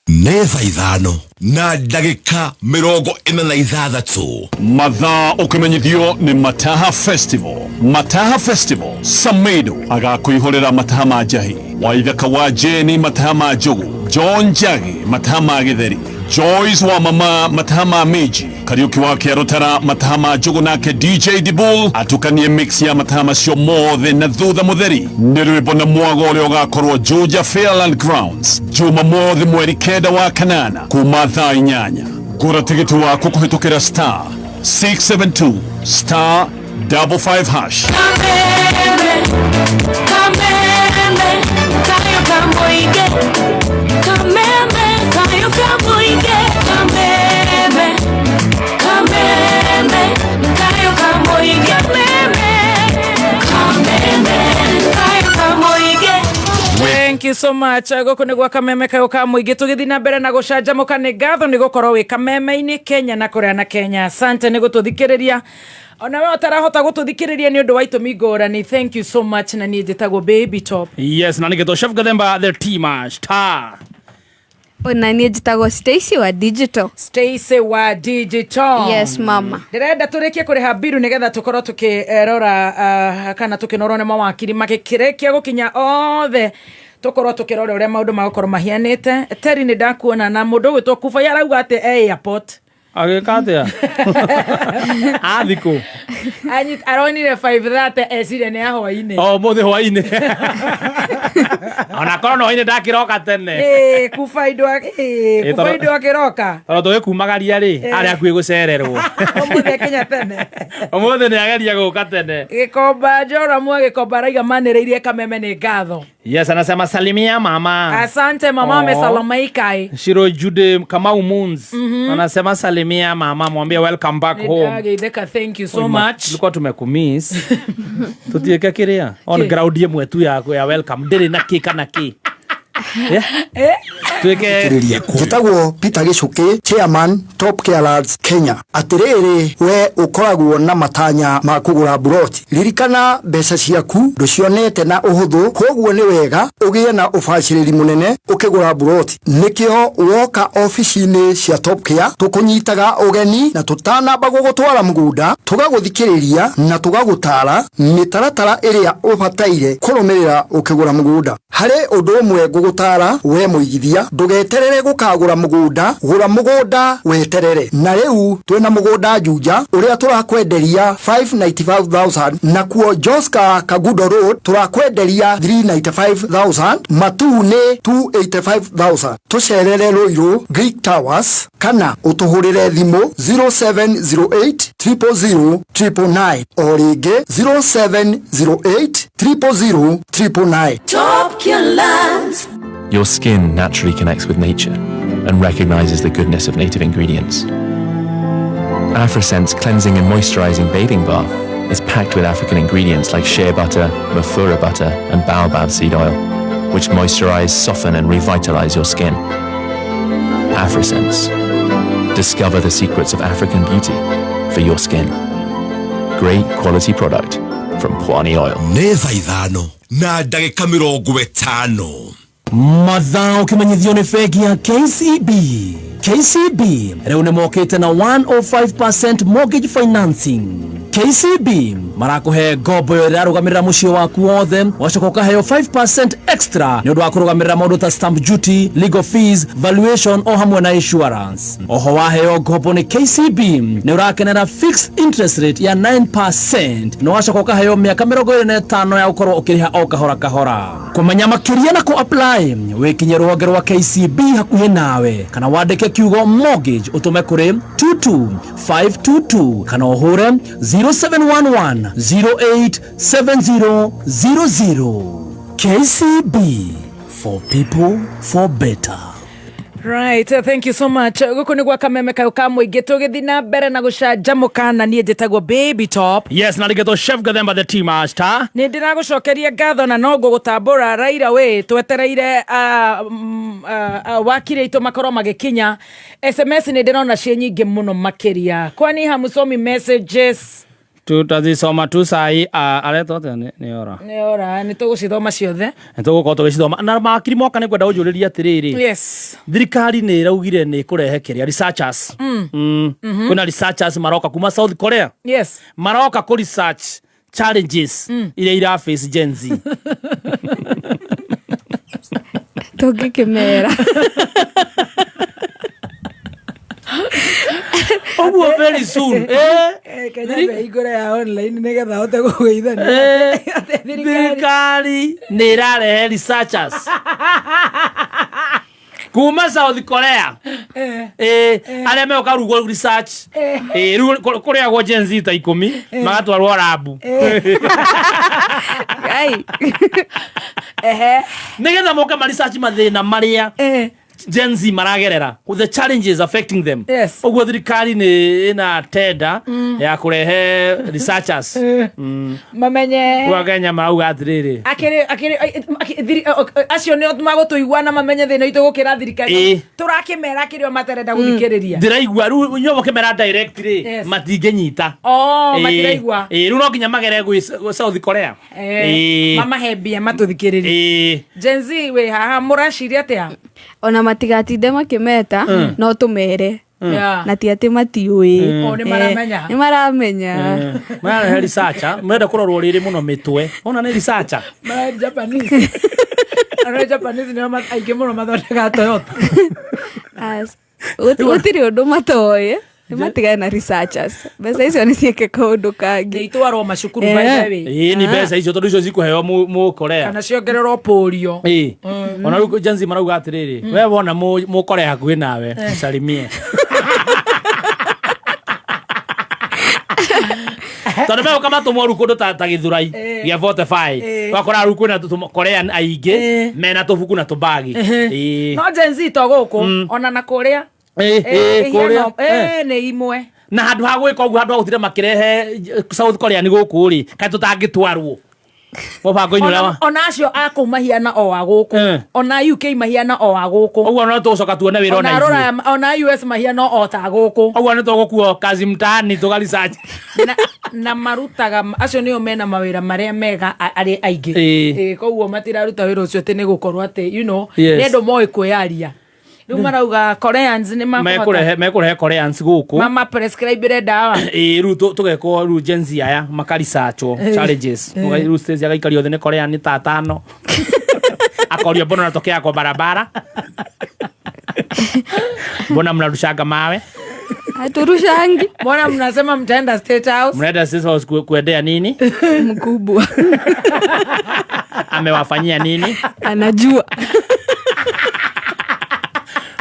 Nĩ thaa 5 na ndagĩka 46. Mathaa ũkĩmenyithio nĩ Mataha Festival. Mataha Festival, Samedo agakũihũrĩra mataha ma njahi, Waithaka wa Jeni mataha ma njugu, John Njagi mataha ma gĩtheri, Joyce wa mama mataha ma minji, Kariuki wa Kĩarũtara mataha ma njugu, nake DJ Dibul atukanie mix ya mataha macio mothe na thutha mũtheri nĩ rwĩmbo na mwago ũrĩa ũgakorwo Juja Fairland Grounds Jumamothi mweri 9 wa kanana kuma thaa 8. Gũra tigiti waku kũhĩtũkĩra star 672 star 55 hash. Kameme, kameme, kayo kamoige. Kameme, kayo kamoige. Kameme, kameme, kayo kamoige. Kameme, kameme, kayo kamoige. Thank you so much. Gũkũ nĩ gwa kameme kayũ ka mũingĩ tũgĩthiĩ na mbere na gũcanjamũka. Nĩ ngatho nĩ gũkorwo wĩ kameme-inĩ Kenya na kũrĩa na Kenya. Asante nĩ gũtũthikĩrĩria ona we ũtarahota gũtũthikĩrĩria nĩ ũndũ wa itũmi ngũrani. Thank you so much. Na niĩ njĩtagwo Baby Top. Yes, na nĩgetwo Chef Gathemba the T-Mash Star. Ona niĩ njĩtagwo Stacy wa Digital. Stacy wa Digital. Yes mama. Ndĩrenda tũrĩkie kũrĩha mbiru nĩgetha tũkorwo tũkĩrora kana tũkĩnorwo nĩ mawakiri magĩkĩrĩkia gũkinya othe tũkorwo tũkĩrora ũrĩa maũndũ magũkorwo mahianĩte. Terry, nĩ ndakuona na mũndũ ũgwĩtwo Kubai arauga atĩ e airport. Agĩka atĩa? Athikũ. Aronire 5:30 eciria nĩ ya hwainĩ. O mũthĩ hwainĩ. Ona korwo no ine ndakiroka tene. Ĩĩ, kuba indo ĩĩ, Ĩĩ, kuba tondũ- indo akĩroka Tondũ tũgĩkumagaria rĩ, Ĩĩ. arĩ hakuhĩ gũcererwo. Ũmũthĩ akinya tene. Ũmũthĩ nĩ ageria gũka tene. Gĩkomba Joramu agĩkomba araiga manĩrĩirie Kameme nĩ ngatho. Yes, anasema salimia mama. Asante mama, Oh. amesalamaikai. Shiro Jude Kamau Moons anasema salimia mama, mwambie welcome back home. Nĩndagĩithĩka, thank you so Oi, ma- much. Tulikuwa tumekumiss. Tutiĩke kĩrĩa on Kĩ? ground ĩmwe tu ya ya welcome ndĩrĩ na kĩ kana kĩ. Yeah. Tuĩke Njĩtagwo Peter Gĩcũkĩ, chairman Top Care Lads Kenya. Atĩrĩrĩ, we ũkoragwo na matanya ma kũgũra mburoti, ririkana mbeca ciaku ndũcionete na ũhũthũ, koguo nĩ wega ũgĩe na ũbacĩrĩri mũnene ũkĩgũra mburoti. Nĩkĩo woka obici-inĩ cia Top Care tũkũnyitaga ũgeni na tũtanamba gũgũtwara mũgũnda tũgagũthikĩrĩria na tũgagũtara mĩtaratara ĩrĩa ũbataire kũrũmĩrĩra ũkĩgũra mũgũnda. Harĩ ũndũ ũmwe ngũgũtara we mũigithia, ndũgeterere gũkagũra mũgũnda, gũra mũgũnda weterere. Na rĩu twĩna mũgũnda Juja ũrĩa tũrakwenderia 595,000, nakuo Joska Kagudo Road tũrakwenderia 395,000, Matuu nĩ 285,000. Tũcerere Ruiru Greek Towers kana ũtũhũrĩre thimũ 0708 000 999 o rĩngĩ 0708 000 999. Top Care Lands. Your skin naturally connects with nature and recognizes the goodness of native ingredients. AfriSense cleansing and moisturizing bathing bath is packed with African ingredients like shea butter, mafura butter, and baobab seed oil, which moisturize, soften, and revitalize your skin. AfriSense. Discover the secrets of African beauty for your skin. Great quality product from Pwani Oil. Nĩ thaa 5 na ndagĩka 50. Mathaa ũkĩmenyithio nĩ bengi ya KCB. KCB rĩu nĩ mokĩte na 105% mortgage financing. KCB marakũhe ngombo ĩyo ĩrarũgamĩrĩra mũciĩ waku wothe, wacoka ũkaheo 5% extra nĩ ũndũ wa kũrũgamĩrĩra maũndũ ta stamp duty, legal fees, valuation o hamwe na insurance. Oho waheo ngombo nĩ KCB nĩ ũrakenera fixed interest rate ya 9% na wacoka ũkaheo mĩaka 25 ya gũkorwo ũkĩrĩha o kahora kahora. Kũmenya makĩria na kũ apply wĩkinye rũhonge rwa KCB hakuhĩ nawe kana wandĩke kiugo mortgage ũtũme kũrĩ 22522 kana ũhũre 0711 087000. KCB for people for better. Right, thank you so much. Gũkũ nĩ gwa Kameme kayũ ka mũingĩ tũgĩthiĩ na mbere na gũcanjamũka na niĩ njĩtagwo Baby Top. Yes, na rĩngĩ Chef Gathemba the tea master. Nĩ ndĩragũcokeria ngatho na no ngũgũtambũra right away twetereire wakiri aitũ makorwo magĩkinya. SMS nĩ ndĩrona ciĩ nyingĩ mũno makĩria. Kwani hamusomi messages? Tutazisoma tu sai aretwo atĩa nĩ ora. Nĩ ora, nĩ tũgũcithoma ciothe. Nĩ tũgũkorwo tũgĩcithoma na makiri moka nĩ ngwenda ũnjũrĩrie atĩrĩrĩ. Yes. Thirikari nĩ ĩraugire nĩ ĩkũrehe kĩrĩa researchers. Kwĩna researchers maroka kuma South Korea. Yes. Maroka kũ research challenges iria ira face Gen Z. Tũngĩkĩmera. Ũguo very soon. Kenya mehingũre ya online nĩgetha ahote kũgeithania. Thirikari nĩ ĩrarehe researchers kuma South Korea. Arĩa megũka rugwo research. Rĩu kũrĩagwo Gen Z ta 10 magatwarwo rabu. Nĩgetha moke ma research mathĩna marĩa Gen Z maragerera, the challenges affecting them. Yes. Ũguo thirikari nĩ ĩna tenda ya kũrehe researchers. Mamenye Gwa Kenya marauga atĩrĩrĩ. Akĩrĩ akĩrĩ acio nĩo magũtũigua na mamenye thĩna witũ gũkĩra thirikari. Tũrakĩmera kĩrĩa matarenda gũthikĩrĩria. Ndĩraigua rĩu inyuĩ mũkĩmera direct rĩ Yes. matingĩnyita. Oh, matiraigua. Rĩu no nginya magere gwĩ South Korea. Mamahe mbia matũthikĩrĩrie. Gen Z wĩ haha mũraciria atĩa? Ona matigatinde makĩmeta no tũmere. Yeah. Na ti atĩ matiũĩ. Oh, nĩ maramenya. Nĩ maramenya. Mararehe researcher menda kũrorwo rĩrĩ mũno mĩtwe. Ona nĩ researcher. Mara Japanese. Arĩa Japanese nĩo aingĩ mũno mathondekaga Toyota. Gũtirĩ ũndũ matoĩ. Nĩ matigane na researchers mbeca icio nĩ ciĩke kaũndũ kangĩ itwarwo macukuru by the way. Ĩĩ ni mbeca icio tondũ icio cikũheo mũkorea kana ciongererwo pũrio. Ĩĩ. Ona rĩu Gen Z marauga atĩrĩrĩ, we wona mũkorea hakuhĩ nawe salimie, tondũ megũka matũmwo rĩu kũndũ ta Gĩthurai gĩa 45, wakora rĩu kwĩna Korean aingĩ mena tũbuku na tũbagi. Ĩĩ. No Gen Z to gũkũ, ona na kũrĩa. Ĩĩ, kũrĩa. Nĩ imwe. Na handũ ha gwĩka ũguo, handũ ha gũtinda makĩrehe South Korea nĩ gũkũ rĩ, kaĩ tũtangĩtwarwo mũbango-inĩ ũrĩa Ona acio a kũu mahiana o a gũkũ, ona UK mahiana o a gũkũ. Ũguo no tũgũcoka tuone wĩra ona ona ithuĩ. Rũraya, ona US mahiana o ta gũkũ. Ũguo nĩ tũgũkuo kazi mtaani tũga research. Na marutaga acio nĩo mena mawĩra marĩa mega arĩ aingĩ. Ĩĩ. Ĩĩ, koguo matiraruta wĩra ũcio atĩ nĩ gũkorwo atĩ Yes. nĩ andũ moĩ kwĩyaria. Rĩu marauga Koreans nĩ makũhota Mekũrehe Koreans gũkũ. Mama prescribe ndawa. Ĩĩ, rĩu tũgekwo rĩu Gen Z aya makaresearchwo challenges. Rĩu Stacy agaikario thĩ nĩ Korean nĩ ta atano, akorio, "Mbona unatokea kwa barabara? Mbona mnarushanga mawe?" Haturushangi. Mbona mnasema mtaenda State House? Mnaenda State House kuendea nini? Mkubwa amewafanyia nini? Anajua.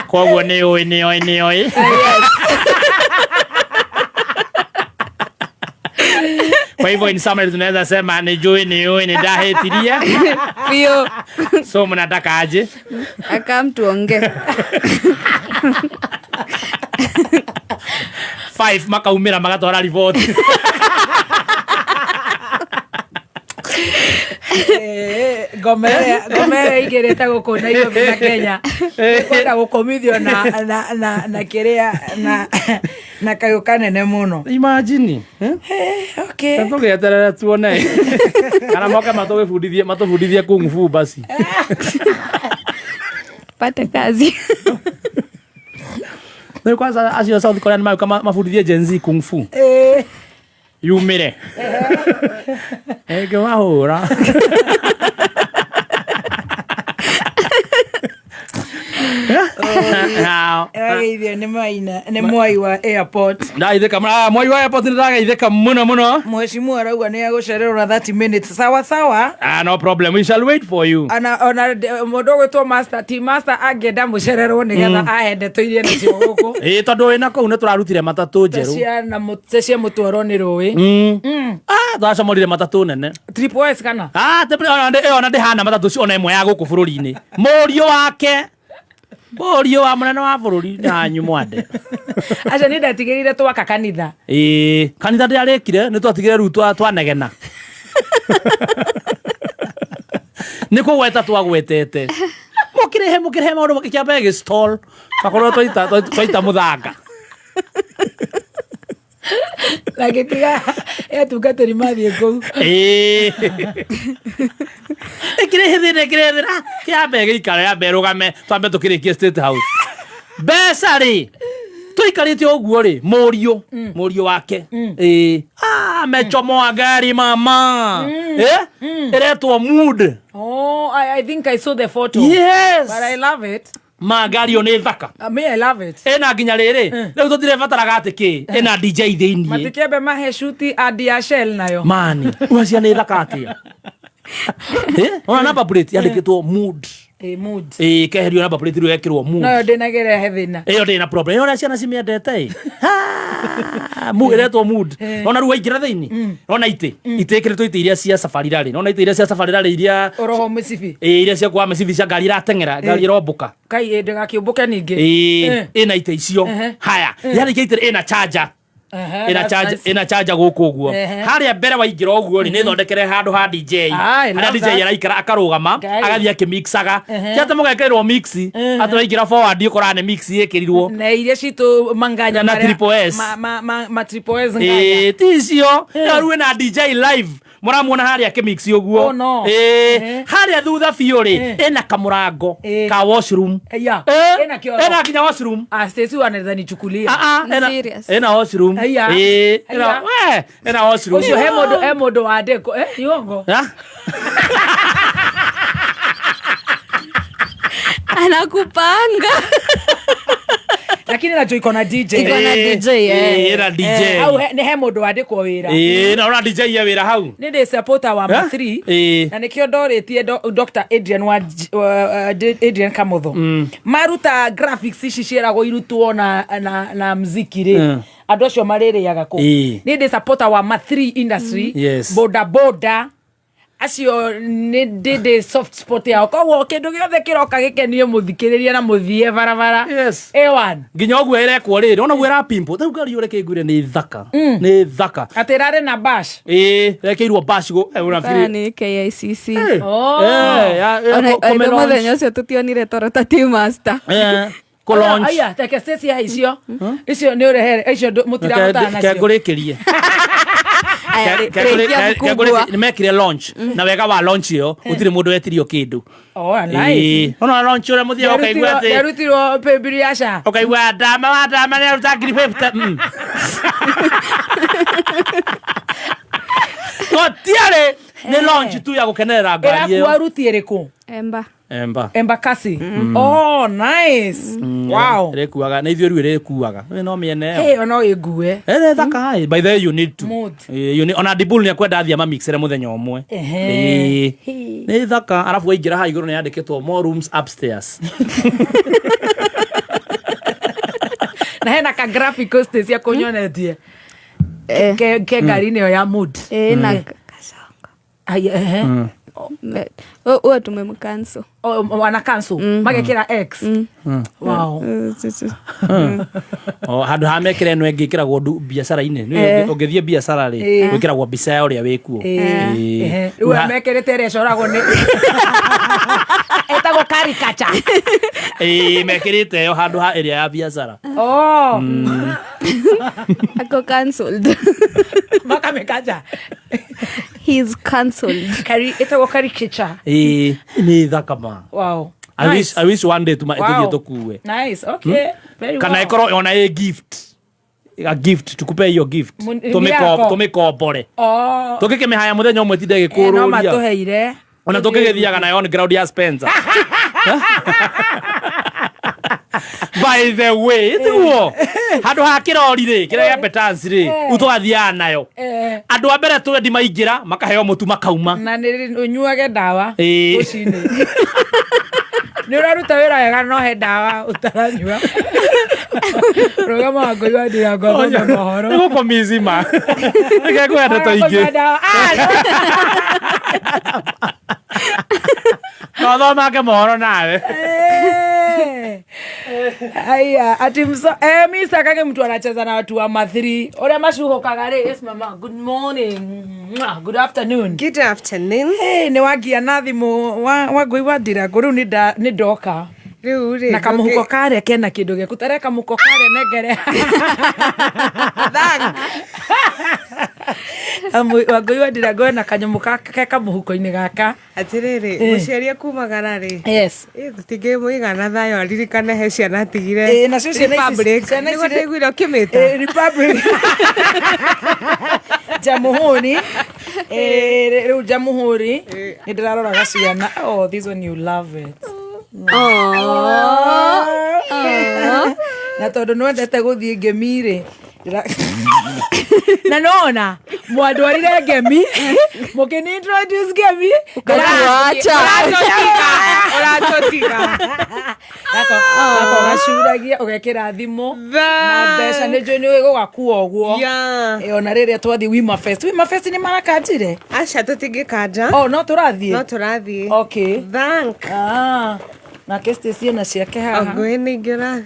Koguo nĩ ũĩ, nĩ oĩ, nĩ oĩ. Kwa hivyo in summary tunaweza sema ni jui, ni ui, ni ndahĩtirie. Biũ. So mnataka aje? Akam tuongee. Five makaumĩra magatwara riboti. Ngoma ĩrĩa ĩingĩrĩte gũkũ Nairobi na Kenya kwenda gũkomithio na kĩrĩa na kayũ kanene mũno. Imagine. Okay. Tũgĩeterere tuone kana moke matũgĩbundithie, matũbundithie kung fu basi. Pate kazi. Rĩu kwanza acio South Korea nĩ magũka mabundithie Gen Z kung fu. Yumĩre ĩngĩmahũra. Ageithio nĩ maina nĩ mwai wa airport. Ndageithĩka mwai wa airport, nĩ ndageithĩka mũno mũno. Mheshimiwa arauga nĩ agũcererwo na 30 minutes, sawa sawa. Ah, no problem, we shall wait for you. Ona mũndũ ũgwĩtwo master ti master angĩenda mũcererwo nĩgetha ahe ndeto iria nacio gũkũ. Ĩĩ, tondũ wĩna kũu nĩ tũrarutire matatũ njerũ. Ta cia mũtwarwo nĩ rũĩ. Ah, twacomorire matatũ nene. Triple S kana? Ah, ĩyo ona ndĩhana matatũ ona ĩmwe ya gũkũ bũrũri-inĩ. Mũriũ wake, mũriũ wa mũnene wa bũrũri nĩ hanyu mwande. Acio nĩ ndatigĩrire twaka kanitha. Ĩĩ, kanitha ndĩarĩkire, nĩ twatigire rĩu twanegena nĩ kũgweta twagwetete, mũkĩrehe mũkĩrehe maũndũ kĩambe gĩstall twakorwo twaita mũthanga. Na gĩtiga atungatĩri mathiĩ kũu. Ĩĩ, ĩkĩrehe thĩna, ĩkĩrehe thĩna, kĩambe gĩikare, yambe ĩrũgame, twambe tũkĩrĩkie State House. Mbeca rĩ, tũikarĩte ũguo rĩ, mũriũ wake ĩĩ, ah, mechomoa ngari mama. Ĩretwo Mood. Oh, I think I saw the photo. Yes. But I love it. Ma ngari ĩyo nĩ thaka. Me, I love it. Ĩna nginya rĩrĩ, rĩu tũtirebataraga atĩ kĩ, ĩna DJ thĩiniĩ. Matikembe mahe shuti adi ya Shell nayo. Mani wacia nĩ thaka atĩa? Ona number plate yandĩkĩtwo Mood. Ĩ, Mood. Ĩĩ, keherio number plate rĩu ekĩrwo Mood. Nayo ndĩnagerehe thĩna. Ĩyo ndĩna problem ĩyo, ũrĩa ciana cimĩendete ĩ. Ĩretwo Mood. Ona rĩu waingĩra thĩinĩ, ona itĩ itĩkĩrĩtwo itĩ iria cia safari rally, nona itĩ iria cia safari rally iria Oroho mĩcibi. Ĩĩ, iria cia kuoha mĩcibi cia ngari irateng'era, ngari ĩrombũka. Kai ĩ ndĩgakĩũmbũke ningĩ. Ĩĩ, ĩna itĩ icio. Haya, yarĩkia itĩ ĩna charger. Ĩna That's charger nice. Ĩna charger gũkũ ũguo. Harĩa mbere waingĩra ũguo rĩ, nĩ thondekere handũ ha DJ, Ah, I harĩa love DJ that. araikara akarũgama Ngai. agathiĩ akĩmixaga, ti atĩ mũgekĩrĩrwo mix atĩ waingĩra forward ũkoraga nĩ mix ĩkĩrirwo. Na iria citũ manganya Na marĩa- Triple S. ma Triple S nganya. Ĩĩ, ti icio. Rĩu ĩna DJ live, mũramuona harĩa akĩmix ũguo. Oh, no. Ĩĩ. Harĩa thutha biũ rĩ, ĩna kamũrango ka washroom. Aya. Ĩna kĩoro. Ĩna nginya washroom. Ah, Stacy wanaweza nichukulia. Ah, ah, ĩna washroom. Aya. Ĩĩ, ĩna Aya. we, ĩna washroom. Ũcio he mũndũ wandĩkwo. Eh, yongo. Ah? Anakupanga. Lakini najua iko na DJ. Iko na DJ, eh. Ĩĩ, ĩna DJ. Hau nĩ he mũndũ wandĩkwo wĩra. Ĩĩ, na ũra DJ ye wĩra hau. Nĩ ndĩ supporter wa Eh? Ma3 Ĩĩ. na nĩkĩo ndorĩtie Dr. Adrian wa Adrian Kamotho. Maruta graphics ici ciĩragwo irutwo na mziki rĩ. Andũ acio marĩrĩaga kũ. Ĩĩ. Nĩ ndĩ supporter wa Ma3 industry. Yes. Boda boda acio nĩ ndĩ soft spot yao koguo kĩndũ gĩothe kĩroka gĩkenie mũthikĩrĩria na mũthie barabara. Yes. A1. Nginya ũguo ĩrekwo rĩrĩ, ona ũguo ĩrapimpo. Rĩu ngari ũreke ngwĩre nĩ thaka. Nĩ thaka. Atĩ ĩrarĩ na bash. Ĩĩ, ĩrekeirwo bash gũ. Eh, Baya ũnafikiri. nĩ KICC. Oh. Eh, ya- ya- Ona kũ- kũmĩ ona launch. mũthenya ũcio tũtionire toro ta team master. Eh, kũ launch. Aya, teke Stacy ya icio. Icio nĩ ũrehere, icio mũtirahotana nacio. Kengũrĩkĩrie. Aya, rĩkia gũkungua. Nĩ mekire launch na wega wa launch ĩyo gũtirĩ mũndũ wetirio kĩndũ. Oh, nice. Ĩĩ. Ona launch ũrĩa mũthiaga ũkaigua atĩ Yarutirwo pay ya SHA. ũkaigua ndama wa ndama nĩ aruta ngiri 50. Gũtiarĩ nĩ launch tu ya gũkenerera ngari Ĩrakuwa ĩyo. ruti ĩrĩkũ? Emba. Emba. Embakasi. Oh, nice. Wow. Ĩrĩkuaga na ithuĩ rĩu ĩrĩkuaga. Ĩ, no mĩene ĩyo. Hey, ono ĩngue. Ĩrĩ thaka ĩ. By the way you need to. Mood. Ĩ, you need, ona Dibul nĩ akwenda athiĩ amamixere mũthenya ũmwe. Ehe. Ĩ. Nĩ thaka arabu waingĩra haha igũrũ nĩ yandĩkĩtwo more rooms upstairs. Na hena ka graphic Stacy akũnyonetie. Ke ngari-inĩ ĩyo ya mood. Eh, na Aya, ehe. Huo tumemcancel. Oh, wana cancel. Magekĩra X. Wow. O handũ ha mekĩra ĩno ĩngĩ ĩkĩragwo biacara-inĩ. Nĩ Eh. ũngĩthiĩ biacara rĩ, Eh. gwĩkĩragwo mbica ya ũrĩa wĩkuo. Ĩĩ. Ĩĩ. Ehe. Rĩu mekĩrĩte ĩrĩa ĩcoragwo nĩ ĩtagwo caricature. Ĩĩ, mekĩrĩte ĩyo handũ ha ĩrĩa ya biacara. Oh. Ako cancelled. Makamĩkanja. He's cancelled. Kari ĩtagwo caricature. Ĩĩ, nĩ thaka ma. Wow. I wish, I wish one day tuma Wow. tũthiĩ tũkue. Nice. Okay. Very Kana well. ĩkorwo ona ĩ gift. A gift tukupe hiyo gift. Yako. Tũmĩkombore. Oh. Tũngĩkĩmĩhaya mũthenya ũmwe tinde Eh, no gĩkũrũria. matũheire. Ona tũngĩgĩthiaga nayo on ground ya Spencer. By the way, tiguo handũ ha kĩrori rĩ kĩrĩa gĩa Petans rĩ rĩu tũgathiaga nayo Eh. andũ a mbere twendi maingĩra makaheo mũtu makauma Na nĩ ũnyuage ndawa. Ĩĩ. Rũcinĩ. Nĩ ũraruta wĩra wega no he ndawa ũtaranyua. Rũgama wa Ngũi wa Ndirango athome mohoro. nĩ gũkũmizima reke ngũhe ndeto ingĩ Kũnyua ndawa. Ah, no thomake mohoro nawe Eh. Aya, ati mso eh, mi sitakage mtu anacheza na watu wa mathiri uria macuhukaga ri. Yes mama, good morning. Mwah, good afternoon. Good afternoon. Hey, nĩ wangia na thimũ wa Ngũi wa Ndirango rĩu nĩ ndoka Rĩu rĩ na kamũhuko ngũkĩ- karĩa kena kĩndũ gĩaku tare kamũhuko karĩa nengere. Wangũi wa Ndirango ena kanyamũ ke kamũhuko-inĩ gaka. Atĩrĩrĩ, Eh. mũciari akumagara rĩ Yes. Tũtingĩmũigana thayũ aririkane he ciana atigire. Ĩĩ, nacio ciana ici- Republic. ciana ici Nĩguo rĩ- ndaiguire ũkĩmĩta. Eh, Republic. Jamuhuri. Eh, rĩu Jamuhuri nĩ ndĩraroraga ciana. Oh, this one you love it. Na tondũ nĩwendete gũthiĩ ngemi rĩ na nona mwandwarire ngemi mũkĩni introduce ngemi. Ũkatuacha. Ũratũtiga. Gako gacuragia ũgekĩra thimũ na mbeca nĩ njũĩ nĩ gũgakua ũguo. Yeah. Eh, ona rĩrĩa twathiĩ Wima Fest, Wima Fest nĩ marakanjire. Aca tũtingĩkanja. Oh, no tũrathiĩ. No tũrathiĩ. Okay. Thank. Ah, nake Stacy ena ciake haha. Ngũĩ ningĩ ũra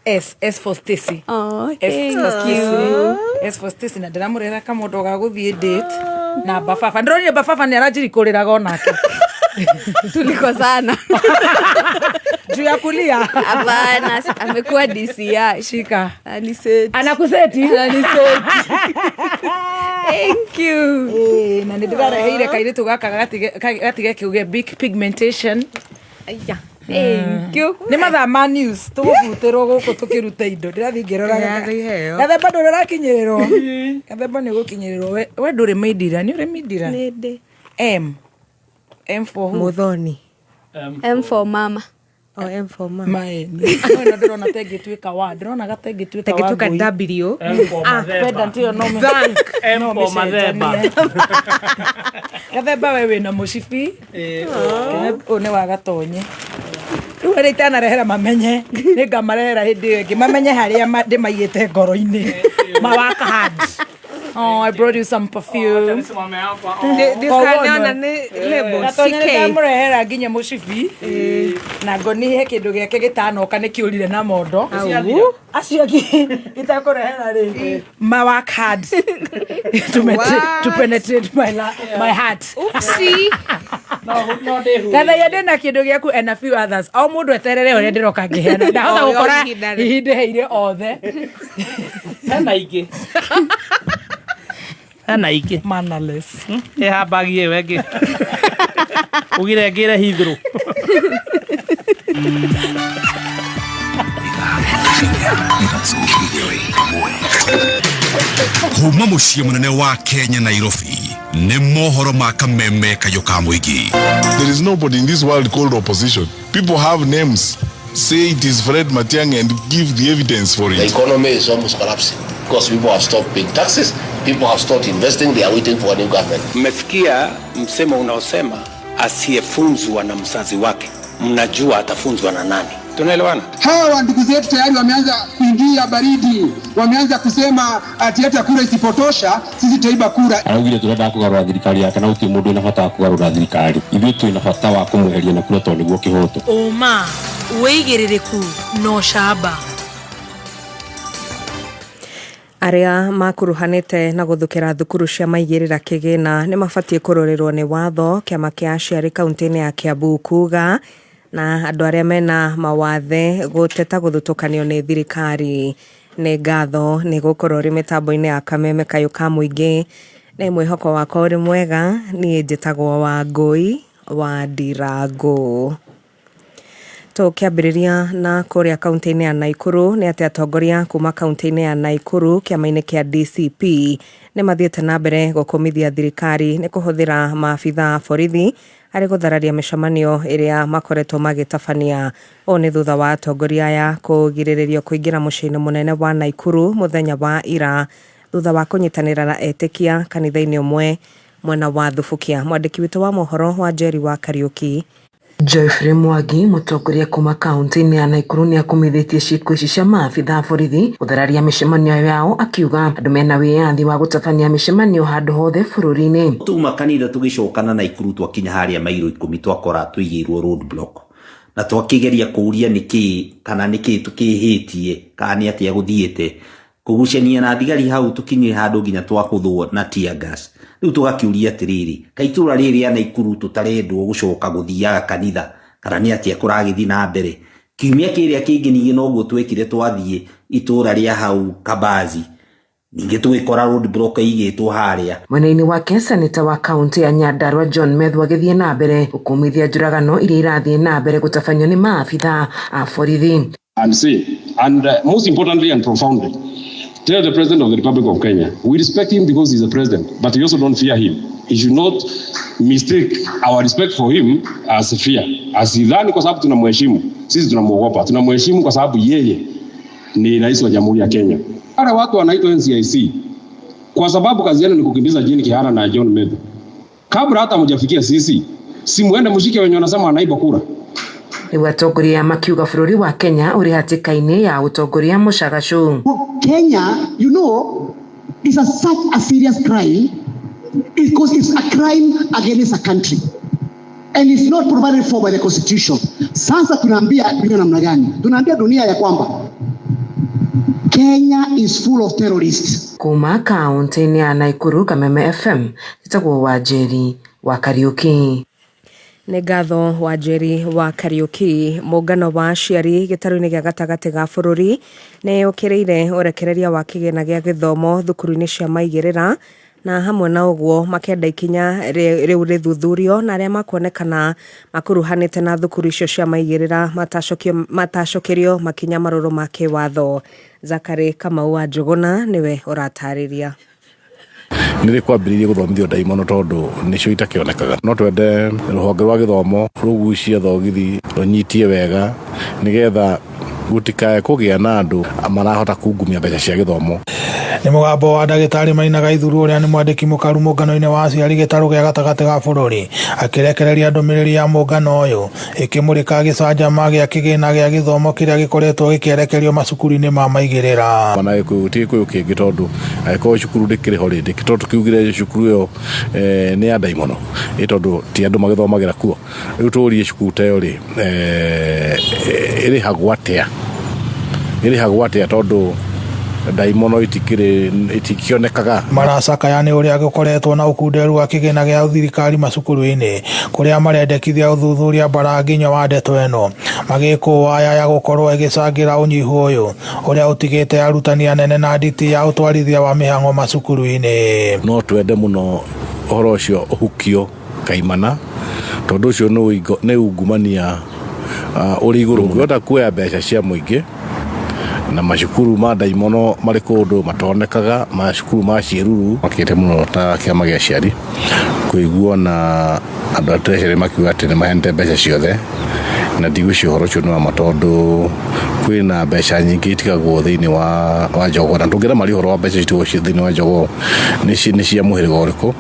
S S for Stacy. Oh, S for thank Stacy. you. S for Stacy na ndĩramũrehera kamũndũ ga gũthiĩ date na bababa. Ndĩronire bababa nĩ aranjirikũrĩraga onake. Tulikosana. Juu ya kulia. Hapana, amekuwa DCI. Shika. Aniseti. Anakuseti? Aniseti. Thank you. Eh, na nĩ ndĩrareheire kairĩtu gaka gatige kiuge big pigmentation. Aya. Thank you. Nĩ mathaa ma news tũgũbutĩrwo gũkũ tũkĩruta indo ndĩrathiĩ ngĩroraga. Ndĩrathiĩ iheo. Gathemba ndũrĩ ũrakinyĩrĩrwo. Gathemba nĩ ũgũkinyĩrĩrwo. We ndũrĩ mindira, nĩ ũrĩ mindira? Nĩ ndĩ. M. M for who? Muthoni. M for mama. O M for ma. Ĩno ndĩrona ta ĩngĩtuĩka wa ndĩrona gata ĩngĩtuĩka Ta ĩngĩtuĩka W. M for Ah, Mathemba. pendant ĩyo no Thank. M no for Mathemba. mĩcenjanie. Gathemba we wĩna mũcibi. Ũyũ nĩ wa gatonye. Rĩu arĩa itanarehera mamenye nĩngamarehera hĩndĩ ĩyo ĩngĩ mamenye harĩa ndĩmaigĩte ngoro-inĩ. Ma work hard. Oh, I brought you some perfume. Ndikanaona nĩ label Gatonye CK. nĩndamũrehera nginya mũcibi na ngoni he kĩndũ gĩake gĩtanoka nĩ kĩũrire na mondo. Au. Acio angĩ itakũrehera rĩ ma work hard to penetrate my heart. Oopsie. Gathaia ndĩna kĩndũ gĩaku and a few others. O mũndũ eterere ũrĩa ndĩroka ngĩheana. Ndahota O, gũkora ihinda rĩ. ihinda heire othe. Hena ingĩ. Hena ingĩ. Mannerless. Ĩha mbagi ĩyo ĩngĩ. Ugire ngĩre Heathrow. Kuma muciĩ mũnene wa Kenya Nairobi nĩ mohoro ma kameme kayũ ka mũingĩ. There is nobody in this world called opposition. People have names. Say it is Fred Matiang'i and give the evidence for The it. economy is almost collapsing because people have stopped paying taxes, people have stopped investing, they are waiting for a new government. Mmesikia msemo unaosema asiyefunzwa na mzazi wake, mnajua atafunzwa na nani? Tunaelewana? Hawa ndugu zetu tayari wameanza kuingia baridi, wameanza kusema ati hata kura isipotosha sisi tutaiba kura. Araugire turenda kugarura thirikari yake na gutiri mundu wina bata wa kugarura thirikari ithuĩ twĩna bata wa kũmweheria na kura tondũ nĩguo kĩhoto. Ũma, wĩigĩrĩrĩku na ũcamba. Arĩa makuruhanĩte na gũthukĩra thukuru cia maigĩrĩra kĩgĩna nĩ mabatiĩ kũrorerwo nĩ watho kĩama kĩa aciari kaunti-inĩ ya Kiambu kuga na andũ arĩa mena mawathe gũteta gũthutũkanio nĩ thirikari. Nĩ ngatho nĩ gũkorwo ũrĩ mĩtambo-inĩ ya kameme kayũ ka mũingĩ nĩ mwĩhoko wakwa ũrĩ mwega. Niĩ njĩtagwo Wangũi wa Ndirangũ. Tũkĩambĩrĩria na kũrĩa kaunti-inĩ ya Naikuru nĩ atĩ atongoria kuma kaunti-inĩ ya Naikuru kĩama-inĩ kĩa DCP nĩ mathiĩte na mbere gũkũmithia thirikari nĩ kũhũthĩra maabitha a borithi harĩ gũthararia mĩcemanio ĩrĩa makoretwo magĩtabania. Ũũ nĩ thutha wa atongoria aya kũgirĩrĩrio kũingĩra mũciĩ-inĩ mũnene wa Naikuru mũthenya wa ira thutha wa kũnyitanĩra na etĩkia kanitha-inĩ ũmwe mwena wa Thubukia. Mwandĩki witũ wa mohoro wa Njeri wa Kariũki. Geoffrey Mwangi mũtongoria kuma kaunti-inĩ ya Naikuru nĩakumithĩtie ciĩko ici cia maabitha a borithi gũthararia mĩcemanio yao akiuga andũ mena wĩyathi wa gũtabania mĩcemanio handũ hothe bũrũri-inĩ. Tuma kanitha tũgĩcokana Naikuru twakinya harĩa mairo 10 twakora tũigĩirwo road block na twakĩgeria kũũria nĩkĩ kana nĩkĩ tũkĩhĩtie kana nĩ atĩa gũthiĩte kũgucania na thigari hau tũkinyire handũ nginya twakũthwo na tear gas. Rĩu tũgakĩũria atĩrĩrĩ, kaĩ itũra rĩrĩ rĩa Naikuru tũtarendwo gũcoka gũthiaga kanitha kana nĩ atĩa kũragĩthiĩ na mbere. Kiumia kĩrĩa kĩngĩ ningĩ noguo twekire twathiĩ itũra rĩa hau Kabazi ningĩ tũgĩkora road block ĩigĩtwo harĩa. Mwena-inĩ wake seneta wa kaunti ya Nyandarua John Methu agĩthiĩ na mbere gũkũmithia njũragano iria irathiĩ na mbere gũtabanio nĩ maabitha a borithi. And say, and most importantly and profoundly, tell the President of the Republic of Kenya, we respect him because he's a president, but we also don't fear him. He should not mistake our respect for him as fear. Asidhani kwa sababu tunamheshimu, sisi tunamuogopa. Tunamheshimu kwa sababu yeye ni rais wa Jamhuri ya Kenya. Wale watu wanaitwa NCIC kwa sababu kazi yenu ni kukimbiza Jane Kihara na John Methu. Kabla hata hamjafikia sisi, si muende mshike wenye wanasema wanaiba kura. Rĩu atongoria makiuga bũrũri wa Kenya ũrĩ hatĩka-inĩ ya ũtongoria mũcagacu. Kenya, you know, is such a serious crime because it's a crime against a country and it's not provided for by the constitution. Sasa tunaambia dunia namna gani? Tunaambia dunia ya kwamba Kenya is full of terrorists. Kuma kaunti-inĩ ya Naikuru, Kameme FM, njĩtagwo Wanjeri wa Kariũki. Nĩ ngatho Wanjeri wa Kariũki. Mũngano wa aciari gĩtarũ-inĩ gĩa gatagatĩ ga bũrũri nĩ ũkĩrĩire ũrekereria wa kĩgĩna gĩa gĩthomo thukuru-inĩ cia maigĩrĩra na hamwe na ũguo makenda ikinya rĩu rĩthuthurio na arĩa makuonekana makuruhanĩte na thukuru icio cia maigĩrĩra matacokerio makinya marũrũ ma kĩwatho. Zakary Kamau wa Njũgũna nĩwe ũratarĩria. Nĩ rĩ kwambĩrĩirie gũthomithio ndaimono tondũ nĩcio itakĩonekaga. No twende rũhonge rwa gĩthomo rũgucie thogithi rũnyitie wega Nĩgetha gũtikae kũgĩa na andũ marahota kungumia mbeca cia gĩthomo. Nĩ mũgambo wa ndagĩtarĩ Maina Gaithuru ũrĩa nĩ mwandĩki mũkaru mũngano-inĩ wa aciari gĩtarũ gĩa gatagatĩ ga bũrũri, akĩrekereria ndũmĩrĩri ya mũngano ũyũ ĩkĩmũrĩka gĩcanjama gĩa kĩgĩna gĩa gĩthomo kĩrĩa gĩkoretwo gĩkĩerekerio macukuru-inĩ ma maigĩrĩra. Na Gĩkũyũ ti Gĩkũyũ kĩngĩ, tondũ angĩkorwo cukuru ndĩkĩrĩ ho rĩ, tondũ tũkiugire cukuru ĩyo nĩ ya ndaimono ĩ, tondũ ti andũ magĩthomagĩra kuo. Rĩu tũrie cukuru ta ĩyo rĩ, ĩrĩhagwo atĩa? Ĩrĩhagwo atĩa tondũ ndaimono itikĩrĩ, itikĩonekaga? Maracakaya nĩ ũrĩa gũkoretwo na ũkunderu wa kĩgĩna gĩa thirikari macukuru-inĩ kũrĩa marendekithia ũthuthuria mbaranginyo wa ndeto ĩno, magĩkũa ya gũkorwo ĩgĩcangĩra ũnyihu ũyũ ũrĩa ũtigĩte arutani anene na nditi ya ũtwarithia wa mĩhang'o macukuru-inĩ. No twende mũno ũhoro ũcio ũhukio kaimana, tondũ ũcio nĩ ungumania ũrĩ igũrũ. Ũngĩhota kuoya mbeca cia mũingĩ na macukuru ma ndaimono marĩ kũndũ matonekaga, macukuru ma ciĩruru makĩte mũno ta kĩama gĩa aciari kũiguo na andũ a treasury makiuga atĩ nĩ maheanĩte mbeca ciothe, na ndigwĩciria ũhoro ũcio nĩ wa ma, tondũ kwĩna mbeca nyingĩ itigagwo thĩinĩ wa jogoo, na tũngĩra maria ũhoro wa mbeca itigagwo thĩinĩ wa jogoo nĩ cia mũhĩrĩga ũrĩkũ.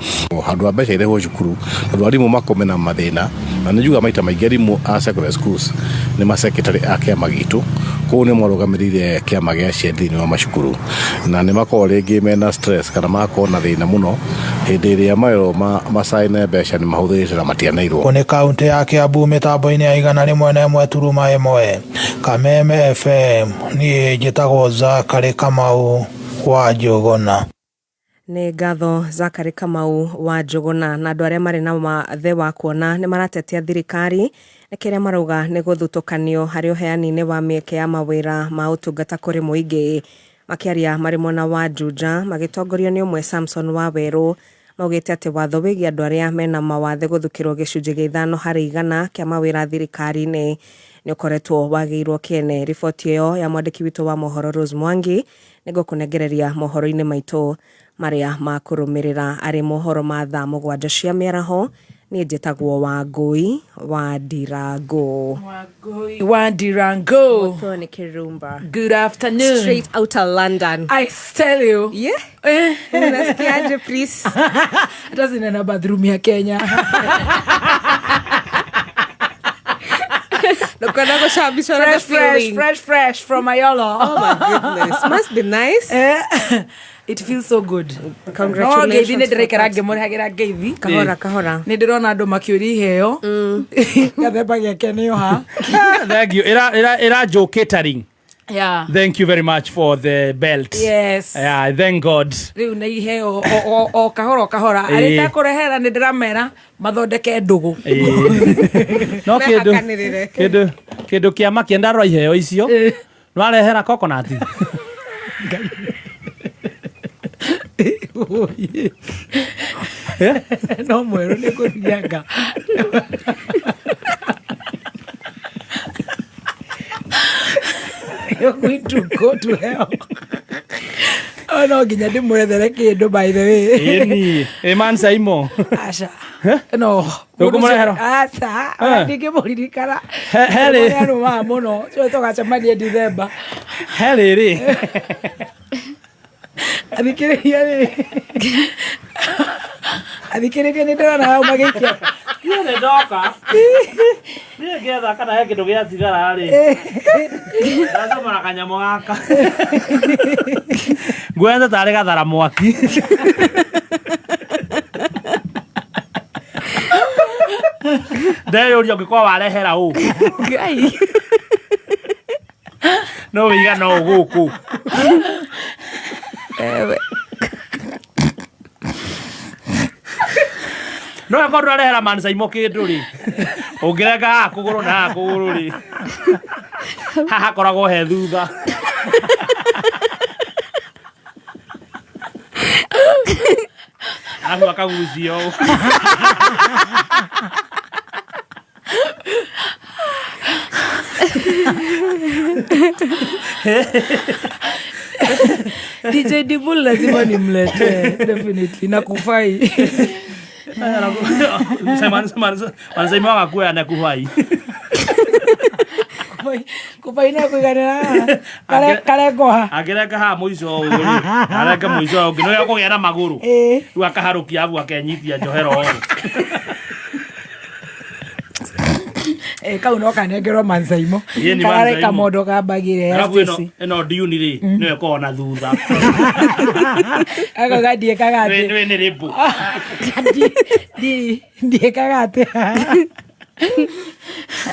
Handũ ha mbeca irehwo cukuru, tondũ arimũ makome na mathĩna, na nĩ njugaga maita maingĩ arimũ a secondary schools nĩ ma secretary a kĩama gitũ, koguo nĩ marũgamĩrĩire kĩama gĩa aciari thĩinĩ wa macukuru, na nĩ makoragwo rĩngĩ mena stress kana magakorwo na thĩna mũno hĩndĩ ĩrĩa maerwo macaine mbeca nĩ mahũthĩrĩte na matianeirwo. Nĩ kaunti ya Kiambu mĩtambo-inĩ ya 101.1 Kameme FM, niĩ njĩtagwo Zakary Kamau wa Njũgũna. Nĩ ngatho Zakary Kamau wa Njũgũna. Na andũ arĩa marĩ na wathe wa kuona nĩ maratetia thirikari nĩ kĩrĩa marauga nĩ gũthutũkanio harĩ ũheani-inĩ wa mĩeke ya mawĩra ma ũtungata kũrĩ mũingĩ. Makĩaria marĩ mwena wa Juja magĩtongorio nĩ ũmwe Samson Wawerũ, maugĩte atĩ watho wĩgiĩ andũ arĩa mena mawathe gũthukĩrwo gĩcunjĩ gĩa 5% kĩa mawĩra thirikari-inĩ nĩ ũkoretwo wagĩirwo kĩene. Riboti ĩyo ya mwandĩki witũ wa mohoro Rose Mwangi nĩngũkũnengereria mohoro-inĩ maitũ marĩa makũrũmĩrĩra arĩ mohoro ma thaa 7 cia mĩaraho. Niĩ njĩtagwo Wangũi wa Ndirango. Wa Ndirango. Muthoni Kirumba. Good afternoon. Straight out of London. I tell you. Yeah. Unasikiaje, please? Hata sina na bathroom ya Kenya. Ndũkwenda gũcambicwo na Fresh, the fresh, feeling. fresh, fresh from Ayolo. Oh my goodness. Must be nice. It feels so good. Congratulations. No ngeithi nĩ ndĩraikara for that. ngĩmũrehagĩra ngeithi. Kahora, kahora. Nĩ ndĩrona andũ makĩũria iheo. Gathemba gĩake nĩ oha. Thank you. Ira Joe Catering. Yeah. Thank you very much for the belt. Yes. Yeah, thank God. Rĩu nĩ iheo o kahora o kahora. Arĩa itakũrehera nĩ ndĩramera mathondeke ndũgũ. No kĩndũ Mehakanĩrĩre. kĩndũ kĩa makia ndarora iheo icio. Nwarehera coconut. No mwerũ nĩ kũrianga. You're going to go to hell. Oh, no nginya ndĩmwethere kĩndũ by the way. Ĩni, ĩ man Saimo. Aca. No. Ndũkũmũrehera? Aca. Ndingĩmũririkana. He rĩ. Nĩarũmaga mũno. Tũe tũgacemania Dithemba. He rĩrĩ. Athikĩrĩria rĩ. Athikĩrĩria nĩ ndĩrona hau magĩikia. Niĩ nĩ ndoka. Niĩ ngĩetha kana he kĩndũ gĩatigara rĩ. Ndacamũra kanyamũ gaka. Nguonete tarĩ gathara mwaki. Ndeyũria ũngĩkorwo warehera ũ. Ngai. No wĩigana ũũ gũkũ. Ewe. No akorwo ndwarehera man Saimo kĩndũ rĩ, ũngĩrenga haha kũgũrũ na haha kũgũrũ rĩ, haha hakoragwo he thutha. Arabu akagucio ũũ. DJ Dibul lazima nimletee, definitely na kufai. Man Saimo agakuoya na kufai. Kubaina kũiganĩra karengoha. Angĩrenga haha mũico ũyũ rĩ, arenge mũico ũyũ ũngĩ nĩwe ũkũgĩa na magũrũ. Rĩu akaharũkia abu akenyitia njohero ũũ. Eh, kau no kanengerwo manzaimo. Ĩĩ, nĩ Kararĩ Manzaimo. kamondo kambagire ya Arabu ĩno Stacy. ĩno ndiuni rĩ, nĩyo ĩkoragwo na thutha. Gako gandiĩkaga atĩ. Nĩwe nĩ rĩmbũ. Ndiĩkaga atĩ.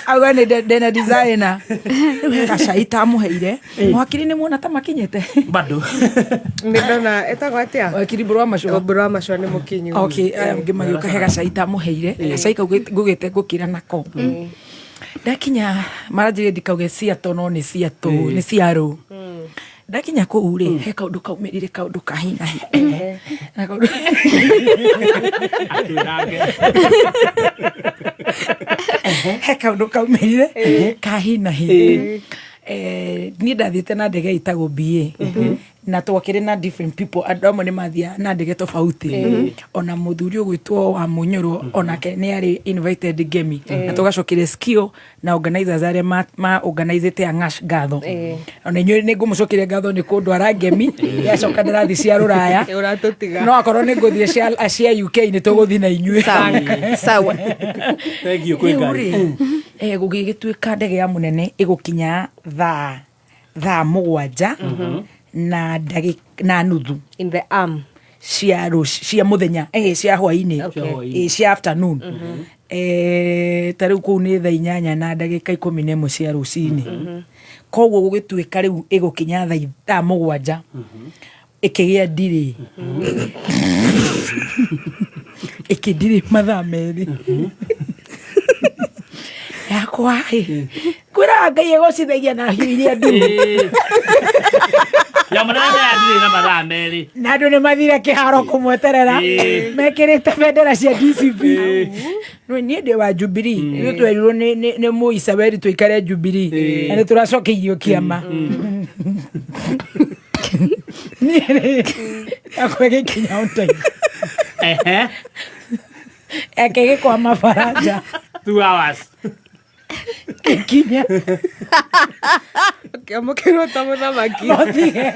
Auga nĩ ndĩna designer. Rĩu he gacai tamũheire. Mwakiri nĩ muona ta makinyĩte. Bado. Nĩ ndona ĩtagwo atĩa? Wakiri Mbũrũ wa Macũa. Mbũrũ wa Macũa nĩ mũkinyu. Okay, aya ngĩ magĩũka he gacai tamũheire. Gacai kau ngũgĩte ngũkĩra nako. Ndakinya maranjĩrire ndikauge ciatũ no nĩ ciatũ, nĩ ciarũ. Ndakinya kũu rĩ, he kaũndũ kaumĩrire kaũndũ ka hi na hi. Na kaũndũ he kaũndũ kaumĩrire ka hi na hi. Eh, niĩ ndathiĩte na ndege ĩtagwo BA na twakĩrĩ na different people andũ amwe nĩ mathiaga na ndege tofauti ona mũthuri ũgwĩtwo wa mũnyũrũ onake nĩ arĩ invited ngemi na tũgacokeria skill na organizers arĩa ma organizĩte Ang'ash ngatho ona inyuĩ nĩ ngũmũcokeria ngatho nĩ kũndwara ngemi yacoka ndĩrathiĩ cia rũraya Ũratũtiga. no akorwo nĩ ngũthiĩ cia UK nĩ tũgũthiĩ na inyuĩ Sawa. Thank you kwĩ Rĩu Ngai. rĩ, gũgĩgĩtuĩka ndege ya mũnene ĩgũkinya thaa 7 na ndagĩ na nuthu In the arm. cia cia mũthenya cia hwainĩ. Okay. Cia hwainĩ. Cia afternoon. Ta rĩu kũu nĩ thaa 8 na ndagĩka 11 cia rũcinĩ. Koguo gũgĩtuĩka rĩu ĩgũkinya thaa 7 ĩkĩgĩa ndirĩ ĩkĩndirĩ mathaa 2 yakwa ĩ kwĩraga Ngai egocithagia na hiũ iria nduru. Ya mũnene nĩ andirĩ na mathaa 2. Na andũ nĩ mathire kĩharo kũmweterera mekĩrĩte bendera cia DCP. No niĩ ndĩ wa Jubilee. Ithuĩ twerirwo nĩ Mũisabeli tũikare Jubilee na nĩ tũracokeirio kĩama. Niĩ rĩ yakwa ĩgĩkinya on time. Yake ĩgĩkwama baranja. 2 hours. Gĩkinya. Ũkĩamũkĩrwo ta mũthamaki. Mũtige.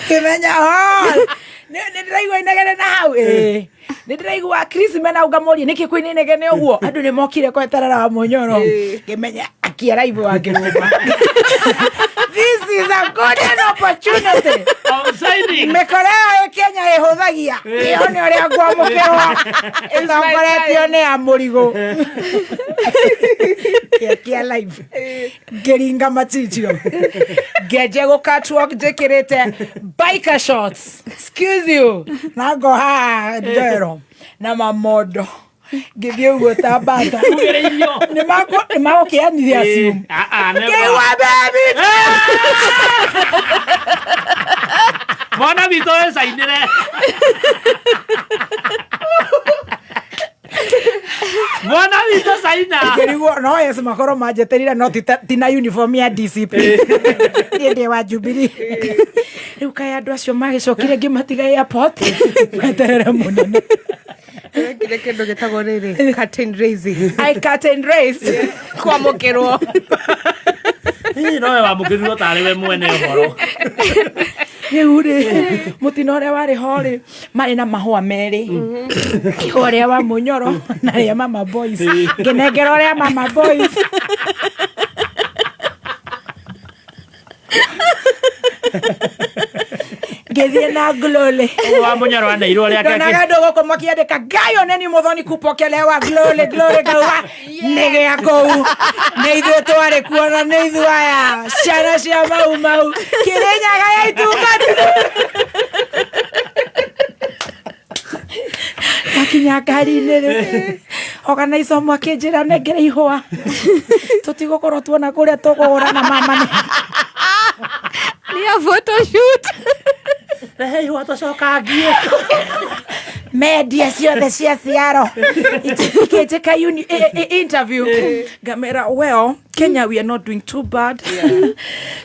Kĩmenya hall. Nĩ ndĩraigua inegene na hau. Ĩĩ. Nĩ ndĩraigua Chris mena hau ngamũria nĩkĩ kwĩna inegene ũguo. Andũ nĩ mokire kweterera wa Mũnyoro. Ngĩmenya akĩaraibu wa kĩrũma. This is a golden opportunity. Mĩkora ĩyo ĩ Kenya ĩhũthagia. Ĩyo nĩ ũrĩa ngwamũkĩrwo. Ĩtongoretio nĩ ya mũrigũ. Kĩa live. Ngĩringa machichio. Ngĩanjia gũ catwalk njĩkĩrĩte biker shorts. Excuse you. Na ngoha njohero na mamondo. Ngĩthiĩ ũguo ta mbata. Nĩ magũkĩanirie assume. Ngĩigua baby. Mwana witũ ecainĩre. Mwana witũ caina. Ngĩrigwo no yes makorwo manjeterire no ti na uniform ya DCP. Niĩ ndĩ wa Jubilee. Rĩu kaĩ andũ acio magĩcokire ngĩmatiga airport meterere mũnene. Wekire kĩndũ gĩtagwo rĩrĩ curtain raising. I curtain raise. Kwamũkĩrwo. Hihi nowe wamũkĩrirwo tarĩ we mwene ũhoro. Rĩu rĩ mũtino ũrĩa warĩ ho rĩ marĩ na mahũa 2 ihũa rĩa wa Mũnyoro na rĩa mama boys. Ngĩnengerwo rĩa mama boys. Ngĩthiĩ na glory. Wa Mũnyoro aneirwo rĩake. Ndonaga andũ gũkũ makĩandĩka Ngai oneni mũthoni kupokelewa glory glory ngauga nĩ gĩa kũu nĩ ithuĩ twarĩ kuo na nĩ ithuĩ aya ciana cia mau mau Kĩrĩnyaga ya itungati. Ndakinya ngari-inĩ rĩ organizer ũmwe akĩnjĩra nengere ihũa tũtigũkorwo tuona kũrĩa tũkũgũra na mama nĩ Nĩ ya photoshoot. Rehe ihũa tũcokangie. Media ciothe cia ciaro ikĩnjĩka interview ngamera well Kenya we are not doing too bad.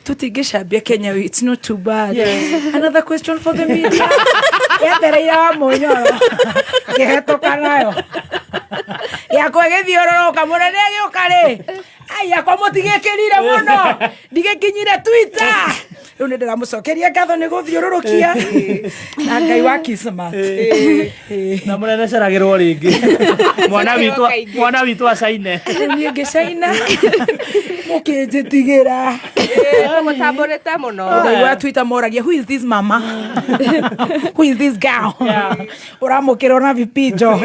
Tũtingĩcambia Kenya it's not too bad. Another question for the media. Yetereire wa Mũnyoro ngĩhetũka nayo yakwa ĩgĩthiũrũrũka mũnene agĩũka rĩ Ai akwa mũtigĩkĩrire mũno ndigĩkinyire Twitter rĩu nĩ ndĩramũcokeria ngatho nĩ gũthiũrũrũkia na Ngai wa Kismat. Na mũnene ceragĩrwo rĩngĩ mwana witũ, mwana witũ acaine. Rĩu niĩ ngĩcaina mũkĩnjĩtigĩra. Tũgũtambũrĩte mũno. Ndaigua Twitter moragia, who is this mama, who is this girl ũramũkĩra na vipinjo?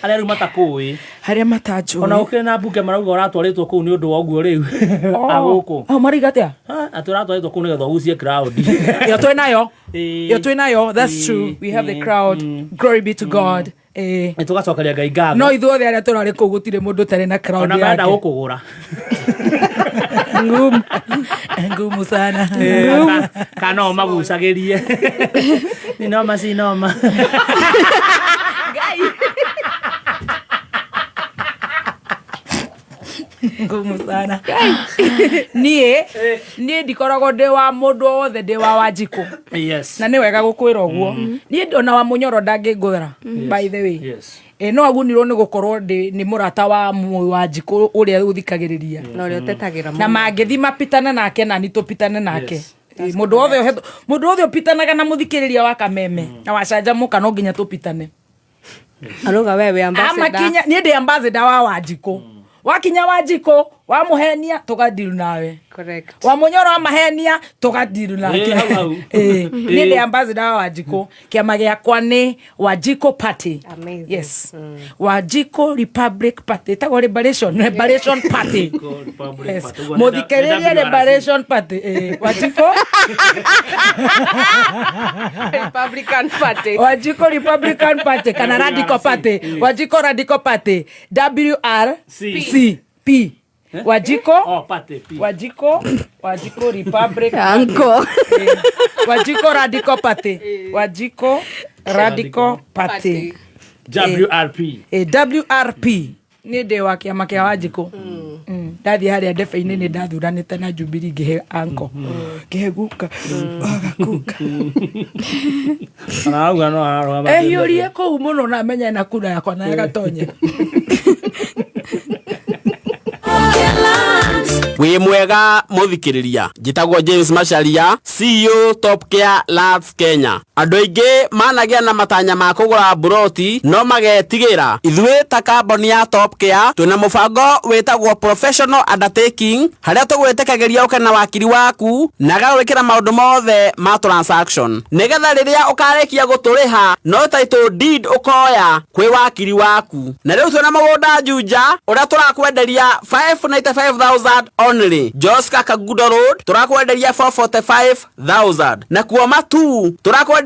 Arĩa rĩu matakũĩ. Arĩa matanjũĩ. Ona ũkĩrĩ na mbunge marauga ũratwarĩtwo kũu nĩ ũndũ wa ũguo rĩu agũkũ. Oh, marauga atĩa? Atĩ ũratwarĩtwo kũu nĩgetha ũgucie crowd. Ĩyo twĩ nayo, ĩyo twĩ nayo, that's true, we have the crowd, glory be to God. Nĩ tũgacokeria Ngai ngatho. No ithuothe arĩa tũrarĩ kũu gũtirĩ mũndũ ũtarĩ na crowd Ona marenda yake. gũkũgũra. Ngumu, ngumu sana. Kana no magucagĩrie ni noma si noma. Ngumu sana. Niĩ ndikoragwo ndĩ wa mũndũ o wothe, ndĩ wa Wanjikũ. Na nĩ wega gũkwĩra ũguo, niĩ ona wa Mũnyoro ndangĩngũra, by the way. No agunirwo nĩ gũkorwo nĩ mũrata wa Wanjikũ ũrĩa ũthikagĩrĩria na ũrĩa ũtetagĩra na mangĩthi mapitane nake na ni tũpitane nake. Mũndũ wothe mũndũ wothe ũpitanaga na mũthikĩrĩria wa Kameme na wacanjamũka no nginya tũpitane. Aruga we wĩ ambassador. Amakinya niĩ ndĩ ambassador wa Wanjikũ. Wakinya Wanjikũ wamũhenia tũgadiru nawe. Correct. Wa Mũnyoro wamahenia tũgadiru nake. Ĩ, hau, hau. Ĩ, niĩ ndĩ ambassador wa Wanjikũ. Kĩama gĩakwa nĩ Wanjikũ Party. Amazing. Yes, Wanjikũ Republic Party, ĩtagwo Liberation Party. Yes. Mũthikĩrĩrie, Liberation Party. Ĩ, Wanjikũ Republican Party. Wanjikũ Republican Party kana Radical Party. Wanjikũ Radical Party, WR C P, Wanjikũ. Oh, party P. Wanjikũ Republic Uncle. Wanjikũ Radical Party, Wanjikũ Radical Party. WRP. WRP. Niĩ ndĩ wa kĩama kĩa Wanjikũ. Ndathiĩ harĩa ndebe-inĩ nĩ ndathuranĩte na Jubilee, ngĩhe anko, ngĩhe guka wagakuka. Ona auga no ararũgama. Ehiũrie kũu mũno na menye na kura yakwa na gatonye. Wĩ mwega mũthikĩrĩria, njĩtagwo James Macharia, CEO Top Care Lands Kenya. Andũ aingĩ managĩa na matanya ma kũgũra mburoti no magetigĩra. Ithuĩ ta kambuni ya Top Care twĩna mũbango wĩtagwo professional undertaking, harĩa tũgwĩtĩkagĩria ũke na wakiri waku na agagwĩkĩra maũndũ mothe ma transaction, nĩgetha rĩrĩa ũkarĩkia gũtũrĩha no title deed ũkoya kwĩ wakiri waku. Na rĩu twĩna mũgũnda Juja ũrĩa tũrakwenderia 595,000 only. Joska Kagudo Road tũrakwenderia 445,000, na kuo Matu tũrakwenderia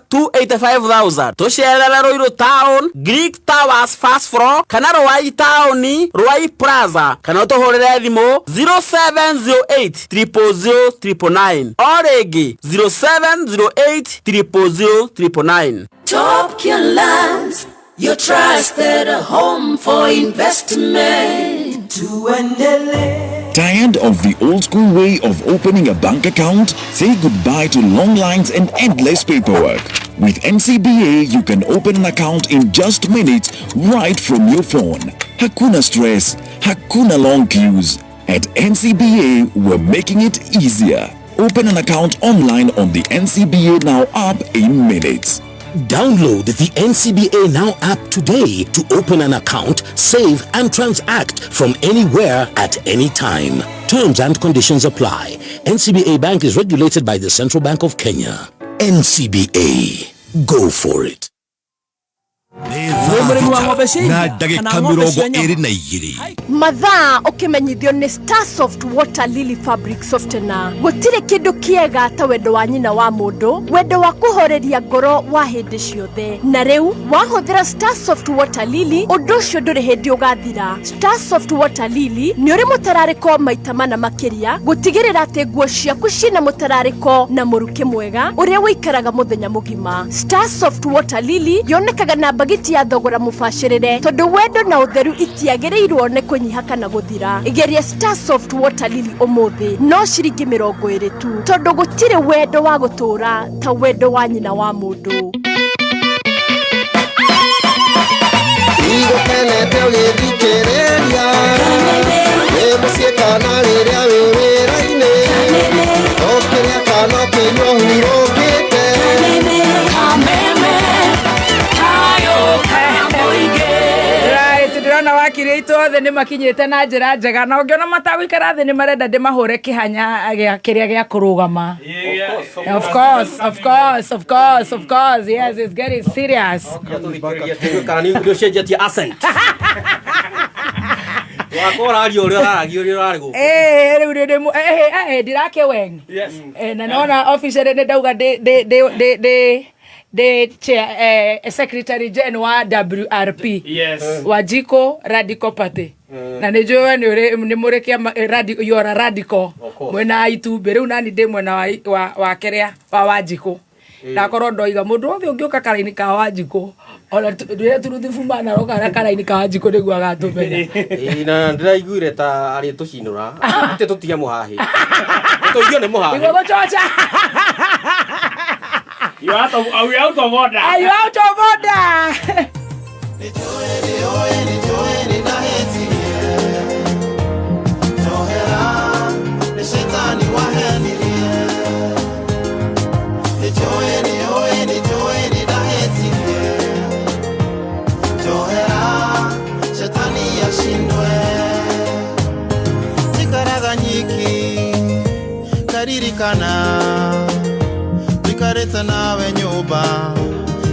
285,000. Tũcerere Ruiru Town, Greek Towers first floor, kana Ruai Town, Ruai Plaza, kana ũtũhũrĩre thimũ 0708 000 999, o rĩngĩ 0708 000 999. Top Care Lands, your trusted home for investment. Tuendelee. Tired of the old school way of opening a bank account? Say goodbye to long lines and endless paperwork. With NCBA, you can open an account in just minutes right from your phone. Hakuna stress, hakuna long queues. At NCBA, we're making it easier. Open an account online on the NCBA Now app in minutes. Download the NCBA Now app today to open an account, save, and transact from anywhere at any time. Terms and conditions apply. NCBA Bank is regulated by the Central Bank of Kenya. NCBA. Go for it. Wĩ mũrĩmi wa ng'ombe cia na iria ndagĩka kana ng'ombe mĩrongo cia nyama? 22. Mathaa ũkĩmenyithio nĩ Starsoft Water Lily Fabric Softener. Gũtirĩ kĩndũ kĩega ta wendo wa nyina wa mũndũ, wendo wa kũhoreria ngoro wa hĩndĩ ciothe. Na rĩu wahũthĩra Starsoft Water Lily, ũndũ ũcio ndũrĩ hĩndĩ ũgathira. Starsoft Water Lily nĩ ũrĩ mũtararĩko maita mana makĩria, gũtigĩrĩra atĩ nguo ciaku ciĩna mũtararĩko na mũrukĩ mwega ũrĩa ũikaraga mũthenya mũgima. Starsoft Water Lily yonekaga na mbagiti ya thogora mũbacĩrĩre, tondũ wendo na ũtheru itiagĩrĩirwo nĩ kũnyiha kana gũthira. Igeria Starsoft Water Lily ũmũthĩ, no ciringi 20 tu, tondũ gũtirĩ wendo wa gũtũũra ta wendo wa nyina wa mũndũ. Igũkenete ũgĩthikĩrĩria nĩ Athaki aitũ othe nĩ makinyĩte na njĩra njega na ũngĩona matagũikara thĩ nĩ marenda ndĩmahũre kĩhanya gĩa kĩrĩa gĩa kũrũgama. Of course, of course, of course, of course. Yes, it's getting serious. Kana nä å cenjetie accent wakwa å raria å rä a å raragia å rä a å rarä gå Eh, rĩu nĩ eh eh ndirakĩweng. Eh, na nona officially nĩ ndauga ndĩ ndĩ ndĩ ndĩ ndĩ ndĩ chair eh, secretary general wa WRP. Yes. Wanjikũ Radical Party. Na nä njå we nä må rä kä you are a radical mwena wa itumbä rä u nani ndä mwena wa kä rä a wa Wanjikũ. Ndakorwo ndoiga må ndå wothe å ngä å ka karaini ka Wanjikũ ona rä turuthibu manaroka na karaini ka Wanjikũ nä guo agatå menya. Na ndä raiguire ta arä tå cinå ra atä tå tige må hahä tå igio nä må hahä niguo gå coca. You are out of, are we out of order? Are you out of order? Njikaraga nyiki ngaririkana njikarĩte nawe nyũmba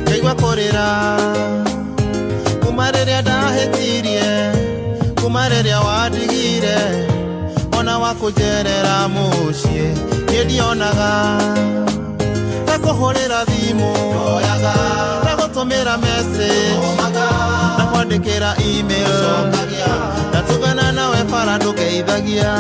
ngaigua kũrĩra kuma rĩrĩa ndahĩtirie kuma rĩrĩa wandigire ona wa kũnjerera mũciĩ niĩ ndionaga ndakũhũrĩra thimũ ndagũtũmĩra message ndakwandĩkĩra email ndatũngana nawe bara ndũngeithagia.